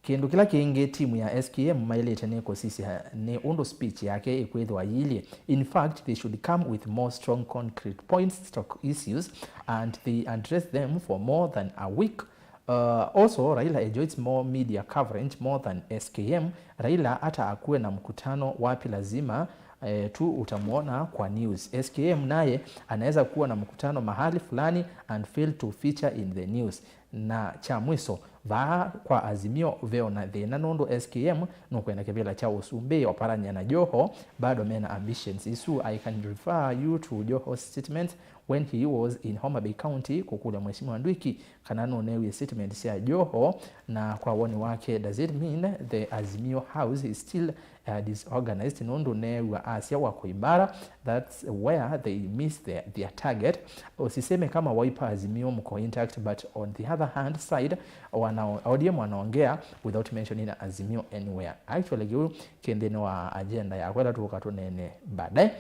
Kĩndũ kĩla kĩngĩ timu ya S K M maĩlĩte nĩ kũsisya nĩ ũndũ speech yake ĩkwĩthĩwa yĩilyĩ. In fact, they should come with more strong concrete points, stock issues, and they address them for more than a week. Uh, also, Raila enjoys more media coverage more than S K M. Raila hata akuwe na mkutano wapi lazima, eh, tu utamwona kwa news. S K M naye anaweza kuwa na mkutano mahali fulani and fail to feature in the news. Na cha mwiso, Vaa kwa Azimio ve ona thĩna nũndũ S K M nũkwenda kĩvĩla kya ũsumbĩ, Oparanya na Joho bado mena ambitions isu. I can refer you to Joho's statements when he was in Homa Bay County kũkũlya Mheshimiwa Ndwiki kana nũneewie statement sya Joho, na kwa woni wake, does it mean the Azimio House is still uh, disorganized nũndũ neew'a asya wako imara, that's where they miss their, their target. Usiseme kama Wiper Azimio mko intact, but on the other hand side, wana O D M wanaongea without mentioning Azimio anywhere. Actually, kĩu kĩ nthĩnĩ wa agenda yakwa ĩla tũũka tũneene baadaye.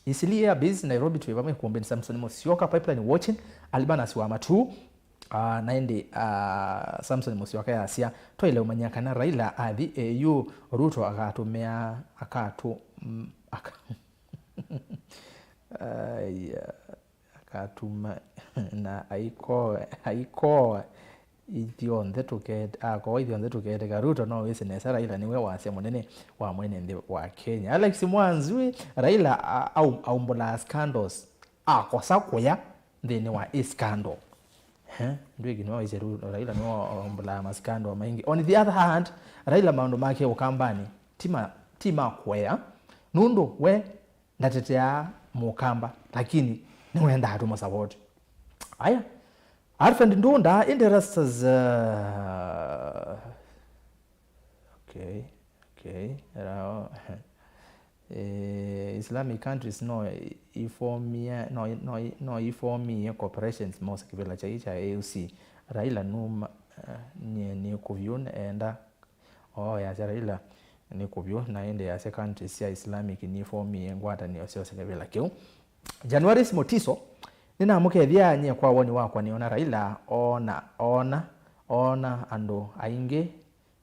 Eastleigh Air Base, Nairobi, twĩ vamwe kũmbĩnĩ Samson Musyoka, Pipeline watching, Albanus wa Matuu, Ah, na ĩndĩ, ah, Samson Musyoka yasya, twaĩle ũmanya kana Raila athi A U, Ruto akatũmĩa, akatũ-, mm, aka-, aya, akatuma, na aikoa, aikoa ithyonthe tũkete, akoa ithyonthe tũketĩka. Ruto no wĩsĩ nesa Raila nĩwe wasya mũnene wa mwene nthĩ wa Kenya. Alex Mwanzui, Raila a-, au-, aumbũlaa scandals, akosa kũya nthĩnĩ wa ĩ scandal. Eh, Ndwiki nĩwe waisye Ru-, Raila nĩwe wambũlaa ma scandal maingĩ. On the other hand, Raila maũndũ make Ũkambanĩ ti ma, ti ma kũea, nũndũ we ndateteaa Mũkamba, lakini nĩwendaa tũmũ support. Aya, Alfred Ndunda, ĩndĩ Rastas, uh, okay, okay, rao. Eh, Islamic countries no ifomie, no, no, no ifomie corporations mose kĩvĩla kyai kya A U C. Raila numa, eh, nye nĩ kũvyũ enda. Oh, yasya Raila nĩ kũvyũ, na ĩndĩ yasya countries sya Islamic nifomie ngwatanĩo syose kĩvĩla kĩu. Januaris Mutiso, nĩnamũkethya nyie kwa woni wakwa nĩona Raila oona, oona, oona andũ aingĩ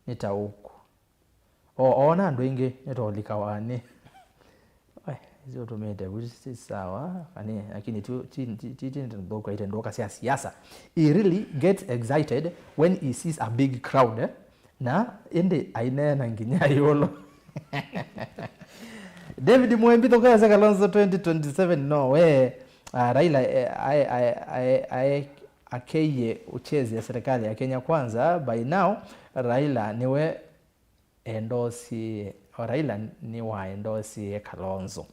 nĩ ta ũku. O, oona andũ aingĩ nĩtolikawa nĩ. Ai, isu ũtũmĩte vu si sawa, kani, lakini ti, ti, ti, ti, ti nthũku, ite nthũka sya siasa. He really gets excited when he sees a big crowd, eh? Na ĩndĩ aineena nginya ĩũlũ. David Mwembi, thũkasya Kalonzo twenty twenty-seven no we, ah, Raila, eh, ae, ae, ae, ae, akeie uchezia serikali ya Kenya Kwanza, by now, Raila nĩwe endosie, o Raila nĩwaendosie Kalonzo.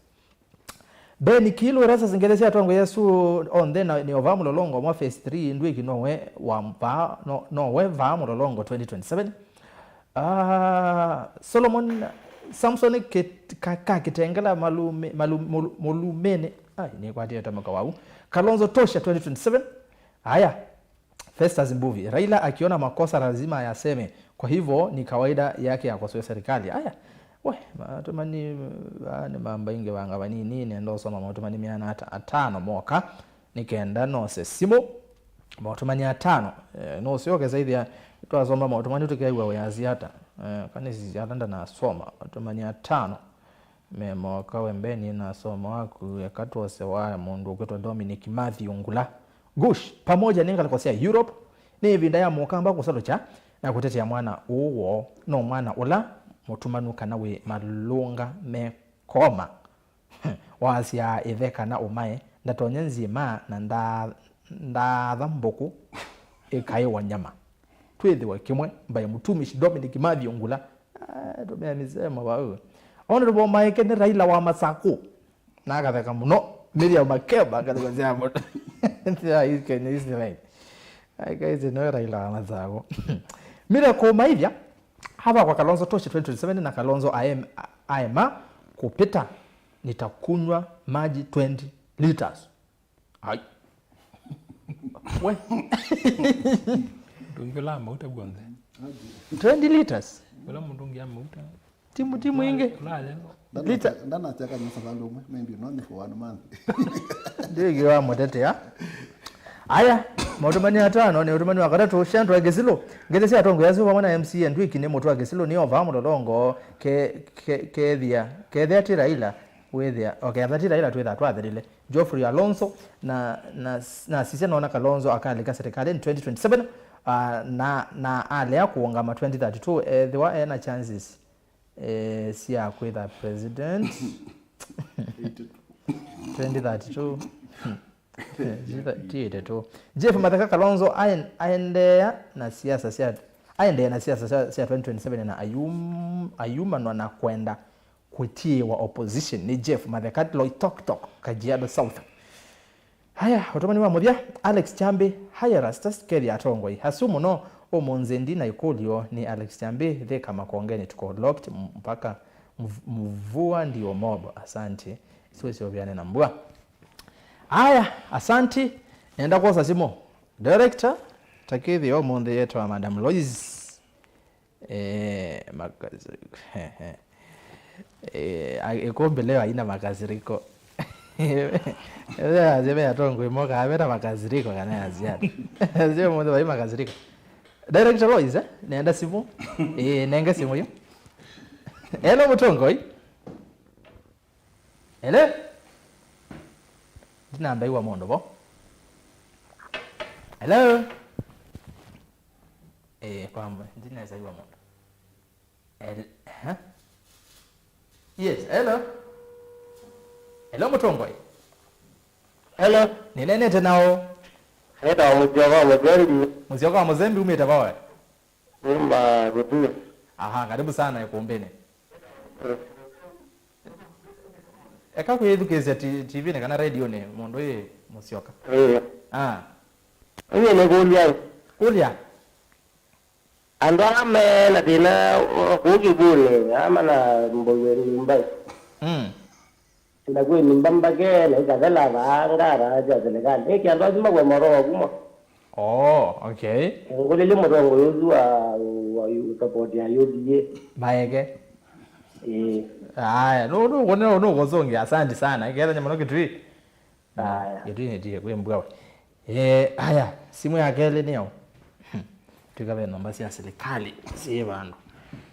Ben Kilu, Erastus, ngethi sya atongoi asu onthe na, nĩ o vaa Mũlolongo mwa phase three, Ndwiki nowe wa vaa, no, nowe vaa Mũlolongo twenty twenty-seven. Ah, Solomon, Samson Kit-, ka, ka Kitengela malume, malu-, mulu-, mulumene. Ai, nĩkwatie ta mwaka wau. Kalonzo tosha twenty twenty-seven. Aya, Festus Mbuvi, Raila akiona makosa lazima ayaseme, kwa hivyo ni kawaida yake akosoe serikali. Aya, we, maũtũmani, ah, nĩ mamba ingĩ vanga vanini, nenda ũsoma maũtũmani meana ata-, atano moka, nĩ kenda nose simũ, maũtũmani atano. Eh, no ũsyoke saithia, twasoma maũtũmani tũkew'a wĩasya ata. Eh, kanĩsisya ata ndanasoma, maũtũmani atano. Me moka we mbeni na somo waku, eka twose wa mũndũ ũkwĩtwa Dominic Matthew Ngula. Gush, pamoja nĩ ngalĩko sya Europe, nĩ ĩvinda ya Mũkamba kũsalukya na kũtetea mwana ũũ woo. No mwana ũla mũtumanu kana wĩ malũnga me koma. Waasyaa ĩthe kana ũmae, ndatonya nzĩmaa na ndaa-, ndaatha mbũkũ ĩkaĩwa nyama. Twĩthĩwe kĩmwe, mbaĩ mũtumishi Dominic Matthew Ngula. Ah, tũmĩa mĩsemo vau. Ona tũvomaĩke nĩ Raila wa Masakũ. Na akatheka mũno. Miriam Makeba akatheka sya mũno. Sya East Kenya, East Line. Ai, kaisi nĩwe Raila wa Masakũ. Miracle Maithya, hava kwa Kalonzo tosha twenty twenty-seven na Kalonzo aem-, aema kupita nitakunywa maji twenty liters. Ai. We. Ndũngĩla mauta guonthe. Twenty liters. Ũla mũndũ ũngĩa mauta. Timu, timu ingĩ. Ũla lelo. Lita. Ndanateka nyosa vandu umwe, maybe not for one month. Ndĩgĩ wa mũtetea. Aya, maũtũmani atano nĩ ũtũmani wa katatũ, Shandra Gĩsilũ. Ngethi sya atongoi asu vamwe na M C A Ndwiki nĩ mũtwe wa Gĩsilũ nĩ ova mũlolongo ke, ke, kethia, kethia ti Raila, wĩthĩa, okay, ethĩa ti Raila twĩthaa twathelile. Geoffrey Alonso na, na, na sisya nona Kalonzo akalika serikalini twenty twenty-seven, ah, na, na alea kũũngama twenty thirty-two, ethĩwa ena chances, eh, sya kwĩtha president. Twenty thirty-two. Ti ĩtetũ. Jeff Matheka Kalonzo aen-, aendeea na siasa sya, aendeea na siasa sya, sya twenty twenty-seven na ayum-, ayumanwa na kwenda kũtiĩwa opposition. Nĩ Jeff Matheka, Loitoktok, Kajiado South. Haya, ũtũmani wa mũthya, Alex Chambi, haya Rastas, kethya atongoi asu mũno ũmũnthĩ. Ndi na ĩkũlyo, nĩ Alex Chambi, Thika Makongeni tuko locked mpaka mv-, mvua ndio mob. Asante. Isiwe sioviane na mbua. Aya, asanti. Nenda kwosa simu. Director, takĩthĩ ũmũnthĩ yetwa Madam Lois. Eh, makasiriko. Eh, a-, ĩkũmbĩ leo haina makasiriko. Ĩyo ya zebe ya tongo imoka, aveta makasiriko kana ya ziada. Sio mũndũ vai makasiriko. Director Lois, eh? Nenda simu. Eh, nenge simu yo. Hello, Mũtongoi. Hello? Ndinambeiwa mũndũ vo. Hello? Eh, kwamba, ndinezaiwa mũndũ. El-, huh? Yes, hello? Hello, Mũtongoi? Hello? Ninenete nao. Nĩtawa Mũsyoka wa Mũsembi. Mũsyoka wa Mũsembi, umĩte vawe? Nĩ Mavutu. Aha, karibu sana ĩkũmbĩnĩ. Eka kwĩthukĩĩsya ti-, T V-nĩ kana radio-nĩ, mũndũ ĩ Mũsyoka. Ĩĩ. Ah. Ĩĩ nĩ kũlya. Kũlya? Andũ ala me na thĩna kũu kĩvũnĩ, ala mana mbũiwe nyũmba. Mm. Na kwĩ nyũmba mbake, na ikathela vaa ngara sya serikali. Ĩkĩ andũ asu makwe moro wa kuma. Oh, okay. Ngũlĩlye mũtongoi ũsu wa, wa yu-, support ya U D A. Maeke. Ĩĩ. Aya, no, no, no, no, kũsũngĩa, asante sana. Kethanya mũno Kitui. Aya. Kitui nĩ tie, kwĩ mbua we. Eh, aya, simu ya kelĩ nĩ yaũ? Hmm. Twĩka ve nyũmba sya serikali, syĩ vandũ.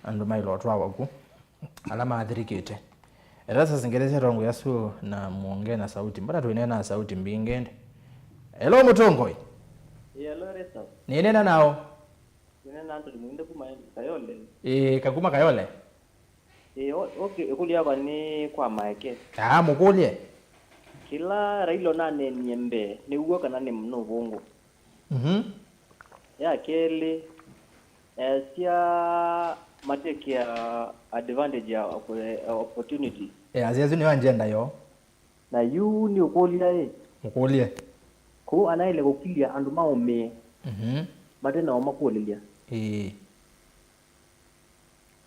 Andũ mailotwawa ku. Ala maathirĩkĩte. Erasasi ngelesya tongo yasu na muonge na sauti. Mbona tuinena na sauti mbingĩ ndi? Hello, Mũtongoi. Hello, Resto. Ninena nao. Nene na Anthony Mwinde kuma Kayole. Ĩĩ, kakuma Kayole. Ĩĩ, o-, okay, ĩkũlyo yakwa nĩ kwa Maeke. Aa, mũkũlye. Kĩla Raila ũnaneenie mbee, nĩw'o kana nĩ, nĩ ũvũngũ? Mhm. Ya kelĩ, easya matekea advantage ya oppo-, opportunity. Ĩĩ, asya asu nĩyo agenda yoo. Na yu nĩ ũkũlya ĩ? Mũkũlye. Kũu anaĩle kũkilya andũ maũmĩe, mhm, mate nao makũlĩlya. Ĩĩ.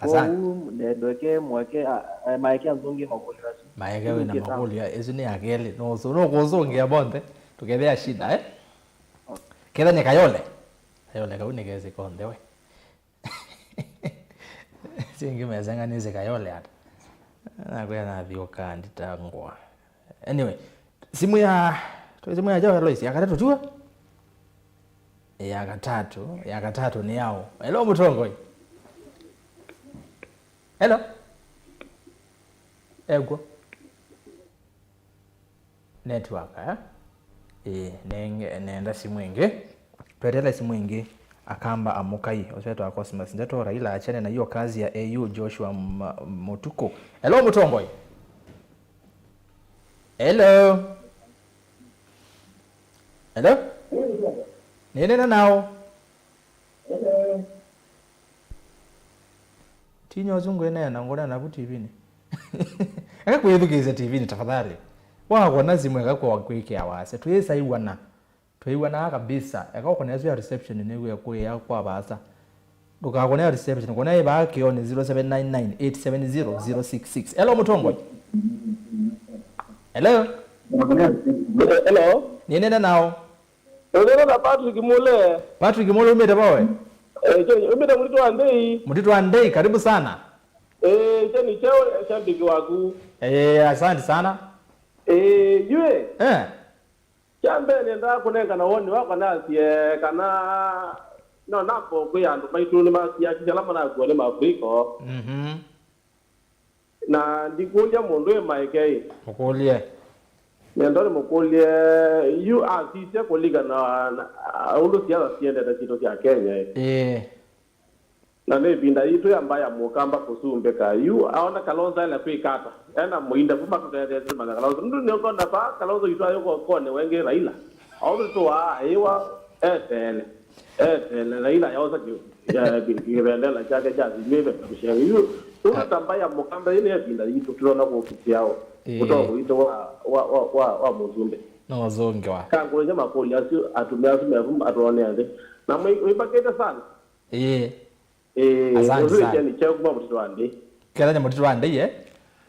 Asante. Kwoou, ne-, ndweke mweke, a, a, maeke anzũngĩe makũlyo asu. Maeke wĩna makũlyo, ĩsu nĩ ya kelĩ. Nũsũ-, nũkũsũngĩa monthe, tũkethĩa shida, eh? Okay. Ketha nĩ Kayole. Kayole kau nĩ kesĩ konthe we. Syĩngĩ meseng'anĩsye Kayole ata. Nakwĩa nathiũka nditangwa. Anyway, simu ya, tũ simu ya Joe Lois, ya katatũ tiwe? Ya katatũ, ya katatũ nĩ yaũ? Hello, Mũtongoi. Hello. Ekw'o. Network, eh? Ĩĩ, nenge-, nenda simu ĩngĩ. Tweteele simu ĩngĩ. Akamba amũkai. Ũsu etwa Cosmas. Ndeto Raila achane na hiyo kazi ya A U Joshua M-, Mutuku. Hello, Mũtongoi. Hello. Hello. Nĩnena nao. Hello. Tinya ũsu ngwĩneena, ngũneena vu T V-nĩ. Eka kwĩthukĩĩsya T V-nĩ, tafadhali. Wakona simũ eka kwa kwĩkĩa wasya. Twĩsaiwana. Twĩw'anaa kabisa. Eka ũkone ĩsu ya reception nĩw'e kũĩa kwa vaasa. Ndũkakone ya reception. Kone ĩ vaa kĩonĩ, zero seven nine nine eight seven zero zero six six. Hello, Mũtongoi. Hello. Hello. Nĩnene nao. Ũthĩna na Patrick Mule. Patrick Mule, umĩte vawe? Eh, John, umĩte Mũtitũ wa Ndei. Mũtitũ wa Ndei, karibu sana. Eh, John, cheo shabiki waku. Eh, asante sana. Eh, yue. Eh. Kya mbee nĩendaa kũnengana woni wakwa nasye kana no nambo kwĩ andũ maitũ nĩmasiakisye ala manakuwa nĩ mafuriko. Mhm. Na ndikũlya mũndũ ĩ Maeke ĩ. Mũkũlye. Nenda nĩmũkũlye, yu asisye kũlingana na, na, ũndũ siasa siendete syitũ sya Kenya ĩ. Ĩĩ. Na nĩ ĩvinda yitũ ya mbaa ya mũkamba kũsumbĩka. Yu aona Kalonzo aĩle kwĩka ata? Ena mũinda kuma tũtetheesye manya Kalonzo. Ndu nĩũkona pa Kalonzo itũ ayũka ũkone wengĩ Raila. Aũtũ tũwaa aiwa eteele. Eteele Raila yaosa ki-, ya, ki-, kĩvendela kyake kya simĩve na kũshenga. Yu, ũla tamba ya mũkamba yĩnĩ ĩvinda yitũ tũtona kũkĩsya o. Ĩĩ. Ũtongo witũ wa, wa, wa, wa, wa mũsumbĩ. No zũnge wa. Kangũlĩsya makũlyo asu, atumĩa asu mevu atwonea nthĩ. Na mwĩ-, mwĩmbakĩte sana. Ĩĩ. Ĩĩ, asante sana. Ũzũĩkya nĩ kyaũ kuma mũtitũ wa ndĩ? Kethanya mũtitũ wa ndĩ, eh?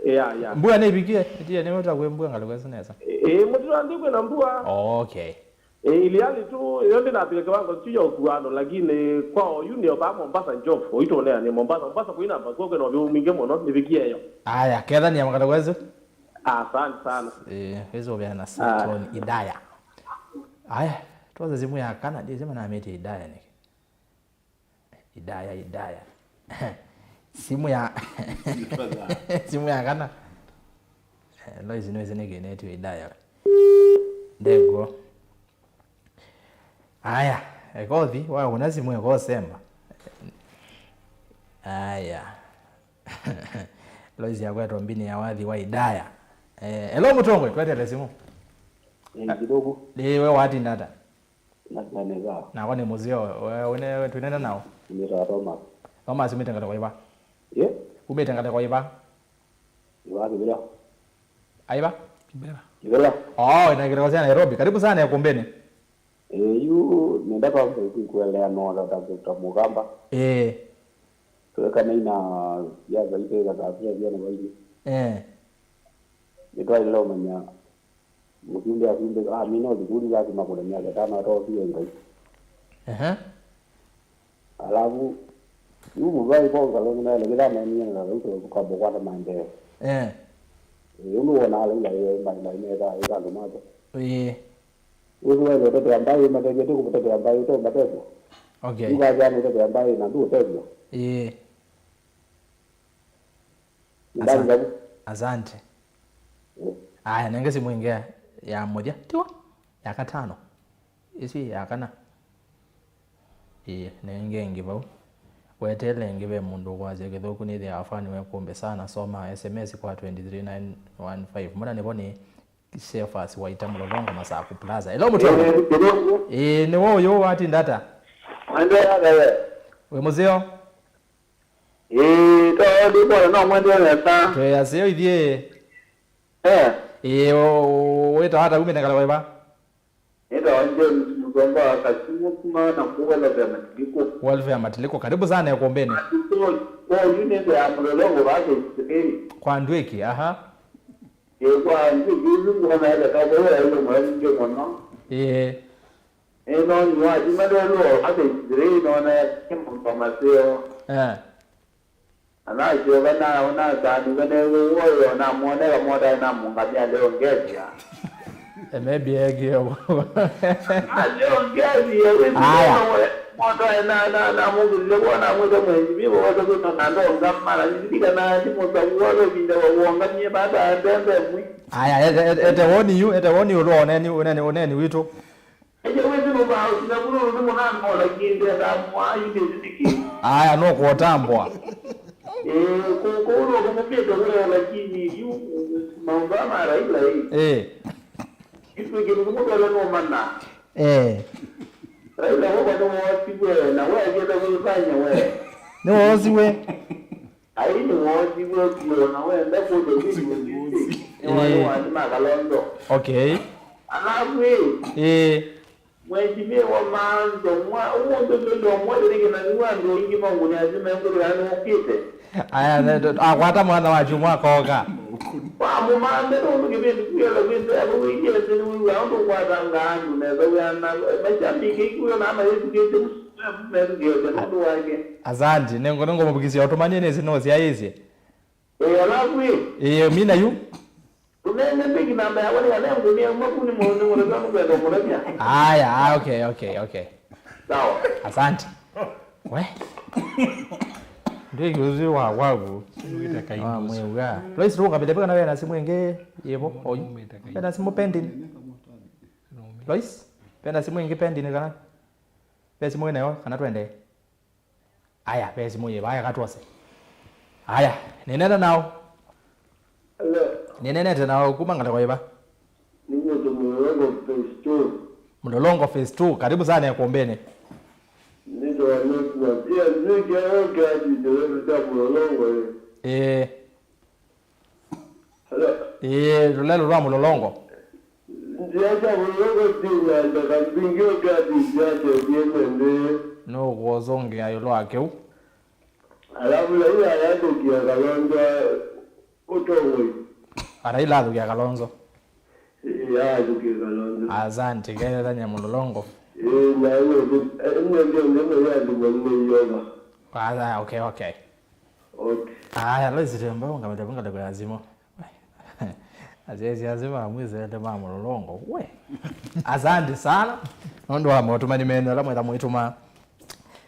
Ya, ya. Mbua nĩ ĩvikie? Ĩtie nĩ wĩta kwĩ mbua ngalĩko ĩsu nesa. Ĩĩ, mũtitũ wa ndĩ kwĩna mbua. Oh, okay. Ĩĩ, iliali tu, yo ndĩnafika kiwango kyu ya ũkuano, lakini kwa oyu nĩ oba Mombasa njofu, oitũ nĩ Mombasa, Mombasa kwĩna mbua, kwĩna ũvyũ mwingĩ mũno, nĩvikie yo. Aya, kethania ngalĩko ĩsu. Asante sana. Ĩĩ, ĩsu ũvea na Cyclone Idaya. Aya, twaza simu ya kana, ndĩ sema na mĩtĩ Idaya nĩkĩ? Idaya, Idaya. Simu ya, simu ya kana. Eh, Lois nĩwĩsĩ nĩkĩ nĩtio Idaya we. Ndegwo. Aya, ekothi, wa una simu ekosemba. Aya. Lois akwetwa mbini ya wathi wa Idaya. Eh, hello Mũtongoi, twetele simu. Eh, kidogo. Ĩ, we watinda ata? Natinda nesa. Nakwa nĩ mũseo. We, wene, twinene nao? Nĩtawa Thomas. Thomas, umĩte ngalĩko iva? Ye? Umĩte ngalĩko iva? Iva Kĩvĩla. Aiva? Kĩvĩla. Kĩvĩla. Oh, ina ngalĩko sya Nairobi. Karibu sana ikumbini. Eh, yu nenda kwanza kuelea no ta, ta, ta Mũkamba. Eh. Twekana ina siasa ite za kabila pia na waini. Eh. Nĩtwaĩle ũmanya mũsumbĩ asumbĩ amina ũthukuli yake makũlania katano atoosie Ngai. Ehe. Alafu yu mũvai kwa Kalonzo naele kĩthama ĩmĩana na vau tũkambo kwata maendeeo. Eh. Ĩĩ, ũndũ wona ala ila ĩmba ĩmba ĩmba ĩka andũ make. Ĩĩ. Ũsu waĩle ũtetea mbaĩ, matethete kũtetea mbaĩ, ũtombatethwa. Okay. Yu kathana ũtetea mbaĩ na ndũũtethwa. Ĩĩ. Asante. Asante. Mm. Aya, nenge simu ĩngĩ ya mũthya. Tiwa? Ya katano. Ĩsu ya kana. Ĩĩ, nenge ĩngĩ vau. Wetele ĩngĩ ve mũndũ ũkwasya kĩthũku nĩthĩawa fani we kũmbe sana. Soma S M S kwa twenty three nine one five. Mwana nĩvo nĩ Cephas Waita Mũlolongo Masaku Plaza. Hello, Mũtongo. Eh, Mũtongo. Ĩĩ, nĩwe ũyũ watinda ata? Mwendeea ata we? Wĩ mũseo? Ĩĩ, to ndĩkwona no mwendeea nesa. Twĩ aseo ithyĩ. Eh. Ĩĩ, wĩtawa ata, umĩte ngalĩko ĩva? Nĩtawa James Mũsomba wa Kasumu kuma na kũu Welfare Matiliko. Welfare Matiliko. Karibu sana ikumbini. Kwa yu nĩthĩawa Mũlolongo vaa phase three. Kwa Ndwĩki, aha. Ĩĩ, kwa Ndwĩki ũsu ngwona ĩleka vau yaĩle mũya mwingĩ mũno. Ĩĩ. Ĩĩ, no nĩ wathi malelũ o phase three nona ya kĩmũmba maseo. Eh. Na nasyoka naona sani venewe woyo namwoneka mota namũngamya leo ngesia. Eh, maybe ekie ũguo. Aleo ngesia. Aya. Mota na na na mugile kwa na mwita mwenzi bibo wata kwa na ndonga mara nilika na ni mota kwa lo binda wa wonga mie baba ndembe mwi. Aya, ete, ete, ete woni yu, ete woni ulo oneni, uneni, uneni witu. Ĩndĩ wĩsĩ mũvaa ũsila kũlũ nĩ mũnango, lakini ndenda mwa yu nĩsĩtĩkĩ. Aya, nũkũtambwa. Ĩĩ, kũ-, kũũ nũkũmũkĩte wĩa, lakini yu maũndũ aa ma Raila ĩ. Ĩĩ. Itwĩ kĩndũ kĩmwe twele nũmana. Ĩĩ. Raila wakwa nĩwoosiwe, na weekĩte kwĩfanya we. Nĩwoosiwe. Ai nĩwoosiwe vyũ, na wenda kũlya video nĩwalĩ wathi ma Kalonzo. Okay. Alafu ĩ, ĩĩ. Mheshimiwa Manzo, mwa-, ũmũnthĩ ũmĩlĩ ũmwe nĩkĩ na nĩw'o andũ aingĩ maũngũnĩa asu mekũlĩka nĩmũkĩte. Aya, ne-, akwata mwana wa kyumwa akoka. Wamũmanthe nũndũ kĩvĩndĩ kĩela kwĩthĩa kũwĩie nthĩ nĩwĩw'aa ũndũ ũkwatangaa andũ nesa wĩana. Mashabiki ikuyo na mayĩthukĩte methukĩte nũndũ wake. Asante, nĩngũmũvikisya ũtũmanie nĩsĩ nũsyaĩĩsye. Ĩĩ, alafu ĩ. Ĩĩ, mina yu. Ũnenge mbĩki namba yakwa nĩ kana ngũnie mwaku nĩ mũndũ nĩ mũndũ nĩ kwenda mũthenya. Aya, ah, okay, okay, okay. Sawa. Asante. We. Ndwĩki ũsu wa wagu. Wĩta kaimbusu. Ah, mwĩw'a. Lois, rũngamĩte kana wena simu ĩngĩ yĩvo oyu. Wena simu pending. Lois, wena simu ĩngĩ pending kana? Ve simu wĩnayo kana twende? Aya, ve simũ yĩ vaya katwose. Aya, nĩnena nao. Hello. Nĩneenete na kuma ngalĩko ĩva? Nĩ mũndũ Mũlolongo phase two. Mũlolongo phase two, karibu sana ĩkũmbĩnĩ. Nĩtawa Nesma. Pia nzĩkĩa oke ati ndeto sya Mũlolongo ĩ. Ĩĩ. Hello. Ĩĩ, lũlelo lwa Mũlolongo. Nzĩa sya Mũlolongo syĩ nyanda kambingĩ oke ati nzĩa sya siene nthĩ. Nũkũũsũngĩa ĩũlũ wa kĩu. Alafu Raila ayatũkia Kalonzo ũtongoi. Raila athũkia Kalonzo. Ĩĩ, ayatũkia Kalonzo. Asante, kelethanya Mũlolongo. Ĩĩ, na ĩno ndio ndio ndio ya ndio ndio. Ah, okay, okay. Okay. Aya, Lois Tembo, ngamete punga kwa lazima. Asesi asema mwizete ma Mũlolongo. We. Asante sana. Nũndũ wa motũmani menyu ala mwetha mwĩtũma.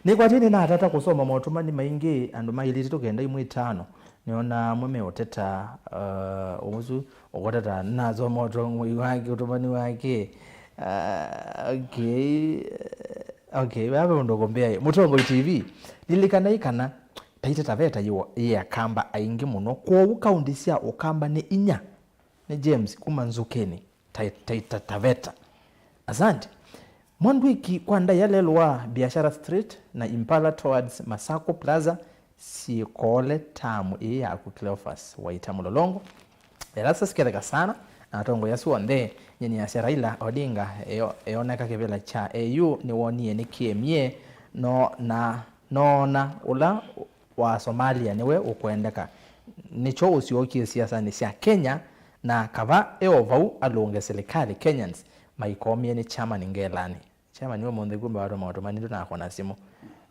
Nĩkwatĩe nĩnatata kũsoma motũmani maingĩ, andũ mailĩte tũkenda imwe itano. Nĩona amwe meũteta, uh, ũsu ũkũteta nasoma ũtongoi wake, ũtũmani wake. Uh, okay. Okay, vaa ve ũndũ ũkũmbĩa. Mũtongoi T V, lilikanai kana Taita Taveta yĩ, yĩ Akamba aingĩ mũno, kwoou kaũntĩ sya Ũkamba nĩ inya. Nĩ James kuma Nzukeni, Tai-, Taita Taveta. Asante. Mwandwiki kwa ndaĩa lelũ wa Biashara Street na Impala towards Masako Plaza syĩkoole taamu ĩĩ yaku Cleophas Waita Mũlolongo. Erastus Ketheka sana na atongoi asu onthe, nyeni yasya Raila Odinga eyo-, eoneka kĩvĩla kya A U nĩwonie nĩ K M A no na noona ũla wa Somalia nĩwe ũkwendeka. Nĩkyo ũsyokie siasanĩ sya Kenya, na kava e o vau alũnge silikalĩ, Kenyans maikomie nĩ chairman ngelanĩ. Chairman ũmũnthĩ kumbe watũma ũtũmani ndũnakona simũ.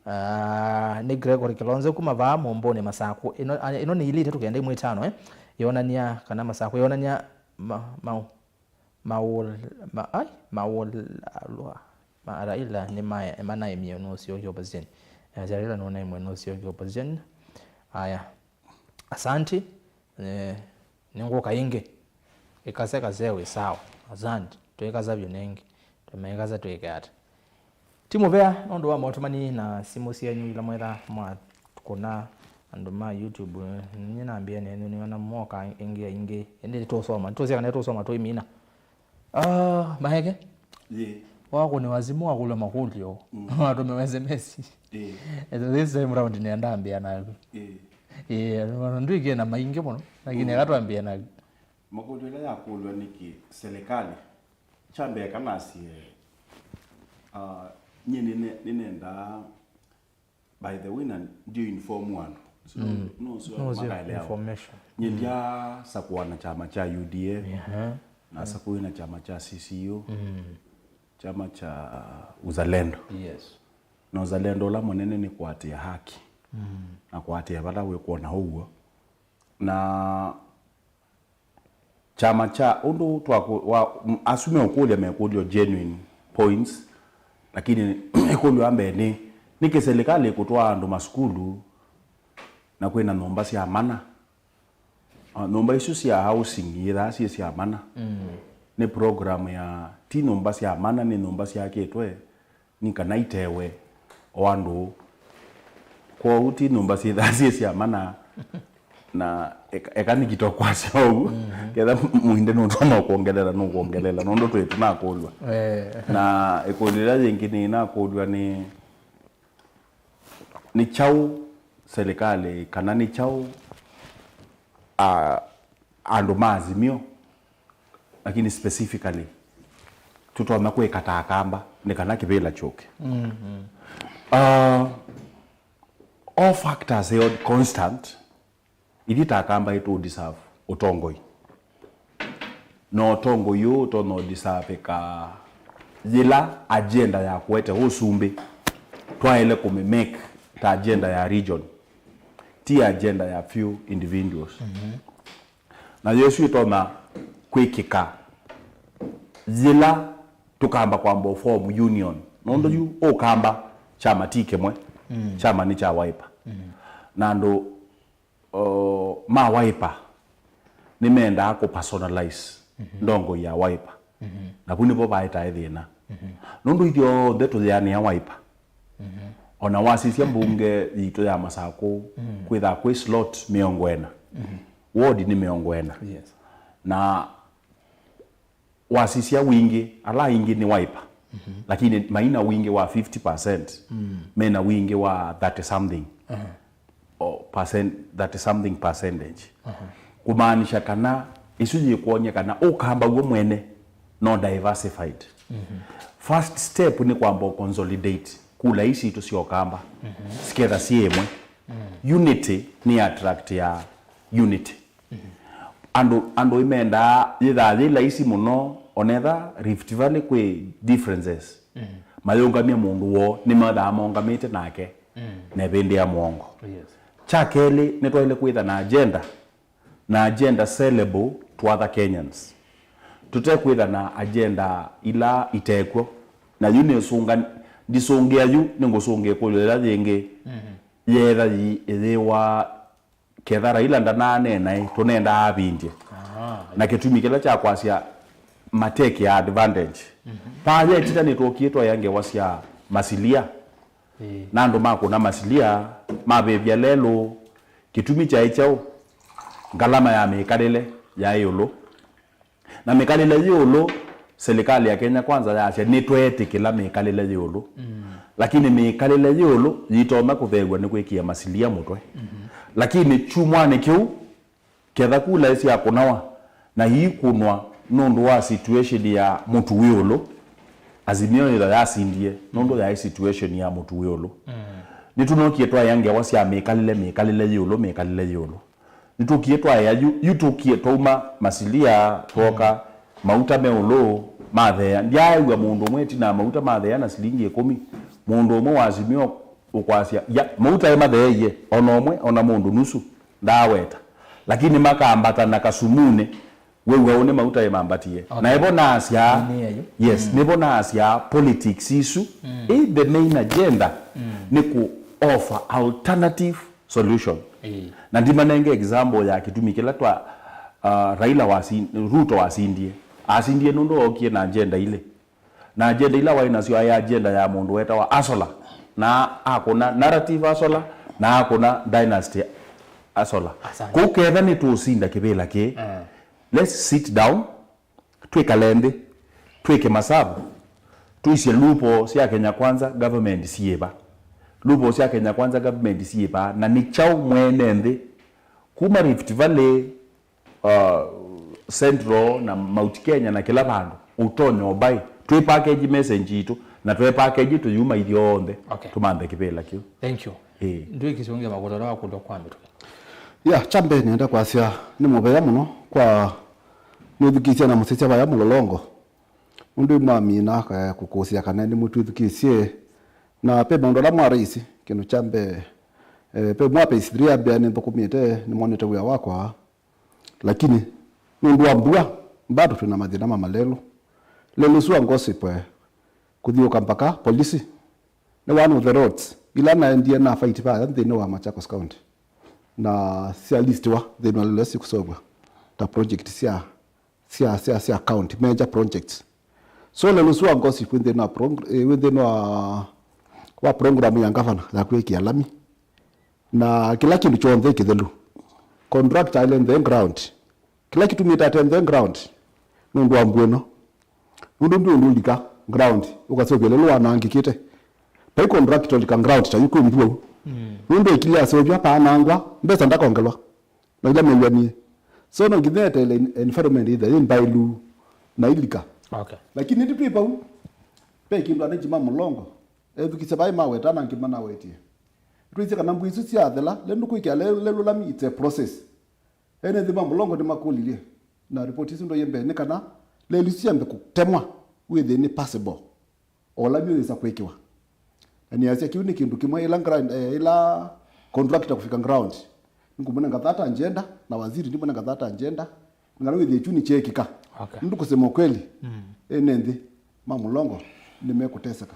Ah, nĩ Gregory Kilonzo kuma vaa Mũmbũnĩ Masakũ. Ĩno, ah, ĩno nĩ ilĩ itatũ kenda imwe itano, eh? Yonania kana Masakũ yonania ma, ma, Maũl-, ma-, ai, maũlalwa ma Raila nĩ ma-, manaemie nũsyokie opposition. Eh, Raila nũnaemwe nũsyokie opposition. Aya. Asante. Eh, nĩngũka ĩngĩ. Ĩkase kase wĩ sawa. Asante. Twĩkasa vyũ nengĩ. Tũmeĩkasa twĩke ata? Ti mũvea nũndũ wa motũmani na simũ syenyu ila mwetha mwakũna andũ ma YouTube. Nyie nambĩa nenyu nĩona mwoka ĩngĩ aingĩ. Ĩndĩ nĩtũsoma. Nĩtũsya kana nĩtũsoma tũimina. Ah, Maeke? Yĩ. Wakũnĩwa simũ wakũlwa makũlyo. Mm. Watũmĩwa S M S. Ĩĩ. This time round nĩenda ambĩa naku. Ĩĩ. Ĩĩ, ona ndwĩkie na maingĩ mũno, lakini eka twambĩe naku. Makũlyo ĩla yakũlwa nĩkĩ serikali? Kya mbee kana asie, ah, nyie nĩne-, nĩnendaa, by the way, na ndio inform andũ. So, mm, no sio, no sio makaelewa. Information. Nyie, mm, ndiasakũana kyama kya U D A, yeah, nasakũie na kyama kya C C U, mm, kyama kya Uzalendo. Yes. Na Uzalendo ũla mũnene nĩ kũatĩĩa haki. Mm. Na kũatĩĩa vala wĩkwona ũw'o. Na kyama kya ũndũ twaku-, wa, m-, asu meũkũlya mekũlyo genuine points, lakini ĩkũlyo ya mbee nĩ, nĩkĩ silikalĩ ĩkũtwaa andũ masukulu na kwĩna nyũmba sya mana? Ah, nyũmba isu sya housing yĩthaa syĩ sya mana. Mm. Nĩ program ya, ti nyũmba sya mana, nĩ nyũmba syakĩtwe nĩ kana itewe o andũ. Kwoou ti nyũmba syĩthaa syĩ sya mana, na eka, eka nĩkito kwasya ũu, mhm, ketha mũinde nũtoma kwongelela, nũkwongelela, nũndũ twĩ tũnakũlw'a. Eh. Na ĩkũlyo ĩla yĩngĩ nĩnakũlw'a nĩ, nĩ kyaũ silikalĩ, kana nĩ kyaũ, a, andũ ma Azimio, lakini specifically tũtonya kwĩka ta Akamba nĩ kana kĩvĩla kyũke. Mm, mm. Uh, all factors held constant, ithyĩ ta Akamba ĩtũ deserve ũtongoi. Na ũtongoi ũũ ũtonya ũdeservĩka yĩla agenda ya kũete ũsumbĩ twaĩle kũmĩmake ta agenda ya region, ti agenda ya few individuals. Mhm. Na yĩsu ĩtonya kwĩkĩka yĩla tũkamba kwamba form union. Nũndũ, mhm, yu ũkamba kyama ti kĩmwe, mm, kyama nĩ kya Wiper. Mm. Na andũ, o, ma Wiper nĩmendaa kũ personalize, mhm, ndongoi ya Wiper. Mhm. Na vu nĩvo vaetae thĩna. Mhm. Nũndũ ithyonthe tũyĩanĩa Wiper. Mhm. Ona wasisya mbunge yitũ ya Masakũ, mhm, kwĩthaa kwĩ slot mĩongo ĩna. Mhm. Ward nĩ mĩongo ĩna. Yes. Na wasisya wingĩ, ala aingĩ nĩ Wiper, lakini maina wingĩ wa fifty percent, mena wingĩ wa thirty something, o percent, thirty something percentage. Kumaanisha kana isu yĩkwony'a kana Ũkamba w'o mwene no diversified. First step nĩ kwamba ũ consolidate kula ii sitũ sya Ũkamba, siketha syĩ ĩmwe. Unity nĩ attract ya unity. Andũ, andũ imendaa yĩthaa yĩ laisi mũno, onetha Rift Valley kwĩ differences. Mayũngamya mũndũ woo, nĩmethaa maũngamĩte nake, na ĩvĩndĩ ya mũongo. Yes. Kya kelĩ, nĩtwaĩle kwĩtha na agenda, na agenda sellable to other Kenyans. Tũtekwĩtha na agenda ila itekw'o, na yu nĩsũnga, ndisũngĩa yu, nĩngũsũngĩa ĩkũlyo yĩla yĩngĩ, yeetha yĩ, ĩyĩwa ketha Raila ndanaaneena ĩ, tũnendaa avindye. Na kĩtumi kĩla kya kwasya matekea advantage. Vaya ĩtina nĩtwookie twaĩa ngewa sya masilia. Na andũ makũna masilia, mavĩvya lelũ. Kĩtumi kyaĩ kyaũ? Ngalama ya mĩkalĩle yaĩ ĩũlũ. Na mĩkalĩle yĩ ĩũlũ, silikalĩ ya Kenya Kwanza yasya, "Nĩtweetĩkĩla mĩkalĩle yĩ ĩũlũ." Lakini mĩkalĩle yĩ ĩũlũ yĩtonya kũtheew'a nĩ kwĩkĩa masilia mũtwe. Lakini kyumwanĩ kĩu, ketha kula syakũnawa na iikũnwa nũndũ wa situation ya mũtu wĩ ĩũlũ, Azimio yĩtha yasindie nũndũ yaĩ situation ya mũtu wĩ ĩũlũ. Nĩtũnokie twaĩa ngewa sya mĩkalĩle, mĩkalĩle yĩ ĩũlũ, mĩkalĩle yĩ ĩũlũ. Nĩtũkie twaĩa yu, yu tũkie twauma masilia, twoka mauta me ĩũlũ matheea. Ndyaaĩw'a mũndũ ũmwe ĩtina ya mauta matheea na silingi ĩkũmi. Mũndũ ũmwe wa Azimio ũkwasya, "Ya, mauta ĩ matheeie, ona ũmwe, ona mũndũ nusu ndaaweta." Lakini makambata na kasumunĩ, wĩw'a ũnĩ mauta ĩ mambatie. Okay. Na ĩvo naasya, Nĩ yu. Yes, nĩvo naasya politics isu, ĩ the main agenda nĩ kũ offer alternative solution. Ĩĩ. Na ndimanenge example ya kĩtumi kĩla twa, uh, Raila wasi-, Ruto wasindie. Asindie nũndũ ookie na agenda ilĩ. Na agenda ila waĩ nasyo aĩ agenda ya mũndũ wetawa Asola. Na akũna narrative Asola, na akũna dynasty Asola. Asante. Kũu ketha nĩtũũsinda kĩvĩla kĩĩ. Eh. Let's sit down, twĩkale nthĩ, twĩke masavu, tũisye loophole sya Kenya Kwanza government syĩva. Loophole sya Kenya Kwanza government syĩva, na nĩ kyaũ mwene nthĩ kuma Rift Valley, uh, Central na Mount Kenya na kĩla vandũ ũtonya ũbaĩ. Twĩ package message itũ, na twe package tũyuma ithyonthe, okay, tũmanthe kĩvĩla kĩu. Thank you. Ĩĩ. Ndwĩkĩsya ũngĩ makuta ũla wakũlwa kwa mĩtũkĩ. Ya, kya mbee nĩenda kwasya nĩ mũvea mũno kwa mwĩthukĩĩsya na mũsisya vaya Mũlolongo. Nũndũ mwamina, eh, kũkũsya kana nĩmũtwĩthukĩĩsye. Na ve maũndũ ala mwaraisi, kĩndũ kya mbee, eh, ve mwa page three ambĩa nĩnthũkũmĩte, nĩmonete wĩa wakwa. Lakini nũndũ wa mbua, bado twĩna mathĩna ma malelũ. Lelũ ũsu wa Gossip, eh, kũthiũka mpaka polisi. Nĩ one of the roads ila naendie na fight vaya nthĩnĩ wa Machakos County. Na sya listiwa nthĩnĩ wa lelũ ĩsu kũsovwa ta project sya, sya, sya, sya county, major projects. So lelũ ũsu wa Gossip wĩ nthĩnĩ wa prog-, eh, wĩ nthĩnĩ wa, wa program ya ngavana ya kwĩkĩa lami. Na kĩla kĩndũ kyonthe kĩthelu. Contractor aile nthĩ ground. Kĩla kĩtumĩte atenthe ground nũndũ wa mbua ĩno. Nũndũ ndwĩ ũndũ ũlika ground, ũkasovya lelũ wanangĩkĩte. Vai contractor ũlika ground ta yu kwĩ mbua. Mm. Nũndũ ĩkilya aseũvya paanangwa, mbesa ndakongelwa. Na ila mew'anie. So no nginya eteele en-, environment ĩthe yĩ mbaĩlu na ilika. Okay. Lakini ĩndĩ twĩ vau, ve kĩndũ anenji ma Mũlolongo, ethukĩsya vai maweta na angĩ manawetie. Twĩsĩ kana mbua isu syathela, lelũ kwĩkĩa le-, lelũ lami, it's a process. Ene nthĩ ma Mũlolongo nĩmakũlilye, na ripoti isu ndoie mbee, nĩ kana lelũ isu syambe kũtemwa wĩthĩe nĩ passable. O lami ũyĩsa kwĩkĩwa. Na nĩasya kĩu nĩ kĩndũ kĩmwe, ĩla grand, eh, ĩla contractor kũfika ground, nĩngũmũnenga thirty agenda, na waziri ndimũnenga thirty agenda, nĩkana wĩthĩe kyu nĩkyeekĩka. Okay. Nũndũ kusema ukweli, mm, ene nthĩ ma Mũlolongo nĩmekũteseka.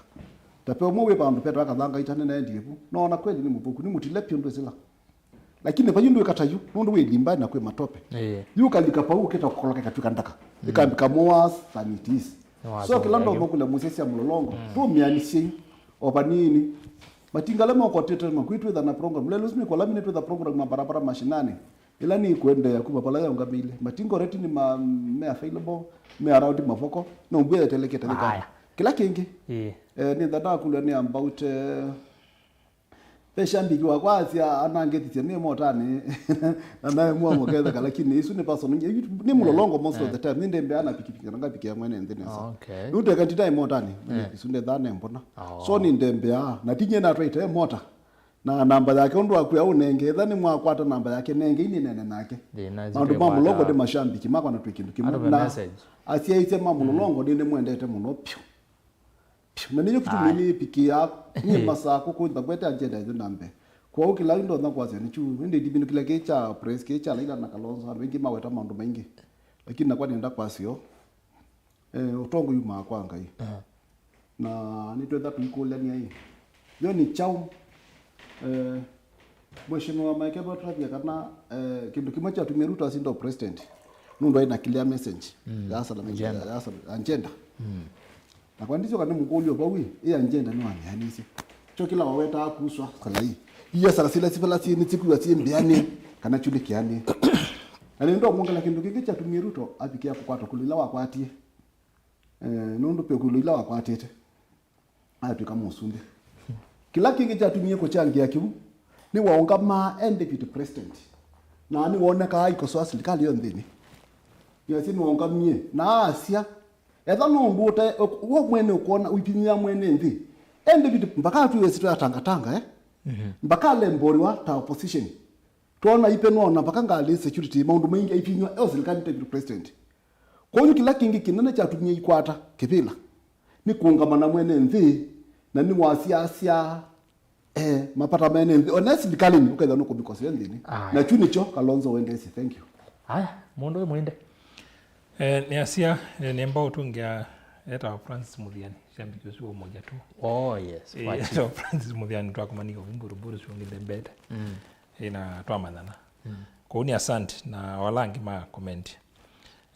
Ta ve ũmwe wĩ vandũ vetawa Kathanga Ita, nĩnaendie vu, noona kweli nĩ mũthũku, nĩ mũtile vyũ ndwĩsĩla. Lakini vayu ndwĩka ta yu, nũndũ wĩ limbai na kwĩ matope. Ĩĩ. Yu ũkalika vau ũkĩta kũkoloka ĩkatw'ĩka ndaka. Mm. Ĩkambika more worse than it is. Nĩ wasũngĩa yu. So kĩla ndombokũlya mũsisya Mũlolongo, mm, tũmĩanĩsyei o vanini. Matinga ala mokotete makwĩtwĩtha na program. Lelũ ũsu nĩkola mine twĩtha program ma barabara mashinani. Ĩla nĩkũendeea kuma vala yaũngamĩile. Matingo already nĩ ma, me available, me around Mavoko, no mbua yetelekete nĩ kava. Aya. Kĩla kĩngĩ, Ĩĩ. eh, nĩ ndataakulya nĩ about, eh, ve shambiki wakwa asya anangĩthisye nĩ motanĩ, na nae mwa mũketheka, lakini isu nĩ personal, nĩ mũlolongo most of the time, nĩ ndembea na pikipiki, kana ngapikĩa mwene nthĩ nesa. Okay. Rĩu ndeka nditae motanĩ, Eh. isu ndethaa nembona. Oh. So nĩ ndembea, na tinye natwaite mota. Na namba yake ũndũ wakwĩa ũnenge, etha nĩmwakwata namba yake, nenge inĩnene nake. Thĩna Maũndũ ma Mũlolongo ndĩ mashambiki makwa na twĩ kĩndũ kĩmwe. Andũ me Na message. Asyaĩĩsya ma Mũlolongo nĩ nĩmwendete mũno pyũ. Pyũ. Na nĩyo kĩtumi Aye. Nĩ pikĩaa, nĩ masaa kũkũntha ngwete agenda ĩthe na mbee. Kwoou kĩla ndonya kwasya nĩ kyu, ĩndĩ ndimino kĩla kĩ kya press, kĩ kya Laila na Kalonzo, andũ aingĩ maweta maũndũ maingĩ. Lakini nakwa nĩenda kwasya ũũ. Eh, ũtongoi umaa kwa Ngai. Aha. Na nĩtwetha tũikũlyanĩa ĩ, yo nĩ kyaũ? Eh, Mheshimiwa Mike Mbatavya kana, eh, kĩndũ kĩmwe kyatumie Ruto asinda president, nũndũ aĩ na clear message Mm. ya sala Agenda. Ya sala agenda. Mm. Na kwa ndisyo kana mũkũlyo vau ĩ, ĩ agenda nĩwamĩanĩsye. Kyo kĩla wawetaa kuswa sala ĩ. Iya sala sila sipala syĩ nĩ sikwĩwa syĩ mbĩanĩ kana kyulikĩanĩ. Na nĩndamwongela kĩndũ kĩngĩ kyatumie Ruto avikĩa kũkwata kũlũ ila wakwatie. Eh, nũndũ ve kũlũ ila wakwatĩte, atw'ĩka mũsumbĩ. Kĩla kĩngĩ kyatumie kũkyangĩa kĩu, nĩwaũngamaa e deputy president. Na nĩwonekaa aikosoa silikalĩ yo nthĩnĩ. Nĩasya nĩwaũngamie, na asya, etha no ũndũ ũte, we mwene ũkwona, ũipinyĩa mwene nthĩ. E deputy, mpaka atwĩe sitwa ya tangatanga, eh? Mhm. Mpaka alemboriwa ta opposition. Twona ipenwa ona mpaka ngalĩ, security, maũndũ maingĩ aipinywa e silikalĩ deputy president. Kwoou kĩla kĩngĩ kĩnene kyatumie aikwata kĩvĩla nĩ kũũngama na mwene nthĩ, na nĩwasyaasya, eh, mapata mene nthĩ. Ona e silikalĩnĩ ũkethĩa nũkũmĩkosea nthĩnĩ. Aye. Na kyu nĩkyo Kalonzo wendeesye. Thank you. Aya, mũndũ wĩ mwĩnde. Eh, nĩasya, eh, nĩmba ũtũngĩa etawa Francis Muthiani, shambiki ũsu wa Umoja tu. Oh, yes. Eh, Wachi. Etawa Francis Muthiani, twakomania ũvumbu ruburu siongithembete. Mm. Eh, na twamanyana. Mm. Kwoou nĩ asante na wala angĩ ma comment.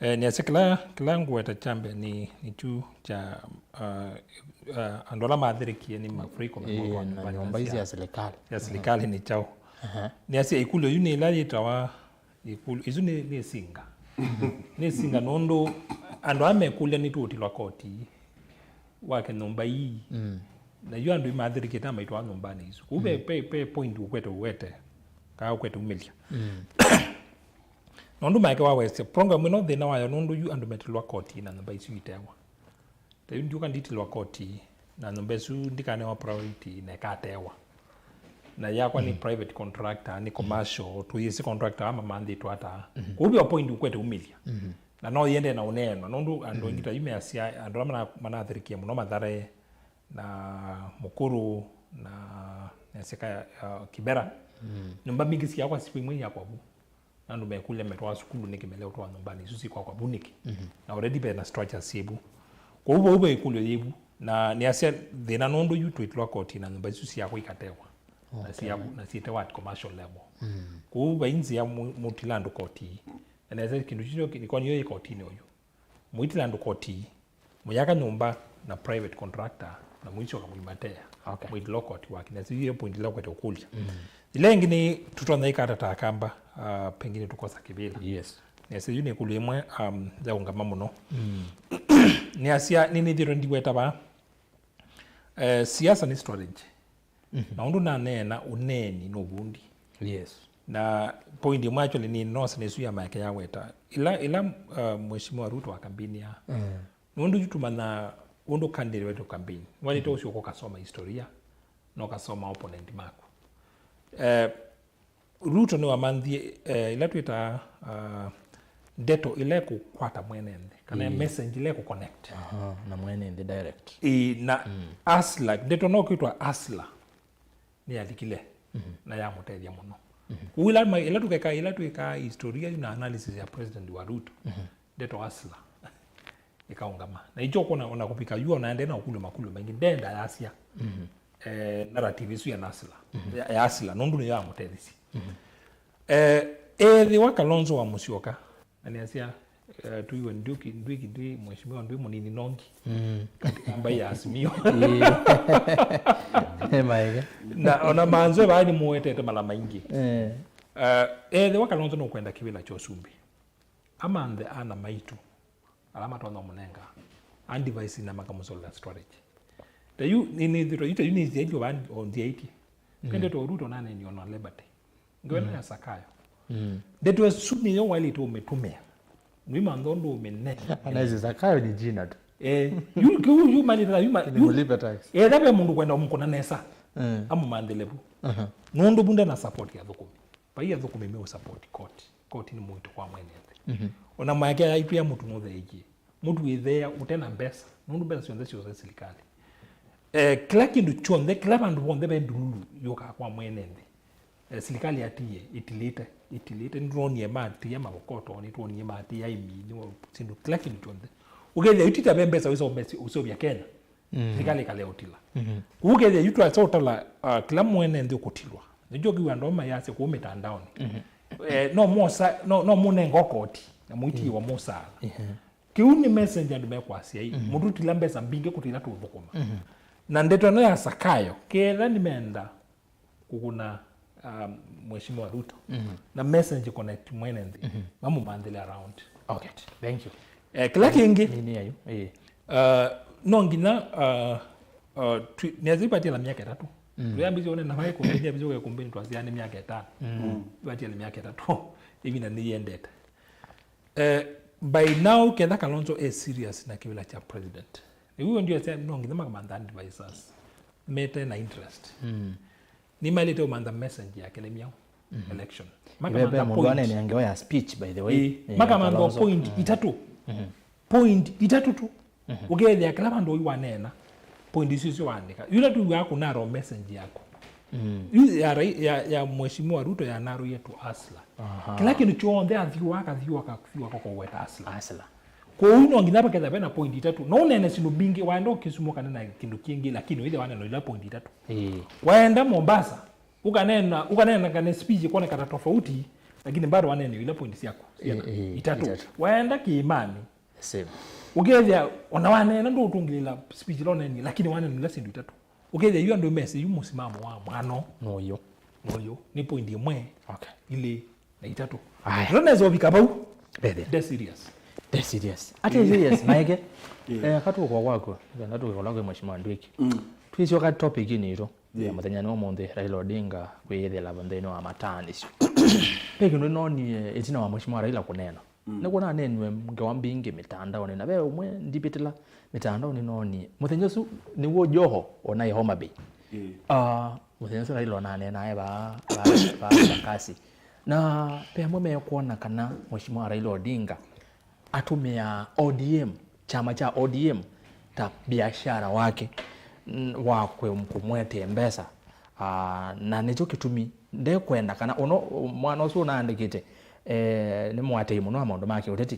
Eh, nĩasya kĩla, kĩla ngũweta kyambe nĩ, nĩ kyu kya, uh, uh, andũ ala mathĩrĩkie nĩ mafuriko. Ĩĩ, na nyũmba ici ya silikalĩ. Ya silikalĩ nĩ kyaũ? Aha. Nĩasya ĩkũlyo yu nĩ ĩla yĩtawa ĩkũlyo, isu nĩ, nĩ singa. Nĩ singa nũndũ andũ aa mekũlya nĩtũũtilwa koti wake nyũmba ii. Mm. Na yu andũ imathĩrĩkĩte amaitwa nyũmbanĩ isu. Kũu ve, mm, ve, ve point ũkwete ũwete, kaa ũkwete umĩlya. Mm. Nũndũ make wawesya, program ĩno thĩna wayo nũndũ yu andũ metilwa koti na nyũmba isu itewa. Ta yu ndiũka nditilwa koti na nyũmba isu ndikanewa priority na ĩkatewa. Na yakwa nĩ, mm, private contractor, nĩ commercial, tũyĩsĩ contractor ama manthĩtwe ata. Mhm. Kũu ve point ũkwete umĩlya. Mhm. Na no yende na ũneenwa, nũndũ andũ, mhm, aingĩ ta yu measya, andũ ala mana-, manathĩrĩkie mũno Mathare, na Mũkũrũ, na, na sika, uh, Kibera. Mm. Nyũmba mbingĩ syakwa siku imwe yakwa vu. Na andũ mekũlya metwawa sukulu nĩkĩ, mele ũtwawa nyũmbanĩ isu sikwakwa vu nĩkĩ. Mhm. Na already ve na structures syĩ vu. Kwoou vau ve ĩkũlyo yĩ vu. Na nĩasya thĩna nũndũ yu twĩtw'a koti na nyũmba isu syakwa ikatewa. Na, okay, syaku, na syĩtewa at commercial level. Mm. Kwoou vai nzĩa mũ-, mũtila andũ koti. Na nesa kĩndũ kĩu nĩkoni yo ĩ kotini oyu. Mũitila andũ koti, mũyaka nyũmba na private contractor, na mũisyoka mũimatea. Okay. Mũitila koti wake. Na sio point ila kwete ũkũlya. Mm. Ila ĩngĩ nĩ tũtonya ĩkata ta Akamba, uh, pengine tũkosa kĩvĩla. Yes. Nesa yu nĩ ĩkũlyo ĩmwe, um, ya ũngama mũno. Mm. Nĩasya, nĩnĩthĩtwe ndiweta vaa. Eh, siasa nĩ strategy. Mhm. Na ũndũ naneena, ũneeni nĩ ũvundi. Yes. Na point ĩmwe actually nĩ nosa nĩsu ya Mike yaweta. Ila, ila, uh, Mheshimiwa Ruto akambini ya. Mm. Nũndũ yu tũmanya ũndũ candidate wetu campaign. Walĩte, mhm, ũsyoka ũkasoma historia, na ũkasoma opponent maku. Eh, Ruto nĩwamanthie, eh, ila twĩtaa, ah, ndeto ila ĩkũkwata mwene nthĩ, kana, ĩĩ, message ila ĩkũconnect. Aha, na mwene nthĩ direct. Ĩĩ, na, mm, hustler, ndeto no kwĩtwa hustler, nĩyalikile, mhm, na yamũtethya mũno. Mhm. Kũu ila ma-, ila tũkekaa, ila twĩkaa historia na analysis ya President wa Ruto, mhm, ndeto hustler ĩkaũngama. Na ikyo kũna, ona kũvika yu, ona ende na ũkũlyo makũlyo maingĩ, ndenda yasya, mhm, eh, narrative ĩsu ya hustler, mhm, ya, ya hustler, nũndũ nĩyo yamũtethisye. Mhm. Eh, ethĩwa Kalonzo wa Musyoka, na nĩasya, eh, tuiwe nduki, ndwiki, ndwi mheshimiwa, ndwi mũnini nongi, mm, katika mbai ya Azimio. Ĩĩ. Maega. Na ona manzwe vaa nĩmũwetete mala maingĩ. Eh. Uh, ethĩwa Kalonzo nũkwenda kĩvĩla kya ũsumbĩ, amanthe ana maitũ ala matonya ũmũnenga advice na makamũsolera storage. Ta yu nĩ nĩ ta yu nĩ nzĩa ilio van o nzĩa iti. Kende to Ruto na neni ona Liberty. Ngwena ya Sakayo. Ndeto ĩsu nĩyo wailĩte ũmĩtũmĩa. Nũimantha ũndũ ũmĩnene. Anaisi Sakayo ni jina tu. Eh, yu yu yu mali ta yu ma- Ni yu- mũlipe tax. Eh, ethĩwa ve mũndũ kwenda ũmũkũna nesa. Amũmanthĩle vu. Nũndũ vu ndena support ya thũkũmi. Vai athũkũmi meũsupport koti. Koti nĩ mũito kwa mwene nthĩ. Ona maeke aitwĩa mũtu mũtheekie. Mũtu wĩtheea ũte na mbesa. Nũndũ mbesa syonthe syosa silikalĩ. Eh, kĩla kĩndũ kyonthe, kĩla vandũ vonthe ve ndululu yũkaa kwa mwene nthĩ. Eh, silikalĩ yatiie, ĩtilĩte, ĩtilĩte. Nĩtwonie matia makokoto, nĩtwonie matia imi, nĩ syĩndũ, kĩla kĩndũ kyonthe. Ũkethĩa yu tita ve mbesa wĩsa ũmesi- ũseũvya Kenya. Silikalĩ ĩkalea ũtila. Kũu ũkethĩa yu twasa ũtala, ah, kĩla mwene nthĩ ũkũtilwa. Nĩkyo kĩu andũ amwe mayasya kũu mĩtandaonĩ. Eh, no mosa, no, no mũnenga ũkoti, na mũitiĩwa mũsaala. Kĩu nĩ message andũ mekwasya ii. Mũtũtila mbesa mbingĩ kũtila tũthũkũma. Na ndeto ĩno ya Sakayo, ketha nĩmenda kũkũna, um, Mheshimiwa Ruto. Na message connect mwene nthĩ. Mamũmanthĩle around. Okay, thank you. Eh, kĩla kĩngĩ, nini yayo? Eh. Uh, no nginya, uh, uh, twi- nĩazipatie na myaka ĩtatũ. Twĩambĩsye one na vai kumbini, ambĩsye kumbini twasya nĩ myaka ĩtano. Ipatie na myaka ĩtatũ. Ĩvinda nĩyendete. Eh, by now, ketha Kalonzo e serious na kĩvĩla kya president. Nĩw'o ndio sya no nginya makamantha advisors. Mete na interest. Nĩmailĩte ũmantha message ya kĩlemya election. Iveve makamantha mũndũ point. Anene angeoya speech, by the way. Ĩĩ, eh, makamantha Kalonzo. Point itatũ. Point itatũ tu. Ũkethĩa kĩla vandũ ũi waneena, point icio icio waandĩka. Yũla tu wa kũnarwa message yaku. Yu ya, rai- ya, ya Mheshimiwa Ruto yanarũie tu Asla. Kĩla kĩndũ kyonthe athiũa akathiũa akathiũa akakoweta Asla. Asla. Kwoou no nginya vaketha vena point itatũ. No ũneene syĩndũ mbingĩ, waenda ũkĩsumũkana na kĩndũ kĩngĩ, lakini wĩthĩa wanena ila point itatũ. Ĩĩ. Waenda Mombasa, ũkanena, ũkanena kana speech ĩkwonekana tofauti, lakini bado wanene ila point syaku. Ĩĩ, ĩĩ, itatũ. Itatũ. Waenda Kiimani, the same. Ũkethĩa ona waneena ndũũtũngĩlĩla speech ĩla ũneenie, lakini waneena ila syĩndũ itatũ. Ũkethĩa yu andũ mesi yu mũsimamo wa mwano. Noyo. Noyo. Nĩ point ĩmwe. Okay. Ilĩ na itatũ. Aya. Ndoneza ũvika vau. Bethe. Nde serious. Nde serious. Ate serious, maeke. Eh, katũkwa kwako. Kana tũkwa kwako Mheshimiwa Ndwiki. Twĩsyoka topic-inĩ itũ. Ya mũthenya nĩ ũmũnthĩ, Raila Odinga kwĩyĩthĩla nthĩnĩ wa mataanĩsyo. Ve kĩndũ nĩnonie ĩtina wa Mheshimiwa Raila kũneena. Nĩkũnaneenwe ngewa mbingĩ mĩtandaonĩ, na ve ũmwe ndivĩtĩla mĩtandaonĩ noonie. Mũthenya ũsu nĩw'o Joho onaĩ Homa Bay. Ah, mũthenya ũsu Raila onaneenae vaa, vaa, vaa Embakasi. Na ve amwe mekwona kana Mheshimiwa Raila Odinga atũmĩaa O D M, kyama kya O D M, ta biashara wake, n- wa kwe- kũmwetee mbesa. Ah, na nĩkyo kĩtumi ndekwenda kana ũno mwana ũsu ũnaandĩkĩte, eh, nĩ mũatĩi mũno wa maũndũ ma kĩũteti,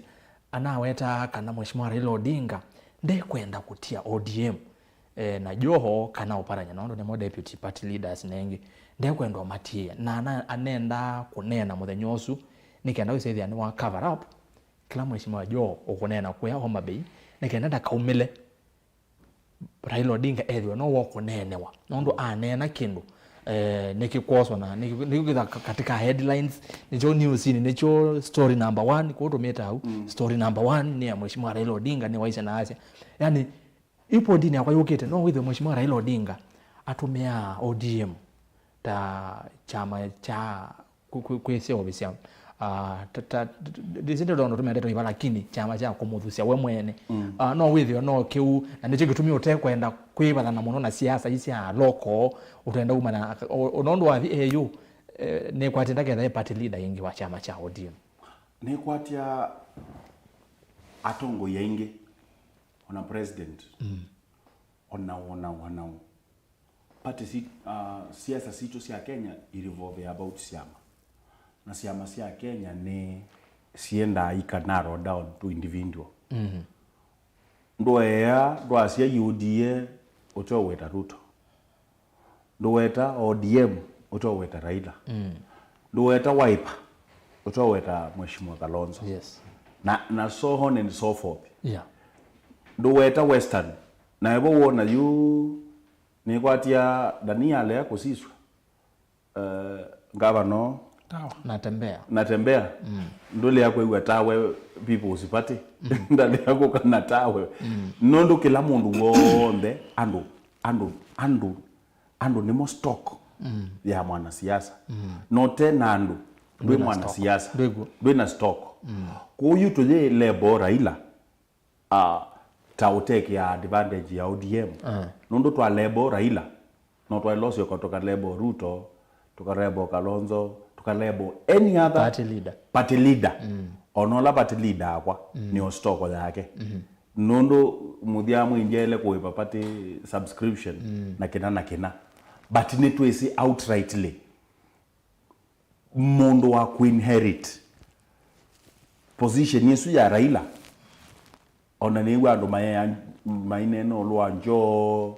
anawetaa kana Mheshimiwa Raila Odinga ndekwenda kũtia O D M, eh, na Joho kana Oparanya, nondũ nĩmo deputy party leaders nengĩ, ndekwenda ũmatiĩe, na ana- anendaa kũneena mũthenya ũsu nĩ kenda wĩsĩthĩa nĩ wa cover up kĩla Mheshimiwa Joho ũkũneena kũya Homa Bay, nĩ kenda ndakaumĩle Raila Odinga ethĩwe no wokũneenewa, nũndũ aneena kĩndũ, eh, nĩkĩkwoswa na nĩkĩ- nĩkĩkwĩtha ka- katika headlines, nĩkyo newsinĩ, nĩkyo story number one, kũu tũmĩtaa au, story number one nĩ ya Mheshimiwa Raila Odinga, nĩwaisye na asya. Yani, ipondinĩ yakwa yũkĩte, no wĩthĩwe Mheshimiwa Raila Odinga atũmĩaa O D M ta kyama kya kwĩseũvĩsya, ah, ta- ta- ndĩsĩ ndĩlondo tũmendete iva, lakini kyama kya kũmũthusya we mwene. Ah, no wĩthĩwe no kĩu, na nĩkyo kĩtumi ũtekwenda kwĩvathana mũno na siasa ii sya loko, ũtenda umana, o- o- nũndũ wathi eyu, eh, nĩkwatĩ ndaketha e party leader ĩngĩ wa kyama kya O D M. Nĩkwatya atongoi aingĩ, ona president, ona, ona, ona, party si- ah, siasa sitũ sya Kenya i revolve about syama. Na syama sya Kenya nĩ siendaa i ka narrow down to individual. Ndũea, ndwasya U D A ũteũweta Ruto. Ndũweta O D M ũteũweta Raila. Ndũweta Wiper ũteũweta Mheshimiwa Kalonzo. Yes. Na, na so on and so forth. Yeah. Ndũweta Western. Na evo wona yu nĩkwatya Dania alea kũsiswa. Eh, ngavana Tawa. Natembea. Natembea. Ndũlea kwĩw'a tawe People's Party. Ndalea kũka na tawe. Nũndũ kĩla mũndũ w'onthe, andũ andũ andũ andũ nĩmo stock ya mwanasiasa. Na ũte na andũ, ndwĩ mwanasiasa. Ndwĩw'o. Ndwĩ na stock. Kwoou yu tũyĩ lebo Raila, ah, ta ũtekea advantage ya O D M. Nũndũ twa lebo Raila, no twaĩle ũsyoka tũkalebo Ruto, tũkalebo Kalonzo, tũkalebo any other party leader. Party leader. Ona ũla party leader akwa nĩo stock yake. Nũndũ mũthya mwĩngĩ aĩle kũĩva party subscription na kĩna na kĩna. But nĩtwĩsĩ outrightly mũndũ wa kũinherit position ĩsu ya Raila, ona nĩw'a andũ mayea maineena ũlũ wa Joe,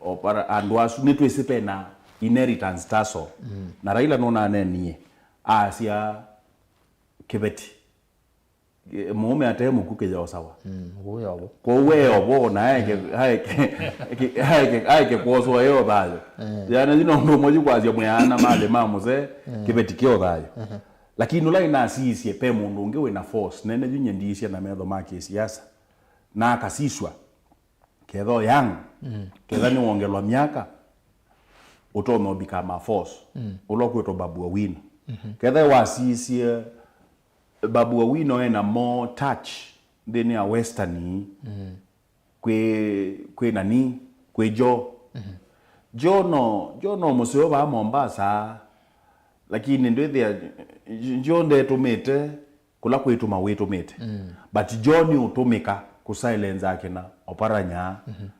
Opara, andũ asu nĩtwĩsĩ pena inheritance taso. Na Raila nũnaneenie asya kĩveti, mũũme ate mũku kĩyosawa. Kwoou we ovo na aeke, aeke, aeke, aeke kwoswa e ũthayũ. Yana yu no ũndũ ũmwe yu kwasya mwĩaana malĩ ma mũsee, kĩveti kĩ ũthayũ. Lakini ũla inasiisye pe mũndũ ũngĩ wĩna force nene yu nye ndiisye na metho ma kĩsiasa, na akasiswa. Ketha young, ketha nĩwongelwa myaka, ũtonya ũbika ma force, ũla ũkwĩtwa Babu Owino. Ketha wasisye Babu Owino ena more touch nthĩnĩ ya Western kwĩ, kwĩ nani, kwĩ Joe. Joe no, Joe no mũseo vaa Mombasa, lakini ndwĩthĩa, Joe ndetũmĩte kũla kwĩtũma wĩtũmĩte. But Joe nĩũtũmĩka kũsilence akina Oparanya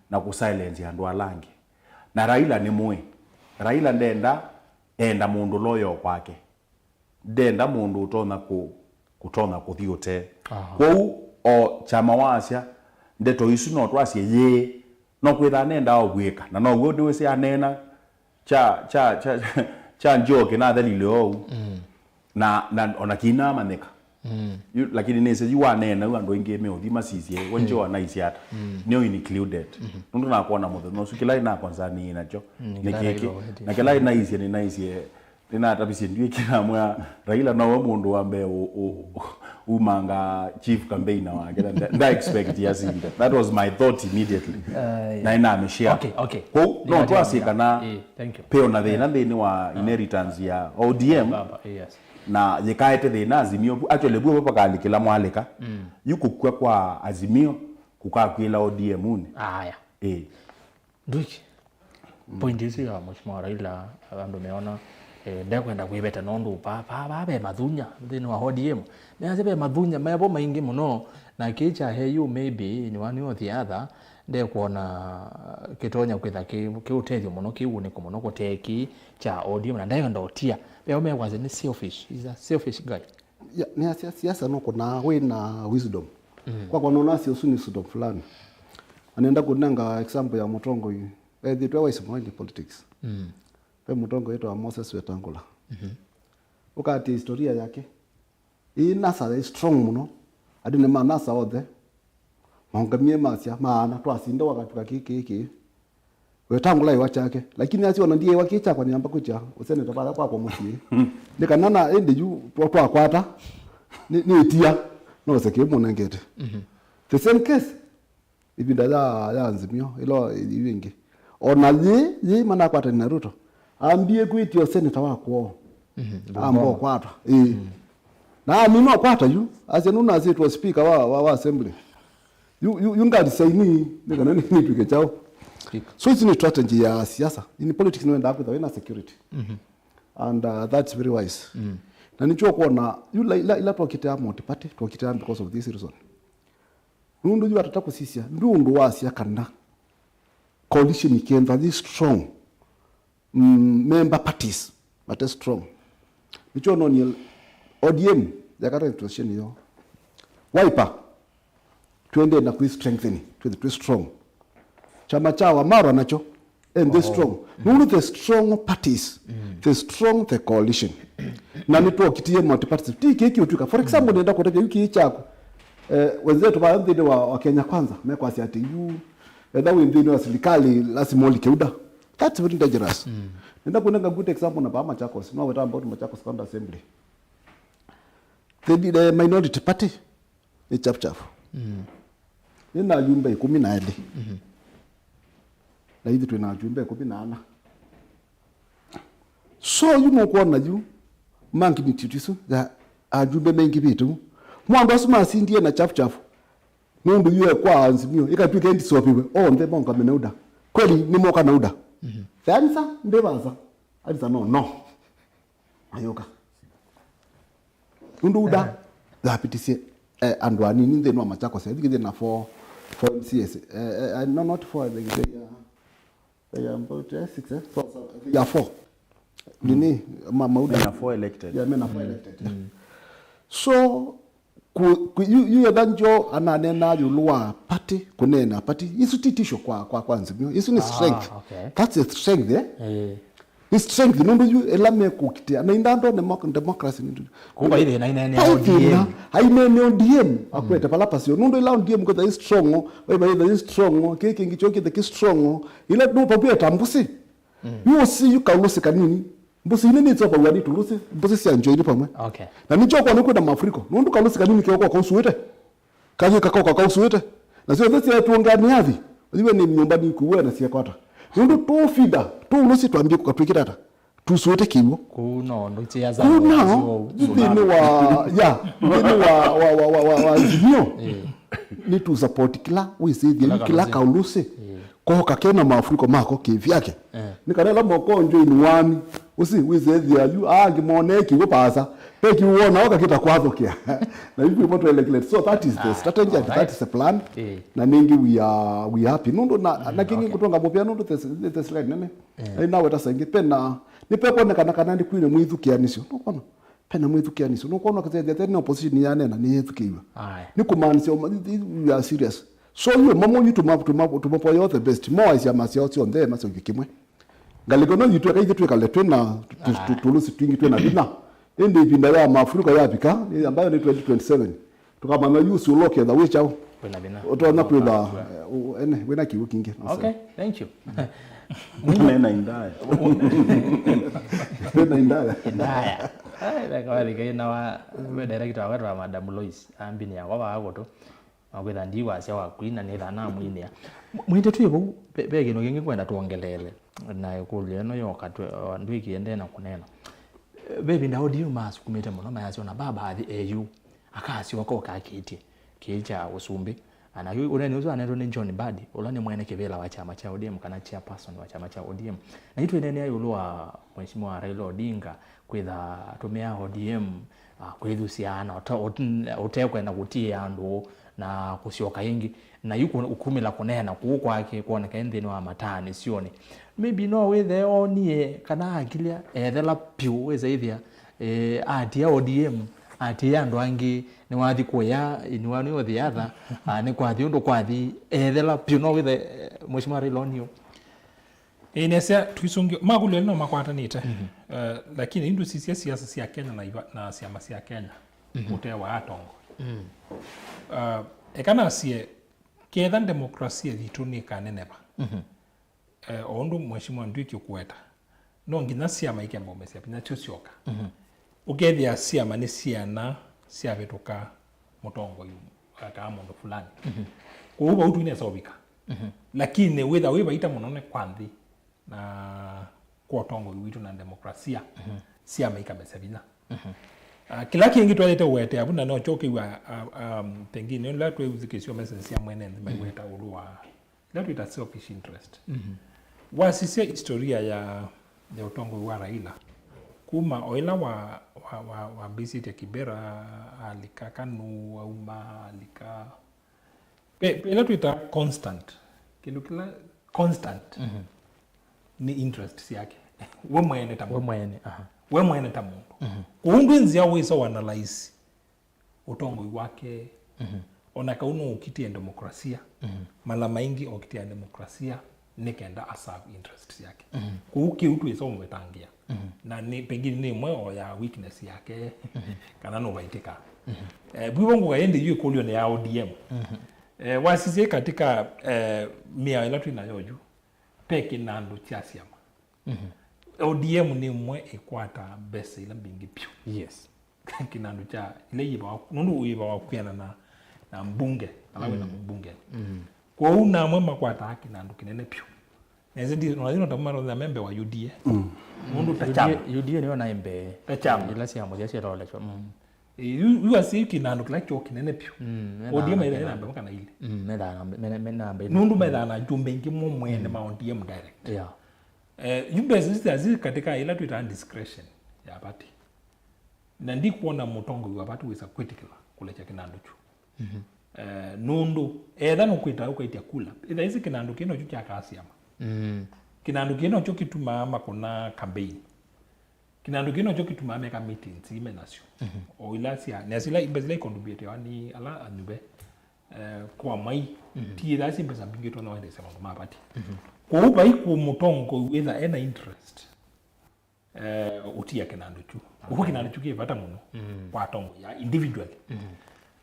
na kũsilence andũ ala angĩ. Na Raila nĩ mũĩ. Raila ndenda enda mũndũ loyal kwake. Ndenda mũndũ ũtonya kũ, kũtonya kũthi ũtee. Kwoou o kyama wasya ndeto isu no twasye yĩĩ, no kwĩthaa nendaa ũvw'ĩka. Na now'o ndĩwĩsĩ aneena kya, kya, kya, kya Joe kĩnathelile oou. Na, na ona kĩinamanyĩka. Yu, lakini nĩsĩ yu waneena yu andũ aingĩ meũthi masisye we Joe anaisye ata. Nĩo included. Nũndũ nakwona mũthenya ũsu kĩla ĩnakonzanii nakyo nĩ kĩkĩ. Na kĩla ĩnaisye nĩnaisye, nĩnatavisye ndiw'ĩ kĩnamwĩa Raila nowe mũndũ wa mbee ũ, ũ, umanga chief campaigner wake. Na nda, nda expect asinde. That was my thought immediately. Na ĩnamĩshare. Okay, okay. Kwoou no twasye kana pe ona thĩna nthĩnĩ wa inheritance ya O D M. Na yĩkaete thĩna Azimio. Actually vuo vapakalikĩla mwalĩka. Yu kũkw'a kwa Azimio kũkakwĩla O D M-unĩ. Aya. Ĩĩ. Nduki. Point isu ya Mheshimiwa Raila, andũ meona, eh, ndekwenda kwĩveta nũndũ pa, pa, pa ve mathunya nthĩnĩ wa O D M. Measya ve mathunya mevo maingĩ mũno, na kĩĩ kya A U maybe in one way or the other, ndekwona kĩtonya kwĩtha kĩ, kĩ ũtethyo mũno, kĩ ũnĩko mũno kũtee kĩĩ kya O D M, na ndekwenda ũtia. Veo mekwasya nĩ selfish, he's a selfish guy. Ya, nĩasya siasa nũkũnaa wĩ na wisdom. Kwakwa nonasya ũsu nĩ wisdom fulani. Na nenda kũnenga example ya mũtongoi ethĩtwe wise mũno in politics. Ve mũtongoi wĩtawa Moses Wetangula. Ũkaatĩa historia yake. Ĩĩ NASA yaĩ strong mũno. Andũ nĩ ma NASA othe maũngamie masya maana twasinda wakatuka kĩĩ kĩĩ kĩĩ. Wetangula ĩwa kyake, lakini asya ona ndiĩwa kĩĩ kyakwa, nĩamba kwĩtya ũseneta vala kwakwa mũsyĩ. Nĩ kana na ĩndĩ yu twa-, twakwata nĩ, nĩtia nose kĩĩ mũnengete. The same case ĩvinda ya, ya Azimio ĩla yu ĩngĩ. Ona yĩ, yĩ manakwatani na Ruto, ambie kwĩtya ũseneta wa kwoo. Amba ũkwatwa. Ĩĩ. Na amina ũkwata yu, asya nũnasĩtwe speaker wa, wa, wa assembly. Yu, yu, yu ngari saini nĩ kana nĩ, nĩtw'ĩke kyaũ. So ici nĩ strategy ya siasa. In politics nĩwendaa kwĩtha wĩna security. And, uh, that's very wise. Na nĩkyo ũkwona yu la, ila, ila twokite a multi party, twokite a because of this reason. Nũndũ yu atata kũsisya ndũ ũndũ wasya kana coalition ikentha yĩ strong. Mm, member parties mate strong. Nĩkyo nonie O D M yakata situation yo. Wiper twende na kwĩ strengthen, twende twĩ strong. Chama cha Wamalwa nacho and the strong. Nũndũ the strong parties, the strong the coalition. Na nĩtwokitie multipartism. Ti kĩĩ kĩũtwĩka. For example, nenda kũtavya yu kĩĩ kyako. Eh, wenzetu va nthĩnĩ wa, wa Kenya Kwanza mekwasya atĩ yu etha wĩ nthĩnĩ wa sirikali lazima ũlike UDA. That's very dangerous. Mm. Nenda kunenga good example na ba Machakos. No, we're talking about Machakos County Assembly. The, the minority party ni Chap Chap. Mm. Nĩ na ajumbe ikũmi na elĩ. Mm-hmm. Na ithu twĩ na ajumbe ikũmi na ana. So yu nũkwona yu magnitude isu ya ajumbe maingĩvĩte u. Mwandũ asu masindie na Chap Chap. Nũndũ yu ekwa Azimio, ĩkatw'ĩka ĩndĩsopiwe, onthe maũngame na UDA. Kweli nĩmoka na UDA. Mhm. The answer, ndĩ vaasa. Answer no, no. Ayũka. Nũndũ UDA, eh, yapitisye, eh, andũ anini nthĩnĩ wa Machakos, I think thĩna four, four M C As. Eh, eh, no, not four, I think they are, they are about, eh, six, eh? So, so, they are four. Nini, ma, ma UDA. Men are four elected. Yeah, men are four elected. Mm. So, ku, ku, yu, yu etha njo ananena yulu wa party, kunena party. Isu ti tisho kwa, kwa, kwa Azimio. Isu ni strength. Ah, okay. That's a strength, eh? Eh. Ni strength, nundu yu ela mekukitia. Na indando demo-, democracy ni. Kuka ile na ine ne O D M. Aine ne O D M, akwete pala pasio. Nundu ila O D M kwetha is strong, waiva itha is strong, kiki ngicho kithe ki strong. Ila no papia tambusi. Mm. Yu si yu kaulusi kanini. Mbusi ine nitsopawa ni tulusi, mbusi sya njoini pamwe. Okay. Na nicho kwa nukwenda mafuriko. Nundu kaulusi kanini kio kwa kausuite. Kathi kakao kakausuite. Na sio thesi ya tuongea ni athi. Iwe ni nyumba ni kuwe na siekwata. Nundu tu fida, tu ulusi twambie kukatwikira ata. Tusuite kiwo. Kuno ndo chia za. Kuna nthini wa, ya, nthini wa, wa, wa, wa, wa, wa Azimio. Eh. Ni tu support kila, wisi, kila kaulusi. Eh. Koka kena mafuriko mako kivyake. Eh. Nĩ kana ĩla moko njo in one, ũsi wĩsethĩa yu, angĩ mone kĩw'ũ paasa, ve kĩw'ũ wona ũkakĩta kwathũkĩa. Na yu kwĩvo twelekele. So that is the strategy and that is the plan. Eh. Na nĩngĩ we are, we are happy. Nũndũ na, na kĩngĩ ngũtũnga mũvea nũndũ there's, there's line nene. Eh. Na naweta saingĩ, pena, nĩpekwonekana kana nĩ kwĩna mwĩthukĩanĩsyo. Nũkwona? Pena mwĩthukĩanĩsyo. Nũkwona kĩsethĩa tene opposition yanena nĩyĩthukĩiwe. Aye. Nĩ kũmaanisya ũma-, we are serious. So yu mamo yu tuma-, tuma-, tũmapoya all the best. Mo aisya masya syonthe masyoke kĩmwe. Ngalĩko no yitũ eka ithyĩ twĩkale twĩ na tũ-, tũ-, tũlũsi twingĩ twĩ na vinya. Ĩndĩ ĩvinda ya mafuriko yavika, ambayo nĩ twenty twenty-seven, tũkamanya yu ũsĩ ũla ũketha wĩ kyaũ. Wĩna vinya. Ũtonya kwĩtha, eh, ene, wĩna kĩw'ũ kingĩ. Okay, thank you. Wĩna indaya. Wĩna indaya. Indaya. Ai, ndakawathika ina wa, we director wa, wa Madam Lois, ambini yakwa wa agoto. Makwĩtha ndi wasya wa Queen na nĩtha namwinĩa. Mwĩte twĩ vau, ve, ve kĩndũ kĩngĩ kwenda twongeleele. Na ĩkũlyo ĩno yoka, andũ ĩkĩendee na kũneena. Ve ĩvinda O D M masukumĩte mũno, mayasya ona baba athi eyu, akasyoka ũkakĩtye kĩĩ kya ũsumbĩ. Na yu ũneeni ũsu wanetwe nĩ John Mbadi, ũla nĩ mwene kĩvĩla wa kyama kya O D M kana chairperson wa kyama kya O D M. Na yu twĩneenea ĩũlũ wa Mheshimiwa Raila Odinga kwĩtha atũmĩa O D M, ah, kwĩthusya na ũte-, ũte-, ũtekwenda kũtiĩa andũ na kũsyoka ĩngĩ. Na yu kũ-, kumĩla kũneena kũu kwake kwoneka nthĩnĩ wa matanĩsyonĩ. Maybe no wĩthĩe oonie kana akilya ethela vyũ wĩsa ĩthĩa, eh, atia O D M, atia andũ angĩ, nĩwathi kũya, nĩwa-, nĩũthi atha, ah, nĩkwathi ũndũ kwathi, ethela vyũ no wĩthĩe, eh, Mheshimiwa Raila onio. Ĩĩ, nĩsya tũisũngĩo, makũlyo elĩ no makwatanĩte. Mhm. Eh, lakini yu ndũsisye siasa sya Kenya na iva-, na syama sya Kenya, mhm, ũtee wa atongoi. Mm. Eh, eka nasye, ketha demokrasia yitũ nĩkaneneva, mhm, eh, o ũndũ Mheshimiwa Ndwiki ũkũweta, no nginya syama ikemba ũmesya vinya kyo syoka. Mhm. Ũkethĩa syama nĩ syana syavĩtũka mũtongoi kana mũndũ fulani. Mhm. Kwoou vau tu nesa ũvika. Mhm. Lakini wĩtha wĩ vaita mũno nĩ kwa nthĩ na kwa ũtongoi witũ na demokrasia, mhm, syama ikamesya vinya. Mhm. Ah, kĩla kĩngĩ twaĩte ũwetea vu na no kyo kĩw'a, ah, um, pengine ũla twĩũthukĩĩsya message sya mwene nthĩ, mhm, maiweta ũlũ wa ĩla twĩta selfish interest. Mhm. Wasisya historia ya, ya ũtongoi wa Raila, kuma o ĩla wa, wa, wa, wambĩĩsĩtye Kibera, alika Kanu, auma, alika. Ve, ve ĩla twĩta constant, kĩndũ kĩla constant, mhm, nĩ interest syake. We mwene ta mũndũ. We mwene, aha. We mwene ta mũndũ. Mhm. Kwoou ndwĩ nzĩa wĩsa ũanalyze ũtongoi wake, mhm, ona kau no ũkitĩe demokrasia, mhm, mala maingĩ okitĩa demokrasia nĩ kenda aserve interest syake. Mhm. Kũu kĩu twĩsa ũmũvetangĩa. Mhm. Na nĩ, pengine nĩ ĩmwe o ya weakness yake, mhm, kana nũvaitĩka. Mhm. Eh, vwĩvo ngũka ĩndĩ yu ĩkũlyo nĩ ya O D M. Mhm. Eh, wasisye katika, eh, mĩao ĩla twĩ nayo yu, Ve kĩnandũ kya syama. Mhm. O D M nĩ ĩmwe ĩkwataa mbesa ila mbingĩ vyũ. Yes. Kĩnandũ kya ila yĩvawa, nũndũ wĩvawa kwĩana na, na mbunge, ala wĩna mbunge. Mm. Kwoou namwe makwataa kĩnandũ kĩnene vyũ. Nese ndi, ona yino tamwe no me mbee wa U D A. Mm. Nũndũ ta chama. U D A, U D A nĩyo naĩ mbee. Ta chama. Ila syama sya syatolekwa. Mm. Eh, yu, yu asi kĩnandũ kĩla kyo kĩnene vyũ. Mm, O D M methaa ĩla na ĩna namba kana ilĩ. Mm, methaa na, me, me, me namba ilĩ. Nũndũ methaa na ajumbe aingĩ mo mwene ma O D M direct. Yeah. Eh, yu mbesa isu asi katika ila twĩtaa discretion ya party. Na ndikwona mũtongoi wa party wĩsa kwĩtĩkĩla kũlekya kĩnandũ kyu. Mhm. Eh, nũndũ, etha nũkwĩta ũkaitya kula. Ĩtha ĩsĩ kĩnandũ kĩĩ nokyo kyakaa syama. Mm. Kĩnandũ kĩĩ nokyo kĩtumaa makũna campaign. Kĩnandũ kĩĩ nokyo kĩtumaa meka meetings ime nasyo. Mhm. O ila sya, na sila, mbesa ila ikontributewa nĩ ala anyuve, eh, kwa mwai, mhm, ti ĩla si mbesa mbingĩ tona wendeesya maũndũ ma party. Mhm. Kwoou vai kũ mũtongoi wĩtha ena interest, eh, ũtia kĩnandũ kyu. Ũkw'a kĩnandũ kyu kĩ vata mũno, mm, kwa atongoi ya individually. Mhm.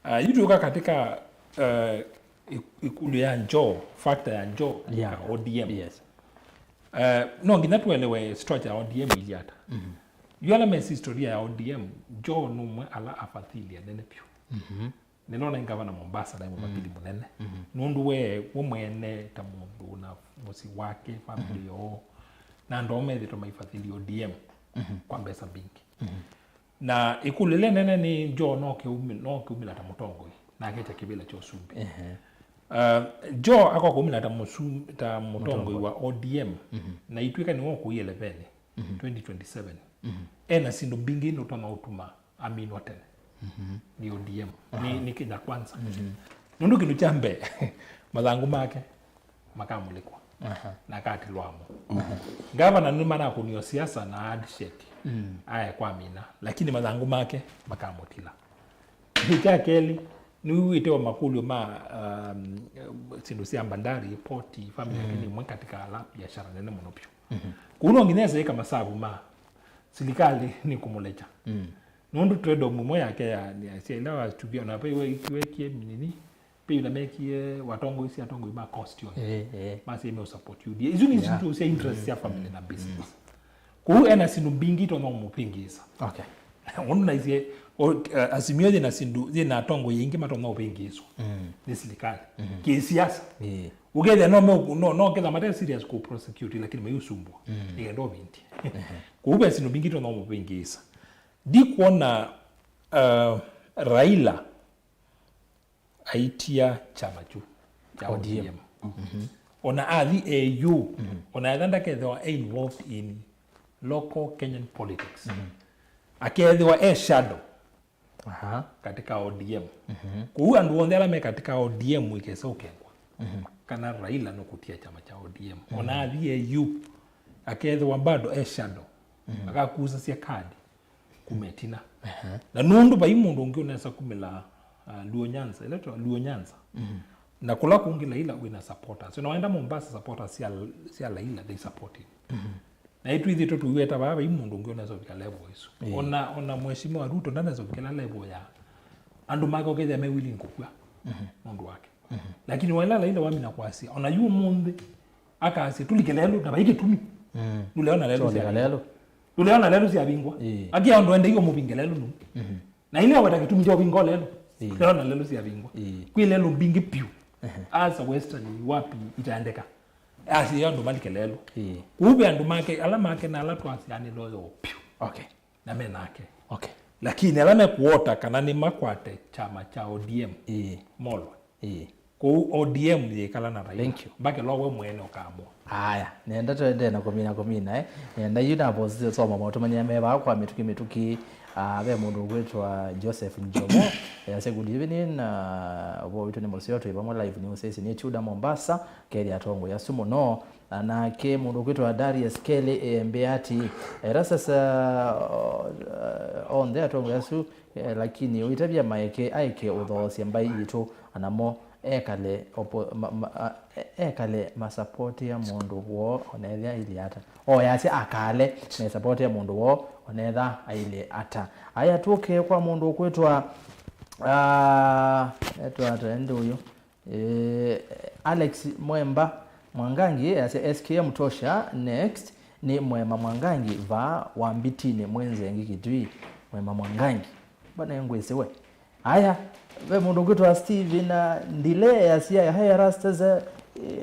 Ah, yu tũka katika, eh, ik-, ĩkũlyo ya Joe, factor ya Joe, yeah, katika O D M. Yes. Eh, no nginya tuelewe structure ya O D M ili ata. Mhm. Yu ala mesi historia ya O D M, Joe nũmwe ala afadhili anene vyũ. Mhm. Nĩnona ngavana Mombasa naĩ mũvakili, mhm, mũnene. Mhm. Nũndũ we, we mwene ta mũndũ na mũsyĩ wake, family, mhm, yoo, na andũ ao methĩtwe maifadhili O D M, mhm, kwa mbesa mbingĩ. Mhm. Na ĩkũlyo ĩla nene nĩ Joe no kĩumi-, no kĩumĩla ta mũtongoi, na akekya kĩvĩla kya ũsumbĩ. Ehe. Uh, Joe akoka kũumĩla ta mũsum-, ta mũtongoi, mũtongoi wa O D M, mhm, na itw'ĩka nĩwe ũkũie leveni, mhm, twenty twenty-seven. Mhm. Ena syĩndũ mbingĩ nũtonya ũtuma aminwa tene, mhm, nĩ O D M. Aha. Nĩ, nĩ Kenya Kwanza. Mhm. Nũndũ kĩndũ kya mbee, mathangũ make makamũlĩkwa. Aha. Na akatilwa amo. Aha. Ngavana nĩ manakũnio siasa na handshake. Mm. Aye kwa mina, lakini mathangũ make makamũtila. Kĩndũ kya kelĩ, nĩwĩw'ĩte o makũlyo ma, um, syĩndũ sya bandari, port, family, mm, yake nĩ ĩmwe katika ala biashara nene mũno vyũ. Mhm. Kũu no nginya ese ĩka masavu ma silikalĩ nĩ kũmũlekya. Mm. Nũndũ trade-off ĩmwe yake ya, ya sya ila watuvia, ona ve we-, wekie nini, ve ila mekie watongoi si atongoi ma coast yonthe. Eh, eh. Masie me support U D A. Isu nĩ, yeah, syĩndũ sya interest, mm, sya family, mm, na business. Mm. Kũu ena syĩndũ mbingĩ itonya ũmũvĩngĩĩsa. Okay. Ũndũ naisye, o, uh, Azimio yĩna syĩndũ, yĩna atongoi aingĩ matonya ũvĩngĩĩswa, mm, nĩ silikalĩ. Mm-hmm. Kĩsiasa. Yeah. Ũkethĩa no me-, no, no ketha mate serious kũ prosecute, lakini maiũsumbwa. Mm. Nĩkenda ũvindie. Ehe. Kũu ve syĩndũ mbingĩ itonya ũmũvĩngĩĩsa. Ndikwona, uh, Raila aitia kyama kyu kya O D M. O D M. Mhm. Ona athi E U, mhm, ona etha ndakethĩwa e involved in local Kenyan politics. Mhm. Akethĩwa e shadow, aha, katika O D M. Mhm. Kũu andũ onthe ala me katika O D M ikesa ũkengwa. Mhm. Kana Raila nũkũtia kyama kya O D M. Mhm. Ona athi E U, akethĩwa bado e shadow. Mhm. Akakusasya kadi kuma ĩtina. Ehe. Na nũndũ vai mũndũ ũngĩ ũnesa kumĩla, uh, Luo Nyanza, ĩla twa Luo Nyanza. Mhm. Na kũla kũngĩ Laila wĩna supporters. So, na waenda Mombasa, supporters sya, sya Laila, they support him. Mhm. Na itwĩthĩtwe tũiweta vaa vai mũndũ ũngĩ ũnesa ũvika level ĩsu. Ĩĩ. Ona, ona Mheshimiwa Ruto ndanesa ũvikĩla level ya andũ make ũkethĩa me willing kũkw'a, mhm, nũndũ wake. Mhm. Lakini waila Laila wamina kwasya, ona yu ũmũnthĩ, akasya, "Tũlike lelũ, na vai kĩtumi." Mm. Ndũleona lelũ. Tũlika sya lelũ. Ndũleona lelũ syavingwa. Ĩĩ. Akia ũndũ ende yu ũmũvinge lelũ nũ. Mhm. Na ile aweta kĩtumi kya ũvinga lelũ. Ĩĩ. Ndũleona lelũ syavingwa. Ĩĩ. Kwĩ lelũ mbingĩ piũ. Ehe. Asa Western, wapi, itaendeka. Asya andũ malike lelũ. Ĩĩ. Kũu ve andũ make, ala make na ala twasyaanĩlwa yo piũ. Okay. Na me nake. Okay. Lakini ala mekuota kana nĩ makwate kyama kya O D M. Ĩĩ. Molwe. Ĩĩ. Kũu O D M yĩkala na Raila. Thank you. Mbakĩlwa we mwene ũkaamũa. Aya, nenda twende na kũmina kũmina, eh. Nenda yu na post soma maũtũmania me vaa kwa mĩtũkĩ mĩtũkĩ. Ah, ve mũndũ ũkwĩtwa Joseph Njomo. Yasya, "Good evening, ah, ũvoo witũ nĩ mũseo, twĩ vamwe live news station nĩ Chuda Mombasa, kethĩa atongoi asu mũno." Anake mũndũ ũkwĩtwa Darius Kelly, eh, mbĩa ati, "Era sasa, oh, eh, onthe atongoi asu, eh, lakini ũitavya maeke aeke ũthoosya mbai yitũ, anamo ekale opo-, ma-, ma-, a-, e-, ekale masapotĩa mũndũ woo onethĩa ailye ata." O yasya akale mesapotĩa mũndũ woo onetha ailye ata. Aya tũke kwa mũndũ ũkwĩtwa, ah, etwa ata ende ũyũ? Eh, Alex Mwemba, Mwangangi easya S K M tosha, next nĩ Mwema Mwangangi vaa wa Mbitinĩ, Mwenzengi Kitui. Mwema Mwangangi. Mbona ngwĩsĩ we? Aya, ve mũndũ ũkwĩtwa Steven na Ndile easya, "Hi Erastus, eh, eh,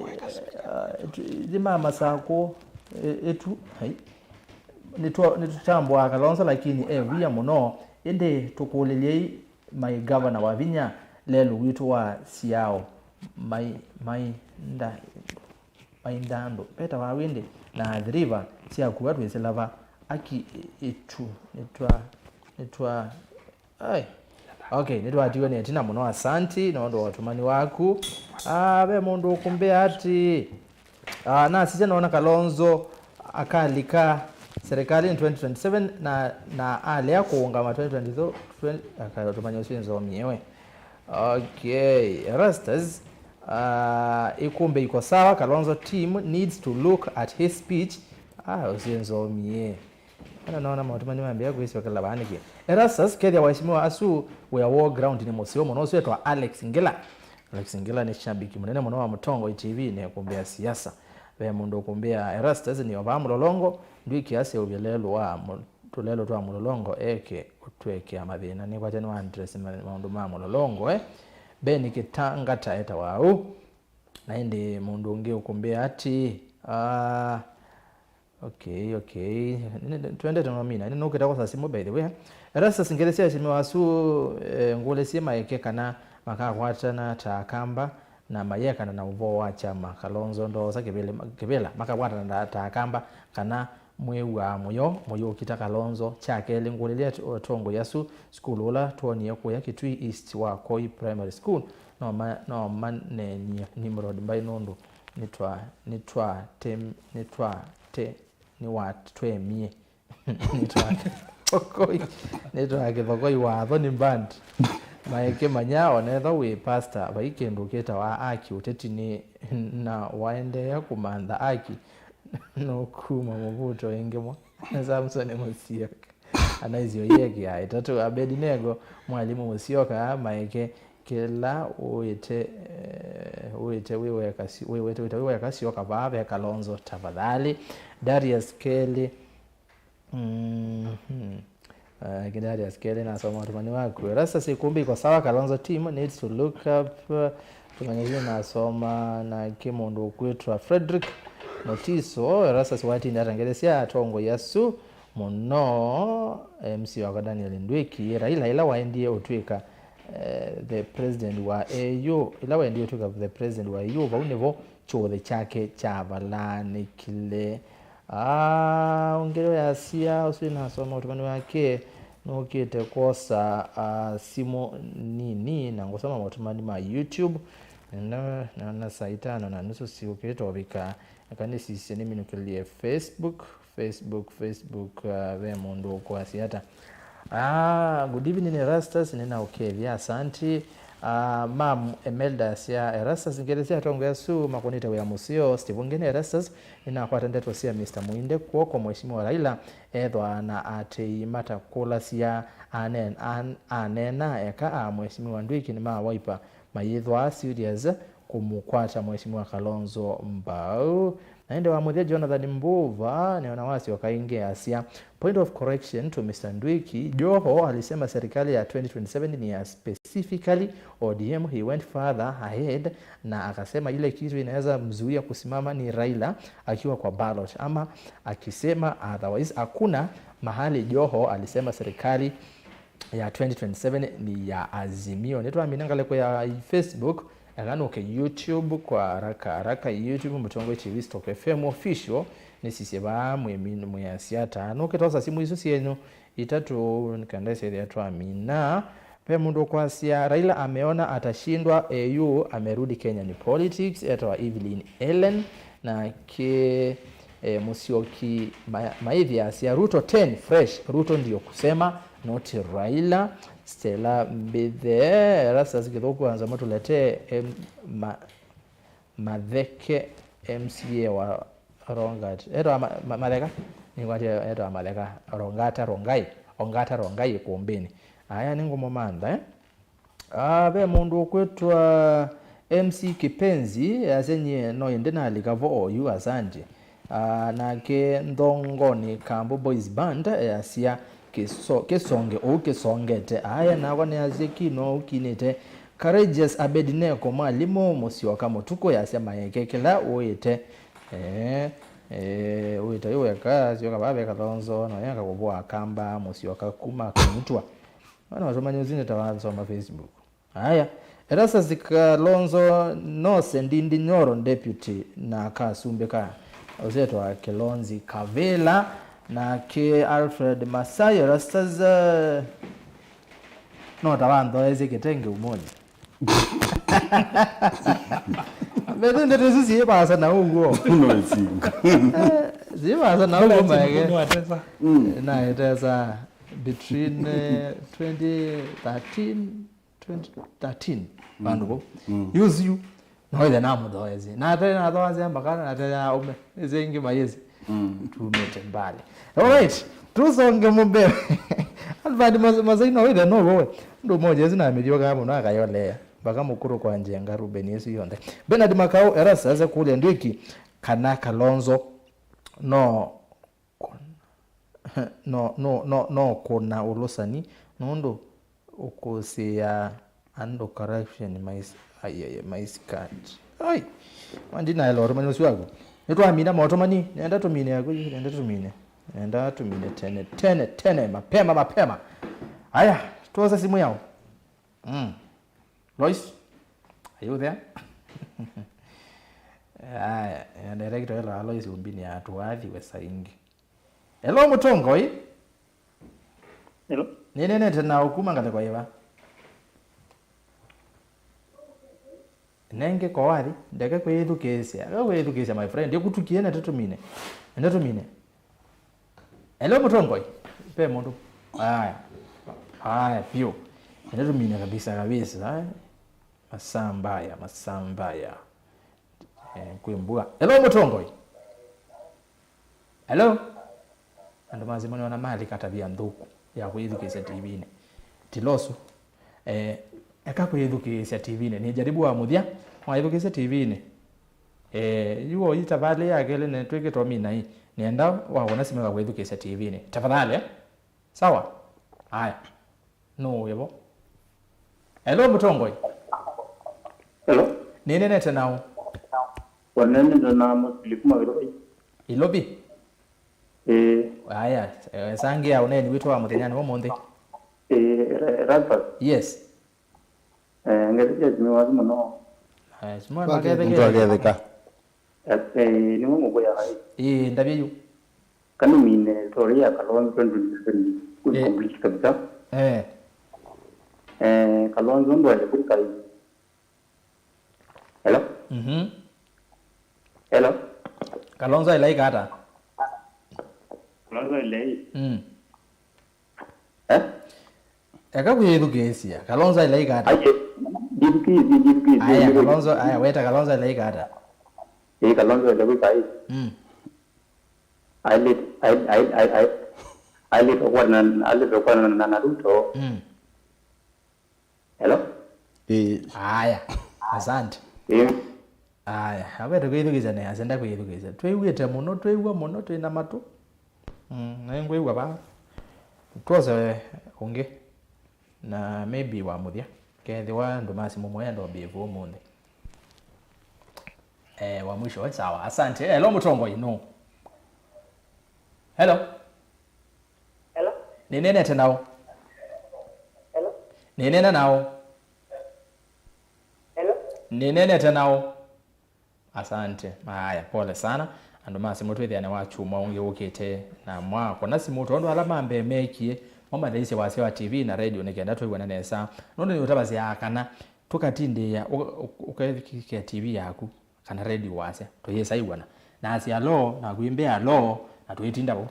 ti ma Masakũ, eh, ĩtu, hai. Nĩtwa-, nĩtũtambũaa Kalonzo lakini e wia mũno, ĩndĩ tũkũlĩlyei mai gavana wa vinya, lelũ witũ wa Siao, mai, mai, nda, mai Nthandũ, vetawa wĩndĩ, na Athi River syakua twĩsĩla va, aki ĩtu, nĩtwa, nĩtwa, ai. Okay, nĩtwatiwe nĩ ĩtina mũno, asanti nĩ ũndũ wa ũtũmani waku. Ah, ve mũndũ ũkũmbĩa atĩ, ah, nasisya noona Kalonzo akalika serikalini twenty twenty-seven na, na alea kũũngama twenty twenty-three, twenty, aka, tũmanya ũsu nzomie we. Okay, Erastus, ah, ĩkũmbĩ iko sawa, Kalonzo team needs to look at his speech. Ah, ũsu nzomie. Ana naona maũtũmani mambĩa kwĩsyokela vaa nĩkĩ. Erastus, kethĩa waheshimiwa asu wĩa woo ground nĩ mũseo mũno. Ũsu etwa Alex Ngila. Alex Ngila nĩ shabiki mũnene mũno wa Mũtongoi T V na ĩkũmbĩ ya siasa. Ve mũndũ ũkũmbĩa Erastus nĩ ovaa Mũlolongo, ndwĩkĩa seũvya lelũ wa mũ-, tũlelũ twa Mũlolongo eke ũtwekea mathĩna. Nĩkwatya nĩwa address ma-, maũndũ ma Mũlolongo, eh. Ben Kĩtangata etawa ũu. Na ĩndĩ mũndũ ũngĩ ũkũmbĩa atĩ, ah, Okay, okay. Nĩ-, nĩ-, twendete no mina. Nĩ nũkĩte kwosa simũ, by the way. Erastus, ngelesya asyai asu, eh, ngũlĩsye maeke kana makakwatana ta Akamba na mayekana na ũvoo wa kyama Kalonzo ndoosa kĩvĩla, kĩvĩla, makakwatana ta, ta Akamba kana mwĩw'aa mũyo mũyũki ta Kalonzo. Kya kelĩ, ngũlĩlye at-, atongoi asu sukulu ũla twonie kũya Kitui East wa Koi Primary School, no ma-, no manenie Nimrod mbai nũndũ nĩtwa-, nĩtwate-, nĩtwate-, nĩwatwemie. Nĩtwa-, Kĩthokoi, nĩtwa Kĩthokoi wa Athoni Band. Maekĩ manya, onethwa wĩ pastor, vai kĩndũ kĩtawa aki ũtetinĩ, na waendeea kũmantha aki, nũkuma mũvuto ĩngĩ mwa. Samson Mũsioka. Anaisye ũyĩekĩa ĩtatũ. Abedinego, mwalimũ Mũsioka, maeke kĩla ũĩte, eh, ũĩte wĩ weka si-, wĩ-, wĩte wĩta wĩ weka syoka vaa ve Kalonzo tafadhali. Darius Kelly, mhm. Eh, Darius Kelly nasoma ũtũmani waku. Erastus, ĩkũmbĩ iko sawa, Kalonzo team needs to look up. Tũmanyĩthie nasoma na kĩ mũndũ ũkwĩtwa Frederick Mutiso. Erastus watinda atangelesya atongoi asu mũno, M C wakwa Daniel Ndwĩki, Raila ĩla waendie ũtwĩka, eh, the president wa A U, ĩla waendie ũtwĩka the president wa A U, vau nĩvo kĩũthĩ kyake kyavalaanĩkile. Ah, ũngĩ ũyasya, ũsu nasoma ũtũmani wake, nũkĩte kwosa, ah, simũ nini na ngũsoma maũtũmani ma YouTube. Na, na, na saa itano na nusu siũkĩte ũvika, eka nĩsisye nĩminũkĩlye Facebook. Facebook, Facebook, uh, ve mũndũ ũkwasya ata? Ah, good evening, Erastus, nĩnaũkethya, asanti. Ah, Mam Emelda asya, Erastus, ngelesya atongoi asu makũnĩte wĩa mũseo. Steve Ngeni, Erastus, nĩnakwata ndeto sya Mister Muinde kw'oko, Mheshimiwa Raila ethwa na aatĩĩi matakũlasya, anen-, an-, aneena eka a Mheshimiwa Ndwiki nĩ ma Wiper mayĩthwaa serious kũmũkwata Mheshimiwa Kalonzo mbau. Na ĩndĩ wa mũthya Jonathan Mbuva nĩona wasyoka ĩngĩ asya, point of correction to Mister Ndwiki, Joho alisema serikali ya twenty twenty-seven ni ya specifically O D M. He went further ahead na akasema ile kitu inaweza mzuia kusimama ni Raila akiwa kwa ballot ama akisema otherwise. Hakuna mahali Joho alisema serikali ya twenty twenty-seven ni ya Azimio. Nĩtwamina ngalĩko ya Facebook, eka nũke YouTube kwa haraka haraka, YouTube Mũtongoi T V Stock F M Official, nĩsisye vaa mwĩmi-, mwĩasya ata. Nũkĩtosa simũ isu syenyu itatũ, nĩkenda ĩsethĩa twamina. Ve mũndũ ũkwasya, Raila ameona atashindwa, A U amerudi Kenya ni politics, etawa Evelyn Ellen, nake, eh, Mũsyoki ma-, Maithi asya, Ruto ten fresh, Ruto ndio kusema, not Raila. Stella Mbithe, Erastus Kĩthũku anza mũtũletee, em, ma-, Matheke M C A wa Rongat. Etawa ma-, ma-, Matheka? Nĩkwatya etawa Matheka. Rongata Rongai. Ongata Rongai ĩkũmbĩnĩ. Aya nĩngũmũmantha, eh? Ah, ve mũndũ ũkwĩtwa M C Kipenzi, easya nyie no ĩndĩ nalika vo oyu, asante. Ah, nake Nthongoni Kambo Boys Band, easya kĩso-, kĩsonge ũu kĩsongete. Aya, nakwa nĩasya kino ũu kinĩte. Courageous Abednego, mwalimũ, Mũsyoka Mũtukũ, easya maeke kĩla ũĩte. Eh, eh, ũĩte yu weka, syoka vaa ve Kalonzo, na yeka kũvũa kamba, Mũsyoka kuma Kamutwa. Wana watũmanyũsi nĩ ta wathoma Facebook. Aya, Erastus Kalonzo, Nose Ndindi Nyoro, Deputy, na kasumbĩ ka ũsetwa Kilonzi Kavila, nake Alfred Masai, Erastus, eh, no ta wanthoeesye kĩtenge ũmũnthĩ. Mbete ndeto isu syĩ vaasa na ũw'o. No isinga. Eh, syĩ vaasa na ũw'o maege. Nĩwatesa. Naetesa between, eh, twenty thirteen, twenty thirteen, vandũ vau. Yuzi yu, no ĩthe namũthoeesye. Na ate nathoeesya mbakana, na ate ya ũme. Ĩsĩ ingĩ mayĩsĩ. Tumĩte mbali. Alright, tusonge mũmbee. Alfred Mas-, Masai no ĩthe no vowe. Ndũ moja ĩsu namĩthyokaa mũno akayolea. Mpaka mũkũrũ kwa njenga Ruben ĩsu yonthe. Bernard Makau, Erastus kũlya ndwĩki kana Kalonzo no kũna, no, no, no, no kũna ũlũsani, nũndũ ũkũsĩĩa andũ corruption mais-, ai, ai, ai, maiskat. Ai, mandinaelewa ũtũmani ũsu waku. Nĩtwamina maũtũmani, nenda tũmine yaku, nenda tũmine. Nenda tũmine tene, tene, tene, mapema, mapema. Aya, tuosa simu yao. Mm. Lois, are you there? Aya, ya director ĩla Lois ũmbini ya tũathi wesa ingi. Hello, Mũtongoi. Hello. Nĩnenete na ũkuma ngalĩko ĩva? Nenge kowathi, ndeke kwĩthukĩĩsya. Aka kwĩthukĩĩsya, my friend. Ĩkutukie nete tũmine. Nete tũmine. Hello, Mũtongoi. Pe mũndũ. Aya. Aya, piũ. Nete tũmine kabisa, kabisa. Aya. Masambaya, masambaya. Eh, kwĩ mbua. Hello, Mũtongoi. Hello? Andũ ma simũ nĩona malika tavia nthũku ya kwĩthukĩĩsya T V-inĩ. Tilosu. Eh, eka kwĩthukĩĩsya T V-inĩ. Nĩ jaribu wa mũthya, waĩthukĩĩsya T V-inĩ. Eh, yu oyi tavalĩ ya kelĩ nĩ twĩkĩtwe mina ii. Nĩenda wawona simũ ya kwĩthukĩĩsya T V-inĩ. Tafadhali, eh? Sawa? Aya. Nũũ wĩvo? Hello, Mũtongoi. Hello. Nĩnenete naũ? Wanene ndo na Musili kuma Ilovi. Ilovi? Eh. Aya, eh, sangĩa ũneeni witũ wa mũthenyanĩ wa ũmũnthĩ. Eh, Ra-, Rafa. Yes. Eh, ngetetea simi waku mũno. Eh, simwe. Mtu aketheka. Eh, nĩwe mũkwĩa ai. Ĩĩ, ndavya yu. Kanĩmine story ya Kalonzo twenty twenty-seven. Good. Eh. Complete kabisa. Eh. Eh, Kalonzo ndwaile kwĩka ĩ. Hello? Mhm. Hello? Kalonzo aĩle aĩka ata? Kalonzo aĩle ĩ. Mm. Eh? Eka kwĩthukĩĩsya. Kalonzo aĩle aĩka ata? Aye, ndithukĩĩsye, ndithukĩĩsye. Aya, Kalonzo, aya, weta Kalonzo aĩle aĩka ata? Ĩ, Kalonzo aĩle kwĩka ĩ. Mm. Aĩlĩte, aĩl-, aĩl-, aĩl-, aĩl-, aĩlĩte kũkwatana, aĩlĩte kũkwatana na, na Ruto. Mm. Hello? Ĩĩ. Aya, asante. Ĩĩ. Aya, avete kwĩthukĩĩsya nĩ asenda kwĩthukĩĩsya. Twĩw'ĩte mũno, twĩw'a mũno, twĩ na matũ. Mm, na ngwĩw'a vaa. Twose ũngĩ. Na maybe wa mũthya. Kethĩwa andũ ma simũ moya ndo mbĩvu ũmũnthĩ. Eh, wa mwisho, eh, sawa. Asante. Eh, hello, Mũtongoi, no. Hello. Hello? Nĩnenete naũ? Hello? Nĩnena naũ? Hello? Nĩnenete naũ? Asante. Aya, pole sana. Andũ ma simũ twĩthĩane wa kyumwa ũngĩ ũkĩte na mwakũna simũ, tondũ ala ma mbee meekie, mamatheisye wasya wa T V na radio nĩ kenda twĩw'ana nesa. Nũndũ nĩũtavasyaa kana tũkatindĩĩa, ũka-, ũka-, ũkaĩvikĩa T V yaku kana radio wasya, tũyĩsa iw'ana. Na asya alo, na kwĩmbĩa alo, na tũitinda vau.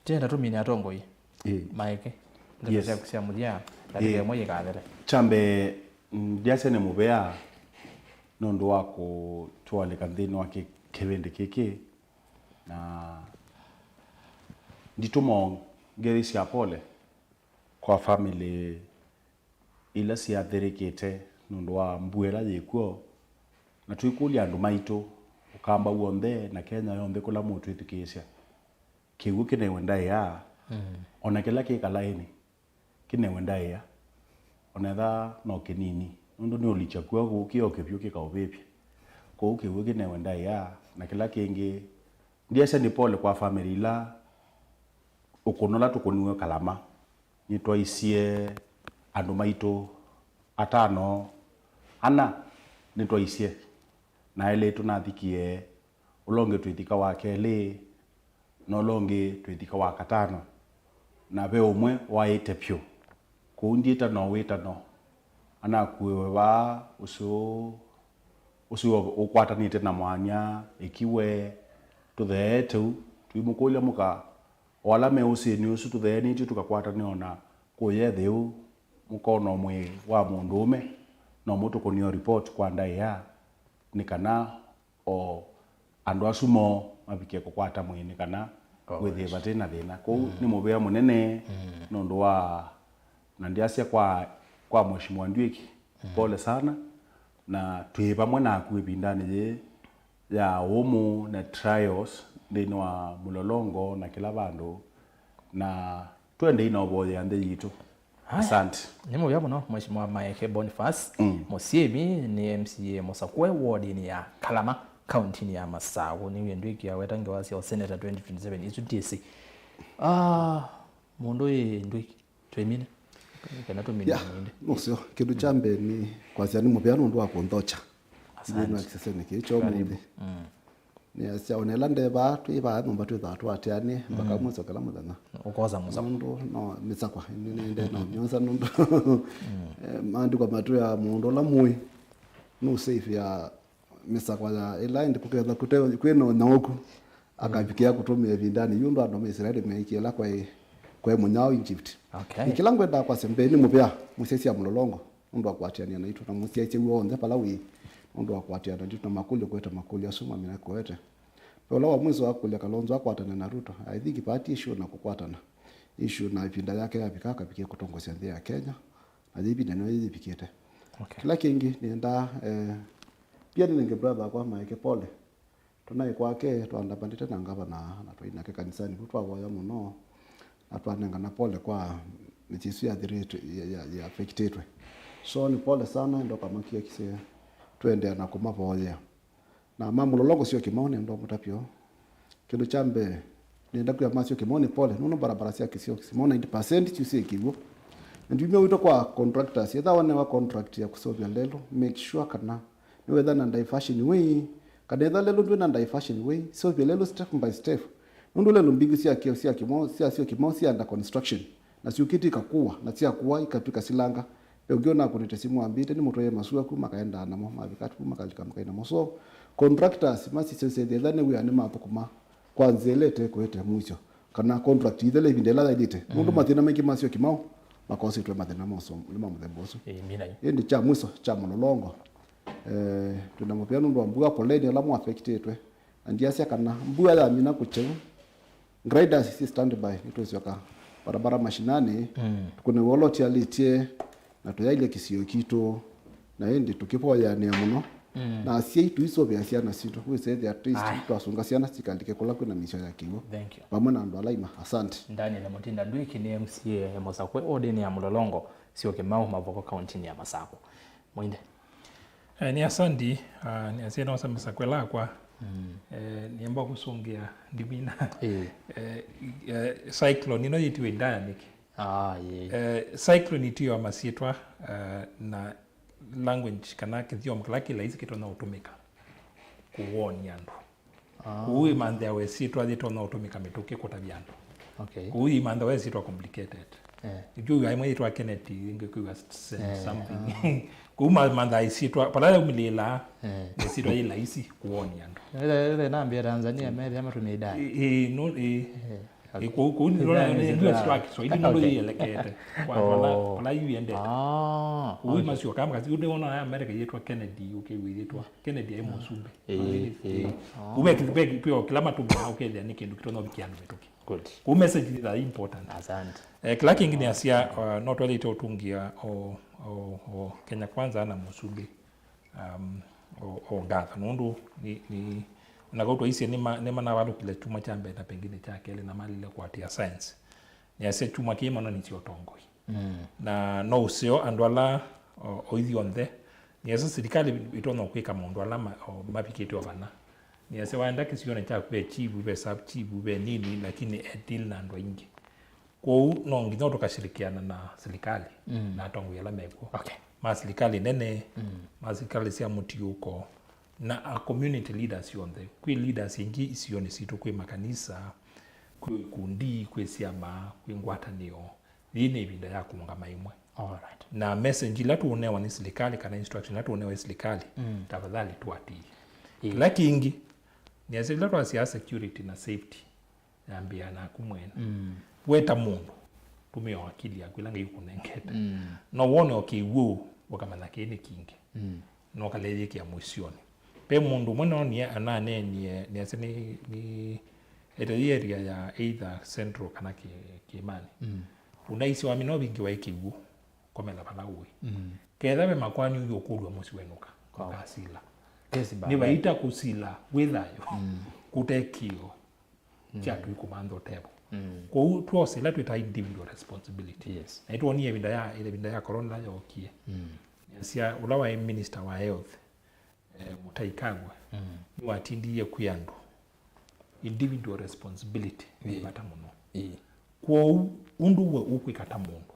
Tenda tũmine atongoi. Ĩĩ. Maeke. Ndeto. Yes. Sya, sya mũthya, ndatĩka ĩmwe yĩkathele. Kya mbee, mm, ndiasya nĩ mũvea nũndũ wa kũtũalĩka nthĩnĩ wa kĩ-, kĩvĩndĩ kĩkĩ, na nditũmo ngethi sya pole kwa family ila syathĩrĩkĩte nũndũ wa mbua ĩla yĩkw'o, na twĩkũlya andũ maitũ, Ũkamba w'onthe na Kenya yonthe kũla mũtwĩthukĩĩsya, kĩw'ũ kĩnewe ndaĩa, mm, o na kĩla kĩ kalaĩnĩ kĩnewe ndaĩa, o na ethĩwa no kĩnini, nũndũ nĩũlikya kw'o kũu kĩoke vyũ kĩkaũvĩvye. Kwoou kĩw'ũ kĩnewe ndaĩa, na kĩla kĩngĩ, ndiasya nĩ pole kwa famĩlĩ ila ũkũno ũla tũkũniwe Kalama. Nĩtwaisye andũ maitũ atano, ana nĩtwaisye, na elĩ tũnathikie, ũla ũngĩ twĩthika wa kelĩ, na ũla ũngĩ twĩthika wa katano, na ve ũmwe waĩte vyũ. Kũu ndyĩta no wĩtano, anakuĩwe vaa, ũsu, ũsu ũkwatanĩte na mwanya, ĩkiwe, tũtheete ũu, tũimũkũlya mũka, o ala me ũsĩnĩ ũsu tũtheenĩtye tũkakwatane o na kũya ĩthĩũ, mũkona mwĩĩ wa mũndũũme, no mũtũkũnĩe o report kwa ndaĩa, nĩ kana o andũ asu moo mavikie kũkwata mwĩĩ nĩ kana wĩthĩe vate na thĩna. Kwoou nĩ mũvea mũnene nũndũ wa, na ndiasya kwa, kwa Mheshimiwa Ndwiki, pole sana, na twĩ vamwe naku ĩvindanĩ yĩĩ ya ũmũ na trials nthĩnĩ wa mũlolongo na kĩla vandũ, na twendei na ũvoyea nthĩ yitũ. Haya. Asante. Nĩ mũvea mũno, Mheshimiwa Maeke Boniface, mũsyĩmi, nĩ M C A mũsakũe wodinĩ ya Kalama, kauntinĩ ya Masaku. Nĩw'e Ndwiki aweta ngewa sya ũseneta twenty twenty-seven, isu ndyĩsĩ. Ah, mũndũ ĩ Ndwiki, twĩmine. Kana tũmine mũndũ. Nũseo, kĩndũ kya mbee nĩ kwasya nĩ mũvea nũndũ wa kũnthokya. Asante. Nthĩnĩ wa kĩsesenĩ kĩĩ kya ũmũnthĩ. Nĩasya, o na ĩla ndevaa, twĩ vaa nyũmba twĩthaa tũatĩanĩe mpaka mwiso kĩla mũthenya. Ũkosa mũsakwa. Nũndũ no mĩsakwa, nĩnĩendee na ũmyosa nũndũ, eh, maandĩko matwĩaa mũndũ ũla mũĩ nũsĩvĩa mĩsakwa ya ĩla ĩndĩ kũkethwa kũte, kwĩ na ũnyaũku, akavikĩa kũtũmĩa ĩvindanĩ yu, ũndũ andũ ma Isilaeli meekie ĩla kwaĩ, kwaĩ mũnyao Egypt. Okay. Nĩ kĩla ngwendaa kwasya mbee nĩ mũvea mũsyaĩĩsya mũlolongo nũndũ wa kũatĩanĩa naitũ, na mũsyaĩĩsya w'onthe vala wĩ nũndũ wa kũatĩana naitũ, na makũlyo kũete makũlyo asu mamina kũete. Ve ũla wa mwiso wa kũlya Kalonzo akwatane na Ruto. I think party issue na kũkwatana issue na ĩvinda yake yavika, akavikie kũtongosya nthĩ ya Kenya, na yĩ ĩvinda nĩyo yĩvikĩte. Okay. Kĩla kĩngĩ nĩendaa, eh, pia nĩnenge brother wakwa Maeke pole. Tũnaĩ kwake, twaandambanĩte na ngavana na twaĩ nake kanisanĩ vu, twavoya mũno, na twanengana pole kwa mĩsyĩ ĩsu yathirĩtwe, ya, ya, ya affectĩtwe. So nĩ pole sana, ndoka makiakisye tũendeea na kũmavoyea. Na ma mũlolongo Sio Kimau nĩenda ũmũtavya ũũ. Kĩndũ kya mbee, nĩenda kwĩa ma Sio Kimau nĩ pole, nũndũ barabara sya Sio Kimau ninety percent syu syĩ kĩw'ũ. Na ndiumia witũ kwa contractors, ethĩwa wanewa contract ya kũseũvya lelũ, make sure kana nĩwetha na diversion way, kana ethĩwa lelũ ndwĩ na diversion way, seũvya lelũ step by step. Nũndũ lelũ mbingĩ sya kĩo sya Kimau, sya Sio Kimau sya under construction, na syũkĩte ikakũwa, na syakũwa ikatw'ĩka silanga. Ve ũngĩ ũnakũnĩte simũ ambĩte nĩmũtwaĩe masua kuma akaendaa namo, mavika tu makalika makai namo. So contractors masisya ethĩwa nĩ wĩa nĩmathũkũma kwa nzĩa ĩla ĩtekũete mũisyo, kana contract ithele ĩvinda ĩla yaĩlĩte. Nũndũ mathĩna maingĩ ma Sio Kimau makosĩtwe mathĩna ma ũsombi ma mũthemba ũsu. Ĩĩ, mina yu. Ĩndĩ kya mwiso kya mũlolongo, eh, twĩna mũvea nũndũ wa mbua, poleni ala mũ affectĩtwe. Na ndiasya kana mbua yamina kũkya, graders syĩ standby, nĩtũsyoka barabara mashinani, tũkũne wolo ũtialĩtye, na tũyaĩlye kĩsio kitũ, na ĩndĩ tũkĩvoyanĩa mũno. Na asyai tũisũvĩa syana sitũ, wĩsethĩa at least twasunga syana sikalike kũla kwĩna mĩisyo ya kĩw'ũ. Thank you. Vamwe na andũ ala ima. Asante. Daniel Mutinda Ndwiki nĩ M C A mũsakũe wodinĩ ya Mũlolongo, Sio Kimau, Mavoko, kauntinĩ ya Masaku. Mũinde. Eh, nĩ asanti, ah, nĩ asyai nosa mĩsakũe lakwa. Eh, nĩemba kũsũngĩa ndimina. Eh, eh, cyclone ĩno yĩtiwe Idaya nĩkĩ? Ah, ĩĩ. Eh, cyclone itiwa masyĩtwa, eh, na language kana kĩthyomo kĩla kĩ laisi kĩtonya ũtũmĩka kũwonia andũ. Ah. Kũu ĩmanthĩawa ĩsyĩtwa yĩtonya ũtũmĩka mĩtũkĩ kũtavya andũ. Okay. Kũu ĩmanthĩawa ĩsyĩtwa complicated. Eh. Nĩkyo wĩwa ĩmwe yĩtwa Kennedy, ĩngĩ kwĩwa s-, s-, eh, something. Ah. Kũu ma-, manthaa ĩsyĩtwa, pala yaumĩlĩĩlaa, eh, ĩsyĩtwa yĩ laisi kũwonia andũ. Ĩle, ĩle nambia Tanzania, methĩa matũmĩa Idaya. Ĩ, ĩ, no, ĩ. Eh. Ĩ, kũu, kũu nĩ ndona nĩ ndio sitwa Kiswahili ndio yelekete. Kwa pala, pala yu yende. Ah. Kũu masio kama kasi ndio ona ya America yetwa Kennedy, okay, yetwa Kennedy ya mũsumbĩ. Eh, eh. Kũu beki, beki, pio kila matũmĩa, okay, nĩ kĩndũ kĩtonya ũvikia andũ mĩtũkĩ. Good. Kũu message nĩ very important. Asante. Eh, kĩla kĩngĩ nĩ asia, uh, no twelĩte ũtũngĩa o, o, o Kenya Kwanza na mũsumbĩ, um, o, o ngatho nũndũ nĩ, nĩ, na kau twaisye nĩ ma- nĩ manavalũkile kyumwa kya mbee na pengine kya kelĩ na malile kũatĩa science. Nĩ asia kyumwa kĩĩ manonisye ũtongoi. Mm. Na no ũseo andũ ala o- oithi onthe, nĩ asia silikalĩ ĩtonya kwĩka maũndũ ala ma- o- mavikĩte o vana. Nĩ asia waenda kĩsionĩ kyaku ve chief, ve sub chief, ve nini, lakini e deal na andũ aingĩ. Kwoou no nginya tũkashirikiana na silikalĩ mm. na atongoi ala mekw'o okay. ma silikalĩ nene mm. ma silikalĩ sya mũtiũko na a community leaders yonthe. Kwĩ leaders ingĩ isionĩ sitũ, kwĩ makanisa, kwĩ ikundi, kwĩ syama, kwĩ ngwatanĩo. Yĩĩ nĩ ĩvinda ya kũũngama ĩmwe. Alright. Na message ila tũũnewa nĩ silikalĩ kana instruction ila tũũnewa nĩ silikalĩ mm. tafadhali tũatii. Kĩla kĩngĩ nĩ asia ila twasyaa security na safety yambĩĩa naku mwene. Mm. We ta mũndũ, tũmĩa o akili yaku ĩla Ngai ũkũnengete. Mm. No wone o kĩw'ũ, ũkamanya kĩĩ nĩ kingĩ. Mm. No ũkaleyĩkĩa mũisyonĩ. Ve mũndũ ũmwe noonie ananeenie nĩasya nĩ, nĩ etaĩ area ya either Central kana Kĩ- Kĩĩmanĩ. Mm. Ũnaisye wamina ũvingĩwa ĩ kĩw'ũ, komela vala ũĩ. Mm. Ketha ve makwani ũyũ ũkũlw'a mũsyĩ wenũka, ũkasila. Kesi nĩ baadaye. Vaita kũsila wĩ thayũ kũte kĩo kya tũi kũmantha ũtevo. Mm. Kwoou twose ila twĩtaa individual responsibility. Yes. Na nĩtwonie ĩvinda ya ĩvinda ya corona yookie. Mm. Sya ũla waĩ minister wa health, eh, Mũtai Kagwe, mm. nĩwatindie kwĩ andũ individual responsibility nĩ vata mũno. Ĩĩ. Kwoou ũndũ we ũkwĩka ta mũndũ,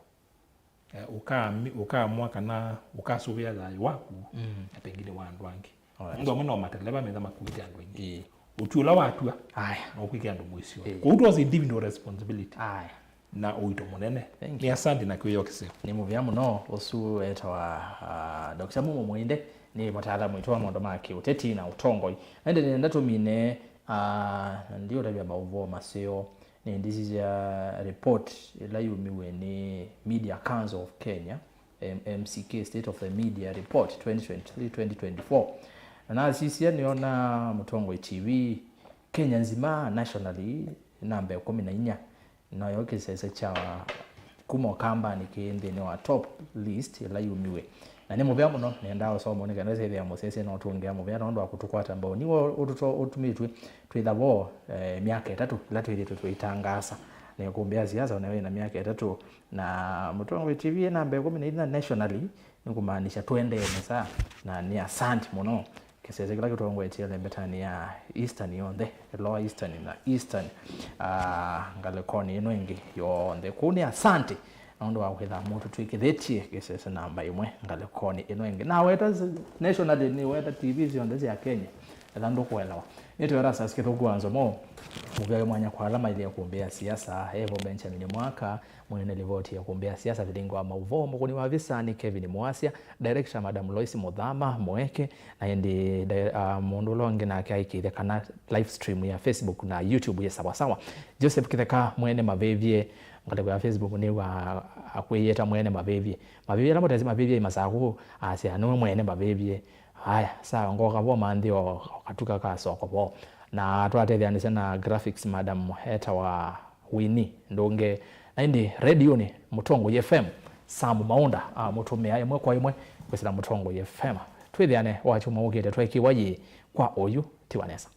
eh, ũkaami- ũkaamũa kana ũkasũvĩa thayũ waku mm. na pengine wa andũ angĩ. Alright. Andũ amwe no mateleva metha makuĩte andũ aingĩ. Ĩĩ. Ũtwi ũla watua aya no ũkwĩke andũ mũisyo. Ĩĩ. Kwoou twose individual responsibility aya. Na ũito mũnene. Thank you. Nĩ asante na kwĩyokesya. Nĩ mũvea mũno. Ũsu etawa uh, Doctor Mumo Mwinde, nĩ mũtaalamu witũ wa maũndũ ma kĩũteti na ũtongoi. Na ĩndĩ nĩenda tũmine uh, ndiũtavya maũvoo maseo. Nĩndisisya report ĩla yumiwe nĩ Media Council of Kenya, M- MCK, State of the Media Report twenty twenty-three twenty twenty-four. Na nasisya nĩona Mũtongoi T V Kenya nzima, nationally, namba ĩkũmi na inya. Noyo kĩsese kya kuma Ũkambanĩ kĩ nthĩnĩ wa top list ĩla yumiwe. Na nĩ mũvea mũno, nĩendaa ũsoma nĩ kana ĩsethĩa mũsese no tũngĩa mũvea nũndũ wa kũtũkwata mbau. Nĩw'o ũtũto- ũtumĩtw'e twĩtha vo eh, myaka ĩtatũ ĩla twĩthĩtwe tũitangaasa. Na ĩkũmbĩ ya siasa nayo ĩna myaka ĩtatũ. Na Mũtongoi T V ĩ namba ĩkũmi na inya nationally, nĩ kũmaanisha tũendee nesa, na nĩ asante mũno. Kĩsese kĩla kĩtongoetye lembetanĩ ya Eastern yonthe, Lower Eastern na Eastern, ah, ngalĩkonĩ ĩno ĩngĩ yonthe. Kũu nĩ asante nũndũ wa kwĩtha mũtũtw'ĩkĩthĩtye kĩsese namba ĩmwe ngalĩkonĩ ĩno ĩngĩ. Na weta s- nationally, nĩ weta T V syonthe sya Kenya, etha ndũkũelewa. Nĩtwĩ Erastus Kĩthũku wa Nzomo, mũvea wĩ mwanya kwa ala mailye kũmbĩa siasa, Evo Benjamin Mwaka, mwene livoti ya kũmbĩa siasa, vilingi wa maũvoo, mũkũni wa visa nĩ Kevin Mwasya, director Madam Lois Mũthama Mweke, na ĩndĩ di- ah, mũndũ ũla ũngĩ nake aikĩĩthya kana live stream ya Facebook na YouTube yĩ sawasawa. Joseph Kĩtheka, mwene mavĩvye, ngalĩko ya Facebook nĩw'a akwĩyĩta mwene mavĩvye. Mavĩvye ala mũtesi mavĩvye imasaku, asya nĩwe mwene mavĩvye. Aya, sawa, ngoka vo manthi o katuka ka soko vo. Na twatetheanĩsya na graphics madam etawa Winnie Ndũnge. Na ĩndĩ rediũnĩ Mũtongoi F M, Sam Maũnda amũtũmĩa ĩmwe kwa ĩmwe kwĩsĩla Mũtongoi F M. Twĩthĩane wakyumwa ũkĩte twekiwa yĩ kwa oyu tiwa nesa.